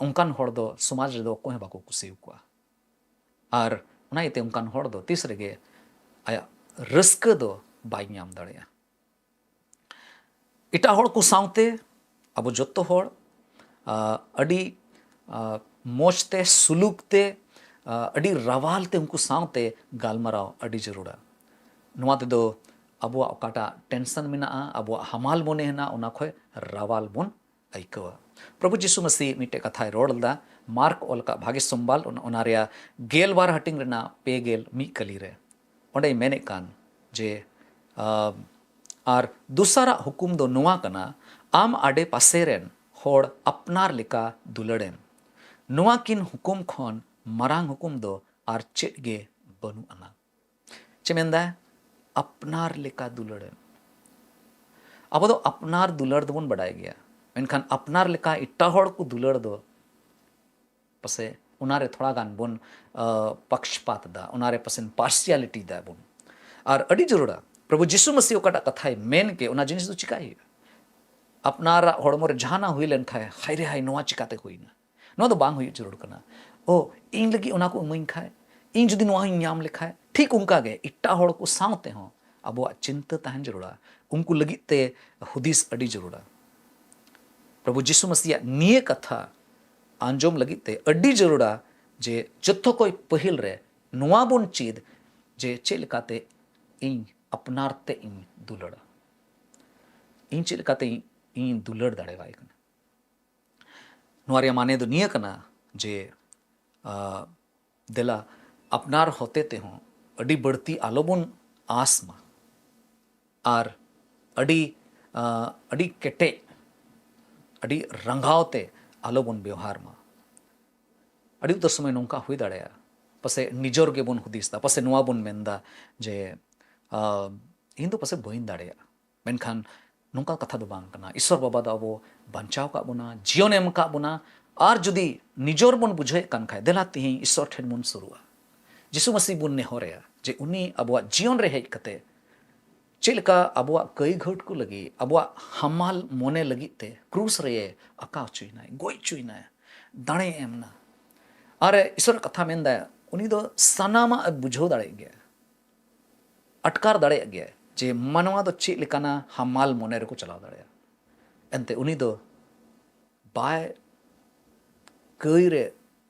ᱚᱱᱠᱟᱱ ᱦᱚᱲ ᱫᱚ ᱥᱚᱢᱟᱡᱽ ᱨᱮᱫᱚ ᱚᱠᱚᱭ ᱦᱚᱸ ᱵᱟᱠᱚ ᱠᱩᱥᱤᱭᱟᱠᱚᱣᱟ᱾ ᱟᱨ ᱚᱱᱟ ᱤᱭᱟᱹᱛᱮ ᱚᱱᱠᱟᱱ ᱦᱚᱲ ᱫᱚ ᱛᱤᱥ ᱨᱮᱜᱮ ᱟᱭᱟᱜ ᱨᱟᱹᱥᱠᱟᱹ ᱫᱚ ᱵᱟᱭ ᱧᱟᱢ ᱫᱟᱲᱮᱭᱟᱜᱼᱟ᱾ ᱮᱴᱟᱜ ᱦᱚᱲ ᱠᱚ ᱥᱟᱶᱛᱮ ᱟᱵᱚ ᱡᱚᱛᱚ ᱦᱚᱲ ᱟᱹᱰᱤ ᱢᱚᱡᱽ ᱛᱮ, ᱥᱩᱞᱩᱠ ᱛᱮ, ᱟᱹᱰᱤ ᱨᱟᱣᱟᱞ ᱛᱮ ᱩᱱᱠᱩ ᱥᱟᱶᱛᱮ ᱜᱟᱞᱢᱟᱨᱟᱣ ᱟᱹᱰᱤ ᱡᱟᱹᱨᱩᱲᱟ᱾ ᱱᱚᱣᱟ ᱛᱮᱫᱚ ᱟᱵᱚᱣᱟᱜ ᱚᱠᱟᱴᱟᱜ ᱴᱮᱱᱥᱚᱱ ᱢᱮᱱᱟᱜᱼᱟ, ᱟᱵᱚᱣᱟᱜ ᱦᱟᱢᱟᱞ ᱢᱚᱱᱮ ᱦᱮᱱᱟᱜᱼᱟ, ᱚᱱᱟ ᱠᱷᱚᱱ ᱨᱟᱣᱟᱞ ᱵᱚᱱ ᱟᱹᱭᱠᱟᱹᱣᱟ᱾ ᱯᱨᱚᱵᱷᱩ ᱡᱤᱥᱩ ᱢᱟᱹᱥᱤ ᱢᱤᱫᱴᱮᱡ ᱠᱟᱛᱷᱟᱭ ᱨᱚᱲ ᱞᱮᱫᱟ, ᱢᱟᱨᱠ ᱚᱞ ᱟᱠᱟᱫ ᱵᱷᱟᱜᱮ ᱥᱚᱢᱵᱟᱞ, ᱚᱱᱟ ᱨᱮᱭᱟᱜ ᱜᱮᱞ ᱵᱟᱨ ᱦᱟᱹᱴᱤᱧ ᱨᱮᱱᱟᱜ ᱯᱮ ᱜᱮᱞ ᱢᱤᱫ ᱠᱟᱹᱞᱤ ᱨᱮ᱾ ᱚᱸᱰᱮᱭ ᱢᱮᱱᱮᱫ ᱠᱟᱱ ᱡᱮ, ᱟᱨ ᱫᱚᱥᱟᱨᱟᱜ ᱦᱩᱠᱩᱢ ᱫᱚ ᱱᱚᱣᱟ ᱠᱟᱱᱟ, ᱟᱢ ᱟᱰᱮ ᱯᱟᱥᱮ ᱨᱮᱱ ᱦᱚᱲ ᱟᱯᱱᱟᱨ ᱞᱮᱠᱟ ᱫᱩᱞᱟᱹᱲᱮᱢ᱾ ᱱᱚᱣᱟ ᱠᱤᱱ ᱦᱩᱠᱩᱢ ᱠᱷᱚᱱ ᱢᱟᱨᱟᱝ ᱦᱩᱠᱩᱢ ᱫᱚ ᱟᱨ ᱪᱮᱫ ᱜᱮ ᱵᱟᱹᱱᱩᱜ ᱟᱱᱟ᱾ ᱪᱮᱫ ᱢᱮᱱᱫᱟᱭ? ᱟᱯᱱᱟᱨ ᱞᱮᱠᱟ ᱫᱩᱞᱟᱹᱲᱮᱢ᱾ ᱟᱵᱚ ᱫᱚ ᱟᱯᱱᱟᱨ ᱫᱩᱞᱟᱹᱲ ᱫᱚᱵᱚᱱ ᱵᱟᱰᱟᱭ ᱜᱮᱭᱟ, ᱢᱮᱱᱠᱷᱟᱱ ᱟᱯᱱᱟᱨ ᱞᱮᱠᱟ ᱮᱴᱟᱜ ᱦᱚᱲ ᱠᱚ ᱫᱩᱞᱟᱹᱲ ᱫᱚ ᱯᱟᱥᱮ ᱚᱱᱟᱨᱮ ᱛᱷᱚᱲᱟ ᱜᱟᱱ ᱵᱚᱱ ᱯᱟᱠᱥᱯᱟᱛ ᱮᱫᱟ, ᱚᱱᱟᱨᱮ ᱯᱟᱥᱮ ᱯᱟᱨᱥᱤᱭᱟᱞᱤᱴᱤ ᱫᱟᱵᱚᱱ᱾ ᱟᱨ ᱟᱹᱰᱤ ᱡᱟᱹᱨᱩᱲᱟ, ᱯᱨᱚᱵᱷᱩ ᱡᱤᱥᱩ ᱢᱟᱹᱥᱤ ᱚᱠᱟᱴᱟᱜ ᱠᱟᱛᱷᱟᱭ ᱢᱮᱱ ᱠᱮ, ᱚᱱᱟ ᱡᱤᱱᱤᱥ ᱫᱚ ᱪᱤᱠᱟᱭ ᱦᱩᱭᱩᱜᱼᱟ? ᱟᱯᱱᱟᱨᱟᱜ ᱦᱚᱲᱢᱚ ᱨᱮ ᱡᱟᱦᱟᱱᱟᱜ ᱦᱩᱭ ᱞᱮᱱᱠᱷᱟᱱ, ᱦᱟᱭ ᱨᱮ ᱦᱟᱭ, ᱱᱚᱣᱟ ᱪᱤᱠᱟᱛᱮ ᱦᱩᱭᱱᱟ? ᱱᱚᱣᱟ ᱫᱚ ᱵᱟᱝ ᱦᱩᱭᱩᱜ ᱡᱟᱹᱨᱩᱲ ᱠᱟᱱᱟ᱾ ᱳ, ᱤᱧ ᱞᱟᱹᱜᱤᱫ ᱚᱱᱟ ᱠᱚ ᱤᱢᱟᱹᱧ ᱠᱷᱟᱡ, ᱤᱧ ᱡᱩᱫᱤ ᱱᱚᱣᱟ ᱦᱚᱸᱧ ᱧᱟᱢ ᱞᱮᱠᱷᱟᱡ, ᱴᱷᱤᱠ ᱚᱱᱠᱟ ᱜᱮ ᱮᱴᱟᱜ ᱦᱚᱲ ᱠᱚ ᱥᱟᱶ ᱛᱮᱦᱚᱸ ᱟᱵᱚᱣᱟᱜ ᱪᱤᱱᱛᱟᱹ ᱛᱟᱦᱮᱱ ᱡᱟᱹᱨᱩᱲᱟ, ᱩᱱᱠᱩ ᱞᱟᱹᱜᱤᱫ ᱛᱮ ᱦᱩᱫᱤᱥ ᱟᱹᱰᱤ ᱡᱟᱹᱨᱩᱲᱟ᱾ ᱯᱨᱚᱵᱷᱩ ᱡᱤᱥᱩ ᱢᱟᱹᱥᱤᱭᱟᱜ ᱱᱤᱭᱟᱹ ᱠᱟᱛᱷᱟ ᱟᱸᱡᱚᱢ ᱞᱟᱹᱜᱤᱫ ᱛᱮ ᱟᱹᱰᱤ ᱡᱟᱹᱨᱩᱲᱟ ᱡᱮ ᱡᱚᱛᱚ ᱠᱷᱚᱡ ᱯᱟᱹᱦᱤᱞ ᱨᱮ ᱱᱚᱣᱟ ᱵᱚᱱ ᱪᱮᱫ ᱡᱮ ᱪᱮᱫ ᱞᱮᱠᱟᱛᱮ ᱤᱧ ᱟᱯᱱᱟᱨ ᱛᱮ ᱤᱧ ᱫᱩᱞᱟᱹᱲᱟ, ᱤᱧ ᱪᱮᱫ ᱞᱮᱠᱟᱛᱮ ᱤᱧ ᱫᱩᱞᱟᱹᱲ ᱫᱟᱲᱮᱣᱟᱭ ᱠᱟᱱᱟ᱾ ᱱᱚᱣᱟ ᱨᱮᱭᱟᱜ ᱢᱟᱱᱮ ᱫᱚ ᱱᱤᱭᱟᱹ ᱠᱟᱱᱟ ᱡᱮ, ᱟ, ᱫᱮᱞᱟ ᱟᱯᱱᱟᱨ ᱦᱚᱛᱮ ᱛᱮᱦᱚᱸ ᱟᱹᱰᱤ ᱵᱟᱹᱲᱛᱤ ᱟᱞᱚᱵᱚᱱ ᱟᱸᱥ ᱢᱟ ᱟᱨ ᱟᱹᱰᱤ, ᱟ, ᱟᱹᱰᱤ ᱠᱮᱴᱮᱡ, ᱟᱹᱰᱤ ᱨᱟᱸᱜᱟᱣ ᱛᱮ ᱟᱞᱚᱵᱚᱱ ᱵᱮᱣᱦᱟᱨ ᱢᱟ᱾ ᱟᱹᱰᱤ ᱩᱛᱟᱹᱨ ᱥᱚᱢᱚᱭ ᱱᱚᱝᱠᱟ ᱦᱩᱭ ᱫᱟᱲᱮᱭᱟᱜᱼᱟ, ᱯᱟᱥᱮᱡ ᱱᱤᱡᱚᱨ ᱜᱮᱵᱚᱱ ᱦᱩᱫᱤᱥ ᱮᱫᱟ, ᱯᱟᱥᱮᱡ ᱱᱚᱣᱟ ᱵᱚᱱ ᱢᱮᱱᱫᱟ ᱡᱮ, ᱟ, ᱤᱧ ᱫᱚ ᱯᱟᱥᱮᱡ ᱵᱟᱹᱧ ᱫᱟᱲᱮᱭᱟᱜᱼᱟ᱾ ᱢᱮᱱᱠᱷᱟᱱ ᱱᱚᱝᱠᱟ ᱠᱟᱛᱷᱟ ᱫᱚ ᱵᱟᱝ ᱠᱟᱱᱟ᱾ ᱤᱥᱚᱨ ᱵᱟᱵᱟ ᱫᱚ ᱟᱵᱚ ᱵᱟᱧᱪᱟᱣ ᱠᱟᱜ ᱵᱚᱱᱟ, ᱡᱤᱭᱚᱱ ᱮᱢ ᱠᱟᱜ ᱵᱚᱱᱟ, ᱟᱨ ᱡᱩᱫᱤ ᱱᱤᱡᱚᱨ ᱵᱚᱱ ᱵᱩᱡᱷᱟᱹᱣᱮᱫ ᱠᱟᱱ ᱠᱷᱟᱡ, ᱫᱮᱞᱟ ᱛᱤᱦᱤᱧ ᱤᱥᱚᱨ ᱴᱷᱮᱱ ᱵᱚᱱ ᱥᱩᱨᱩᱜᱼᱟ᱾ ᱡᱤᱥᱩ ᱢᱟᱹᱥᱤ ᱵᱚᱱ ᱱᱮᱦᱚᱨ ᱟᱭᱟ ᱡᱮ ᱩᱱᱤ ᱟᱵᱚᱣᱟᱜ ᱡᱤᱭᱚᱱ ᱨᱮ ᱦᱮᱡ ᱠᱟᱛᱮ ᱪᱮᱫ ᱞᱮᱠᱟ ᱟᱵᱚᱣᱟᱜ ᱠᱟᱹᱭ ᱜᱷᱟᱹᱴ ᱠᱚ ᱞᱟᱹᱜᱤᱫ, ᱟᱵᱚᱣᱟᱜ ᱦᱟᱢᱟᱞ ᱢᱚᱱᱮ ᱞᱟᱹᱜᱤᱫ ᱛᱮ ᱠᱨᱩᱥ ᱨᱮ ᱟᱠᱟ ᱦᱚᱪᱚᱭᱮᱱᱟᱭ, ᱜᱚᱡ ᱦᱚᱪᱚᱭᱮᱱᱟᱭ, ᱫᱟᱲᱮ ᱮᱢ ᱮᱱᱟ᱾ ᱟᱨ ᱤᱥᱚᱨᱟᱜ ᱠᱟᱛᱷᱟ ᱢᱮᱱᱫᱟᱭ, ᱩᱱᱤ ᱫᱚ ᱥᱟᱱᱟᱢᱟᱜ ᱮ ᱵᱩᱡᱷᱟᱹᱣ ᱫᱟᱲᱮᱭᱟᱜ ᱜᱮᱭᱟ, ᱟᱴᱠᱟᱨ ᱫᱟᱲᱮᱭᱟᱜ ᱜᱮᱭᱟ ᱡᱮ ᱢᱟᱱᱣᱟ ᱫᱚ ᱪᱮᱫ ᱞᱮᱠᱟᱱᱟ ᱦᱟᱢᱟᱞ ᱢᱚᱱᱮ ᱨᱮᱠᱚ ᱪᱟᱞᱟᱣ ᱫᱟᱲᱮᱭᱟᱜᱼᱟ᱾ ᱮᱱᱛᱮ ᱩᱱᱤ ᱫᱚ ᱵᱟᱭ ᱠᱟᱹᱭ ᱨᱮ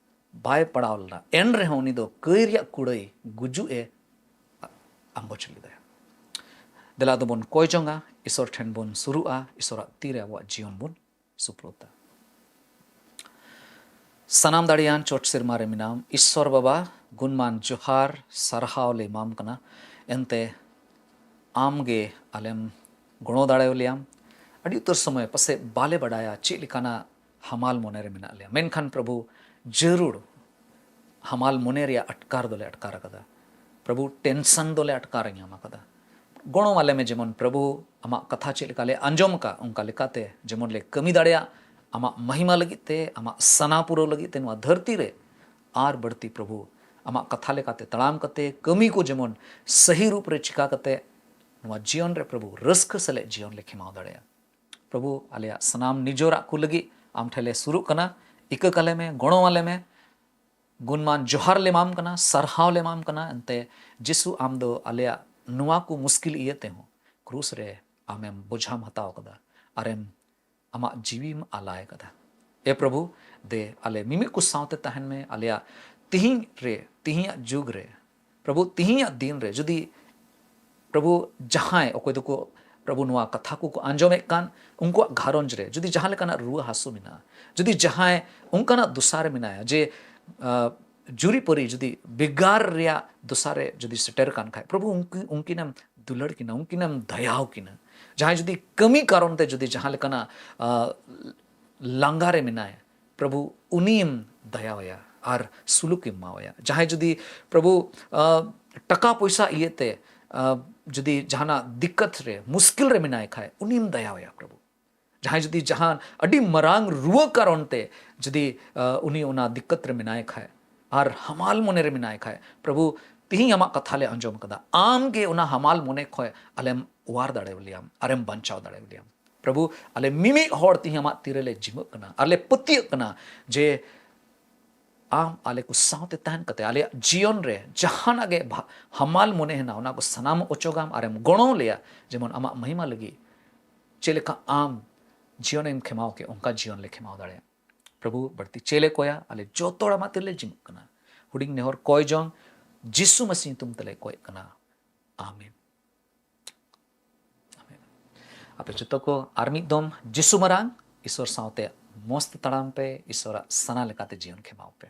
ᱵᱟᱭ ᱯᱟᱲᱟᱣ ᱞᱮᱱᱟ, ᱮᱱ ᱨᱮᱦᱚᱸ ᱩᱱᱤ ᱫᱚ ᱠᱟᱹᱭ ᱨᱮᱭᱟᱜ ᱠᱩᱲᱟᱹᱭ ᱜᱩᱡᱩᱜ ᱮ ᱟᱸᱜᱚᱪ ᱞᱮᱫᱟᱭ᱾ ᱫᱮᱞᱟ ᱫᱚᱵᱚᱱ ᱠᱚᱭ ᱡᱚᱝᱟ, ᱤᱥᱚᱨ ᱴᱷᱮᱱ ᱵᱚᱱ ᱥᱩᱨᱩᱜᱼᱟ, ᱤᱥᱚᱨᱟᱜ ᱛᱤᱨᱮ ᱟᱵᱚᱣᱟᱜ ᱡᱤᱭᱚᱱ ᱵᱚᱱ ᱥᱩᱯᱨᱩᱫᱟ᱾ ᱥᱟᱱᱟᱢ ᱫᱟᱲᱮᱭᱟᱱ ᱪᱚᱴ ᱥᱮᱨᱢᱟ ᱨᱮ ᱢᱮᱱᱟᱢ ᱤᱥᱚᱨ ᱵᱟᱵᱟ, ᱜᱩᱱᱢᱟᱱ ᱡᱚᱦᱟᱨ ᱥᱟᱨᱦᱟᱣ ᱞᱮ ᱮᱢᱟᱢ ᱠᱟᱱᱟ᱾ ᱮᱱᱛᱮ ᱟᱢ ᱜᱮ ᱟᱞᱮᱢ ᱜᱚᱲᱚ ᱫᱟᱲᱮᱭᱟᱞᱮᱭᱟᱢ᱾ ᱟᱹᱰᱤ ᱩᱛᱟᱹᱨ ᱥᱚᱢᱚᱭ ᱯᱟᱥᱮᱡ ᱵᱟᱞᱮ ᱵᱟᱰᱟᱭᱟ ᱪᱮᱫ ᱞᱮᱠᱟᱱᱟᱜ ᱦᱟᱢᱟᱞ ᱢᱚᱱᱮ ᱨᱮ ᱢᱮᱱᱟᱜ ᱞᱮᱭᱟ, ᱢᱮᱱᱠᱷᱟᱱ ᱯᱨᱚᱵᱷᱩ, ᱡᱟᱹᱨᱩᱲ ᱦᱟᱢᱟᱞ ᱢᱚᱱᱮ ᱨᱮᱭᱟᱜ ᱟᱴᱠᱟᱨ ᱫᱚᱞᱮ ᱟᱴᱠᱟᱨ ᱟᱠᱟᱫᱟ᱾ ᱯᱨᱚᱵᱷᱩ, ᱴᱮᱱᱥᱚᱱ ᱫᱚᱞᱮ ᱟᱴᱠᱟᱨ ᱧᱟᱢ ᱟᱠᱟᱫᱟ᱾ ᱜᱚᱲᱚ ᱟᱞᱮ ᱢᱮ, ᱡᱮᱢᱚᱱ ᱯᱨᱚᱵᱷᱩ ᱟᱢᱟᱜ ᱠᱟᱛᱷᱟ ᱪᱮᱫ ᱞᱮᱠᱟ ᱞᱮ ᱟᱸᱡᱚᱢ ᱟᱠᱟᱫ, ᱚᱱᱠᱟ ᱞᱮᱠᱟᱛᱮ ᱡᱮᱢᱚᱱ ᱞᱮ ᱠᱟᱹᱢᱤ ᱫᱟᱲᱮᱭᱟᱜ, ᱟᱢᱟᱜ ᱢᱚᱦᱤᱢᱟ ᱞᱟᱹᱜᱤᱫ ᱛᱮ, ᱟᱢᱟᱜ ᱥᱟᱱᱟ ᱯᱩᱨᱟᱹᱣ ᱞᱟᱹᱜᱤᱫ ᱛᱮ ᱱᱚᱣᱟ ᱫᱷᱟᱹᱨᱛᱤ ᱨᱮ᱾ ᱟᱨ ᱵᱟᱹᱲᱛᱤ ᱯᱨᱚᱵᱷᱩ, ᱟᱢᱟᱜ ᱠᱟᱛᱷᱟ ᱞᱮᱠᱟᱛᱮ ᱛᱟᱲᱟᱢ ᱠᱟᱛᱮ ᱠᱟᱹᱢᱤ ᱠᱚ ᱡᱮᱢᱚᱱ ᱥᱟᱹᱦᱤ ᱨᱩᱯ ᱨᱮ ᱪᱤᱠᱟ ᱠᱟᱛᱮ ᱱᱚᱣᱟ ᱡᱤᱭᱚᱱ ᱨᱮ ᱯᱨᱚᱵᱷᱩ ᱨᱟᱹᱥᱠᱟᱹ ᱥᱟᱞᱟᱜ ᱡᱤᱭᱚᱱ ᱞᱮ ᱠᱷᱮᱢᱟᱣ ᱫᱟᱲᱮᱭᱟᱜ᱾ ᱯᱨᱚᱵᱷᱩ, ᱟᱞᱮᱭᱟᱜ ᱥᱟᱱᱟᱢ ᱱᱤᱡᱚᱨᱟᱜ ᱠᱚ ᱞᱟᱹᱜᱤᱫ ᱟᱢ ᱴᱷᱮᱱ ᱞᱮ ᱥᱩᱨᱩᱜ ᱠᱟᱱᱟ᱾ ᱤᱠᱟᱹ ᱠᱟᱞᱮ ᱢᱮ, ᱜᱚᱲᱚ ᱟᱞᱮ ᱢᱮ᱾ ᱜᱩᱱᱢᱟᱱ ᱡᱚᱦᱟᱨ ᱞᱮ ᱮᱢᱟᱢ ᱠᱟᱱᱟ, ᱥᱟᱨᱦᱟᱣ ᱞᱮ ᱮᱢᱟᱢ ᱠᱟᱱᱟ᱾ ᱮᱱᱛᱮ ᱡᱤᱥᱩ, ᱟᱢ ᱫᱚ ᱟᱞᱮᱭᱟᱜ ᱱᱚᱣᱟ ᱠᱚ ᱢᱩᱥᱠᱤᱞ ᱤᱭᱟᱹ ᱛᱮᱦᱚᱸ ᱠᱨᱩᱥ ᱨᱮ ᱟᱢᱮᱢ ᱵᱚᱡᱷᱟᱢ ᱦᱟᱛᱟᱣ ᱠᱟᱫᱟ, ᱟᱨᱮᱢ ᱟᱢᱟᱜ ᱡᱤᱣᱤᱢ ᱟᱞᱟᱭ ᱠᱟᱫᱟ᱾ ᱮ ᱯᱨᱚᱵᱷᱩ, ᱫᱮ ᱟᱞᱮ ᱢᱤᱢᱤᱫ ᱠᱚ ᱥᱟᱶᱛᱮ ᱛᱟᱦᱮᱱ ᱢᱮ᱾ ᱟᱞᱮᱭᱟᱜ ᱛᱤᱦᱤᱧ ᱨᱮ, ᱛᱤᱦᱤᱧᱟᱜ ᱡᱩᱜᱽ ᱨᱮ, ᱯᱨᱚᱵᱷᱩ, ᱛᱤᱦᱤᱧᱟᱜ ᱫᱤᱱ ᱨᱮ ᱡᱩᱫᱤ, ᱯᱨᱚᱵᱷᱩ, ᱡᱟᱦᱟᱸᱭ ᱚᱠᱚᱭ ᱫᱚᱠᱚ ᱯᱨᱚᱵᱷᱩ, ᱱᱚᱣᱟ ᱠᱟᱛᱷᱟ ᱠᱚᱠᱚ ᱟᱸᱡᱚᱢᱮᱫ ᱠᱟᱱ ᱩᱱᱠᱩᱣᱟᱜ ᱜᱷᱟᱨᱚᱸᱡᱽ ᱨᱮ ᱡᱩᱫᱤ ᱡᱟᱦᱟᱸ ᱞᱮᱠᱟᱱᱟᱜ ᱨᱩᱣᱟᱹ ᱦᱟᱹᱥᱩ ᱢᱮᱱᱟᱜᱼᱟ, ᱡᱩᱫᱤ ᱡᱟᱦᱟᱸᱭ ᱚᱱᱠᱟᱱᱟᱜ ᱫᱚᱥᱟ ᱨᱮ ᱢᱮᱱᱟᱭᱟ ᱡᱮ, ᱟᱸ, ᱡᱩᱨᱤᱯᱟᱹᱨᱤ ᱡᱩᱫᱤ ᱵᱮᱜᱟᱨ ᱨᱮᱭᱟᱜ ᱫᱚᱥᱟ ᱨᱮ ᱡᱩᱫᱤ ᱥᱮᱴᱮᱨ ᱠᱟᱱ ᱠᱷᱟᱡ, ᱯᱨᱚᱵᱷᱩ, ᱩᱱᱠᱤ-, ᱩᱱᱠᱤᱱᱮᱢ ᱫᱩᱞᱟᱹᱲ ᱠᱤᱱᱟ, ᱩᱱᱠᱤᱱᱮᱢ ᱫᱟᱭᱟᱣ ᱠᱤᱱᱟ᱾ ᱡᱟᱦᱟᱸᱭ ᱡᱩᱫᱤ ᱠᱟᱹᱢᱤ ᱠᱟᱨᱚᱱ ᱛᱮ ᱡᱩᱫᱤ ᱡᱟᱦᱟᱸ ᱞᱮᱠᱟᱱᱟᱜ, ᱟᱸ, ᱞᱟᱸᱜᱟ ᱨᱮ ᱢᱮᱱᱟᱭᱟ, ᱯᱨᱚᱵᱷᱩ, ᱩᱱᱤᱢ ᱫᱟᱭᱟᱣᱟᱭᱟ ᱟᱨ ᱥᱩᱞᱩᱠᱮᱢ ᱮᱢᱟᱣᱟᱭᱟ᱾ ᱡᱟᱦᱟᱸᱭ ᱡᱩᱫᱤ, ᱯᱨᱚᱵᱷᱩ, ᱟᱸ, ᱴᱟᱠᱟ ᱯᱚᱭᱥᱟ ᱤᱭᱟᱹᱛᱮ, ᱟᱸ, ᱡᱩᱫᱤ ᱡᱟᱦᱟᱱᱟᱜ ᱫᱤᱠᱠᱟᱛ ᱨᱮ, ᱢᱩᱥᱠᱤᱞ ᱨᱮ ᱢᱮᱱᱟᱭ ᱠᱷᱟᱡ, ᱩᱱᱤᱢ ᱫᱟᱭᱟᱣᱟᱭᱟ, ᱯᱨᱚᱵᱷᱩ᱾ ᱡᱟᱦᱟᱸᱭ ᱡᱩᱫᱤ ᱡᱟᱦᱟᱱ ᱟᱹᱰᱤ ᱢᱟᱨᱟᱝ ᱨᱩᱣᱟᱹ ᱠᱟᱨᱚᱱ ᱛᱮ ᱡᱩᱫᱤ, ᱟᱸ, ᱩᱱᱤ ᱚᱱᱟ ᱫᱤᱠᱠᱟᱛ ᱨᱮ ᱢᱮᱱᱟᱭ ᱠᱷᱟᱡ ᱟᱨ ᱦᱟᱢᱟᱞ ᱢᱚᱱᱮ ᱨᱮ ᱢᱮᱱᱟᱭ ᱠᱷᱟᱡ, ᱯᱨᱚᱵᱷᱩ, ᱛᱤᱦᱤᱧ ᱟᱢᱟᱜ ᱠᱟᱛᱷᱟ ᱞᱮ ᱟᱸᱡᱚᱢ ᱠᱟᱫᱟ, ᱟᱢ ᱜᱮ ᱚᱱᱟ ᱦᱟᱢᱟᱞ ᱢᱚᱱᱮ ᱠᱷᱚᱡ ᱟᱞᱮᱢ ᱚᱣᱟᱨ ᱫᱟᱲᱮᱣᱟᱞᱮᱭᱟᱢ ᱟᱨᱮᱢ ᱵᱟᱧᱪᱟᱣ ᱫᱟᱲᱮᱣᱟᱞᱮᱭᱟᱢ᱾ ᱯᱨᱚᱵᱷᱩ, ᱟᱞᱮ ᱢᱤᱢᱤᱫ ᱦᱚᱲ ᱛᱤᱦᱤᱧ ᱟᱢᱟᱜ ᱛᱤᱨᱮᱞᱮ ᱡᱤᱢᱟᱹᱜ ᱠᱟᱱᱟ ᱟᱨ ᱞᱮ ᱯᱟᱹᱛᱭᱟᱹᱜ ᱠᱟᱱᱟ ᱡᱮ ᱟᱢ ᱟᱞᱮ ᱠᱚ ᱥᱟᱶᱛᱮ ᱛᱟᱦᱮᱱ ᱠᱟᱛᱮ ᱟᱞᱮᱭᱟᱜ ᱡᱤᱭᱚᱱ ᱨᱮ ᱡᱟᱦᱟᱱᱟᱜ ᱜᱮ ᱵᱷᱟ-, ᱦᱟᱢᱟᱞ ᱢᱚᱱᱮ ᱦᱮᱱᱟᱜ, ᱚᱱᱟ ᱠᱚ ᱥᱟᱱᱟᱢ ᱚᱪᱚᱜᱟᱢ ᱟᱨᱮᱢ ᱜᱚᱲᱚ ᱞᱮᱭᱟ, ᱡᱮᱢᱚᱱ ᱟᱢᱟᱜ ᱢᱚᱦᱤᱢᱟ ᱞᱟᱹᱜᱤᱫ ᱪᱮᱫ ᱞᱮᱠᱟ ᱟᱢ ᱡᱤᱭᱚᱱᱮᱢ ᱠᱷᱮᱢᱟᱣ ᱠᱮᱫ, ᱚᱱᱠᱟ ᱡᱤᱭᱚᱱ ᱞᱮ ᱠᱷᱮᱢᱟᱣ ᱫᱟᱲᱮᱭᱟᱜ᱾ ᱯᱨᱚᱵᱷᱩ, ᱵᱟᱹᱲᱛᱤ ᱪᱮᱫ ᱞᱮ ᱠᱚᱭᱟ, ᱟᱞᱮ ᱡᱚᱛᱚ ᱦᱚᱲ ᱟᱢᱟᱜ ᱛᱤᱨᱮᱞᱮ ᱡᱤᱢᱟᱹᱜ ᱠᱟᱱᱟ᱾ ᱦᱩᱰᱤᱧ ᱱᱮᱦᱚᱨ ᱠᱚᱭ ᱡᱚᱝ ᱡᱤᱥᱩ ᱢᱟᱹᱥᱤ ᱧᱩᱛᱩᱢ ᱛᱮᱞᱮ ᱠᱚᱭᱮᱜ ᱠᱟᱱᱟ᱾ ᱟᱢᱮᱱ᱾ ᱟᱢᱮᱱ᱾ ᱟᱯᱮ ᱡᱚᱛᱚ ᱠᱚ ᱟᱨ ᱢᱤᱫ ᱫᱚᱢ ᱡᱤᱥᱩ ᱢᱟᱨᱟᱝ ᱤᱥᱚᱨ ᱥᱟᱶᱛᱮ ᱢᱚᱸᱡᱽ ᱛᱮ ᱛᱟᱲᱟᱢ ᱯᱮ, ᱤᱥᱚᱨᱟᱜ ᱥᱟᱱᱟ ᱞᱮᱠᱟᱛᱮ ᱡᱤᱭᱚᱱ ᱠᱷᱮᱢᱟᱣ ᱯᱮ᱾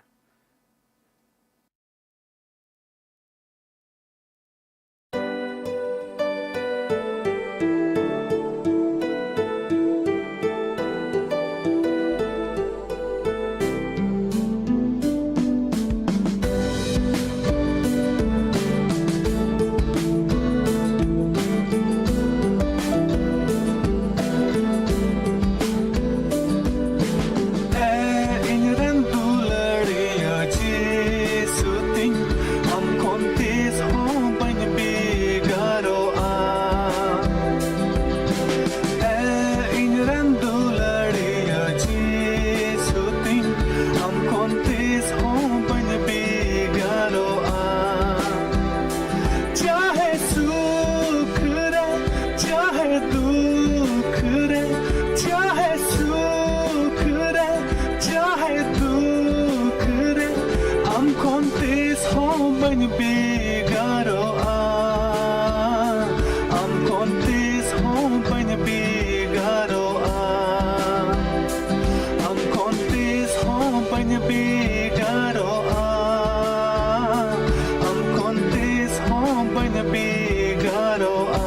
ᱵᱟᱹᱧ ᱵᱷᱮᱜᱟᱨᱚᱜᱼᱟ᱾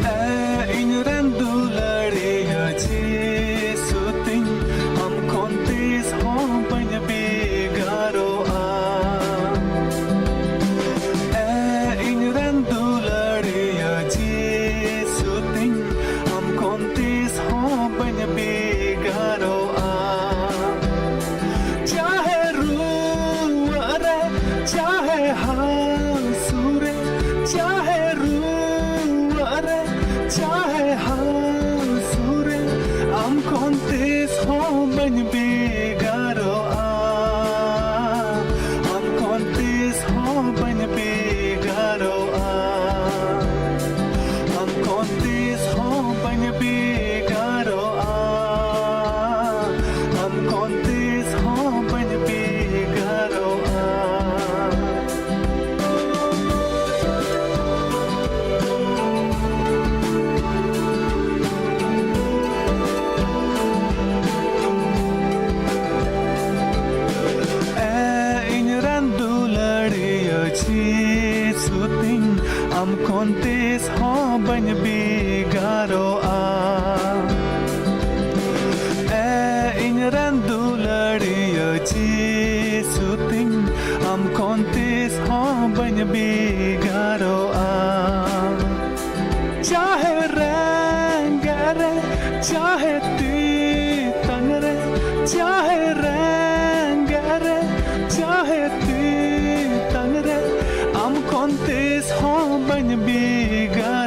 ᱮ ᱤᱧ ᱨᱮᱱ ᱫᱩᱞᱟᱹᱲᱤᱭᱟᱹ ᱡᱤᱥᱩ ᱛᱤᱧ, ᱟᱢ ᱠᱷᱚᱱ ᱛᱤᱥ ᱦᱚᱸ ᱵᱟᱹᱧ ᱵᱷᱮᱜᱟᱨᱚᱜᱼᱟ᱾ ᱮ ᱤᱧ ᱨᱮᱱ ᱫᱩᱞᱟᱹᱲᱤᱭᱟᱹ ᱡᱤᱥᱩ ᱛᱤᱧ, ᱟᱢ ᱠᱷᱚᱱ ᱛᱤᱥ ᱦᱚᱸ ᱵᱟᱹᱧ ᱵᱷᱮᱜᱟᱨᱚᱜᱼᱟ᱾ ᱪᱟᱦᱮ ᱨᱩᱣᱟᱹᱜ ᱨᱮ, ᱪᱟᱦᱮ ᱦᱟᱹᱥᱩ ᱨᱮ, ᱪᱟᱦᱮ ᱨᱩᱣᱟᱹᱜ ᱨᱮ, ᱪᱟᱦᱮ ᱦᱟᱹᱥᱩ ᱨᱮ, ᱟᱢ ᱠᱷᱚᱱ ᱛᱤᱥ ᱦᱚᱸ ᱵᱟᱹᱧ ᱵᱷᱮᱜᱟᱨᱚᱜᱼᱟ᱾ ᱟᱢ ᱠᱷᱚᱱ ᱛᱤᱥ ᱦᱚᱸ ᱵᱟᱹᱧ ᱵᱷᱮᱜᱟᱨᱚᱜᱼᱟ᱾ ᱟᱢ ᱠᱷᱚᱱ ᱛᱤᱥ ᱦᱚᱸ ᱵᱟᱹᱧ ᱵᱷᱮᱜᱟᱨᱚᱜᱼᱟ᱾ ᱟᱢ ᱠᱷᱚᱱ ᱛᱤᱥ ᱦᱚᱸ ᱵᱟᱹᱧ ᱵᱷᱮᱜᱟᱨᱚᱜᱼᱟ᱾ ᱮ ᱤᱧ ᱨᱮᱱ ᱫᱩᱞᱟᱹᱲᱤᱭᱟᱹ ᱡᱤᱥᱩ ᱛᱤᱧ, ᱟᱢ ᱠᱷᱚᱱ ᱛᱤᱥ ᱦᱚᱸ ᱵᱟᱹᱧ ᱵᱷᱮᱜᱟᱨᱚᱜᱼᱟ᱾ ᱮ ᱤᱧ ᱨᱮᱱ ᱫᱩᱞᱟᱹᱲᱤᱭᱟᱹ ᱡᱤᱥᱩ ᱛᱤᱧ, ᱟᱢ ᱠᱷᱚᱱ ᱛᱤᱥ ᱦᱚᱸ ᱵᱟᱹᱧ ᱵᱷᱮᱜᱟᱨᱚᱜᱼᱟ᱾ ᱪᱟᱦᱮ ᱨᱮᱸᱜᱮᱡ ᱨᱮ, ᱪᱟᱦᱮ ᱛᱮᱛᱟᱝ ᱨᱮ, ᱪᱟᱦᱮ ᱨᱮᱸᱜᱮᱡ ᱨᱮ, ᱪᱟᱦᱮ ᱛᱮᱛᱟᱝ ᱨᱮ, ᱟᱢ ᱠᱷᱚᱱ ᱛᱤᱥ ᱦᱚᱸ ᱵᱟᱹᱧ ᱵᱷᱮᱜᱟᱨ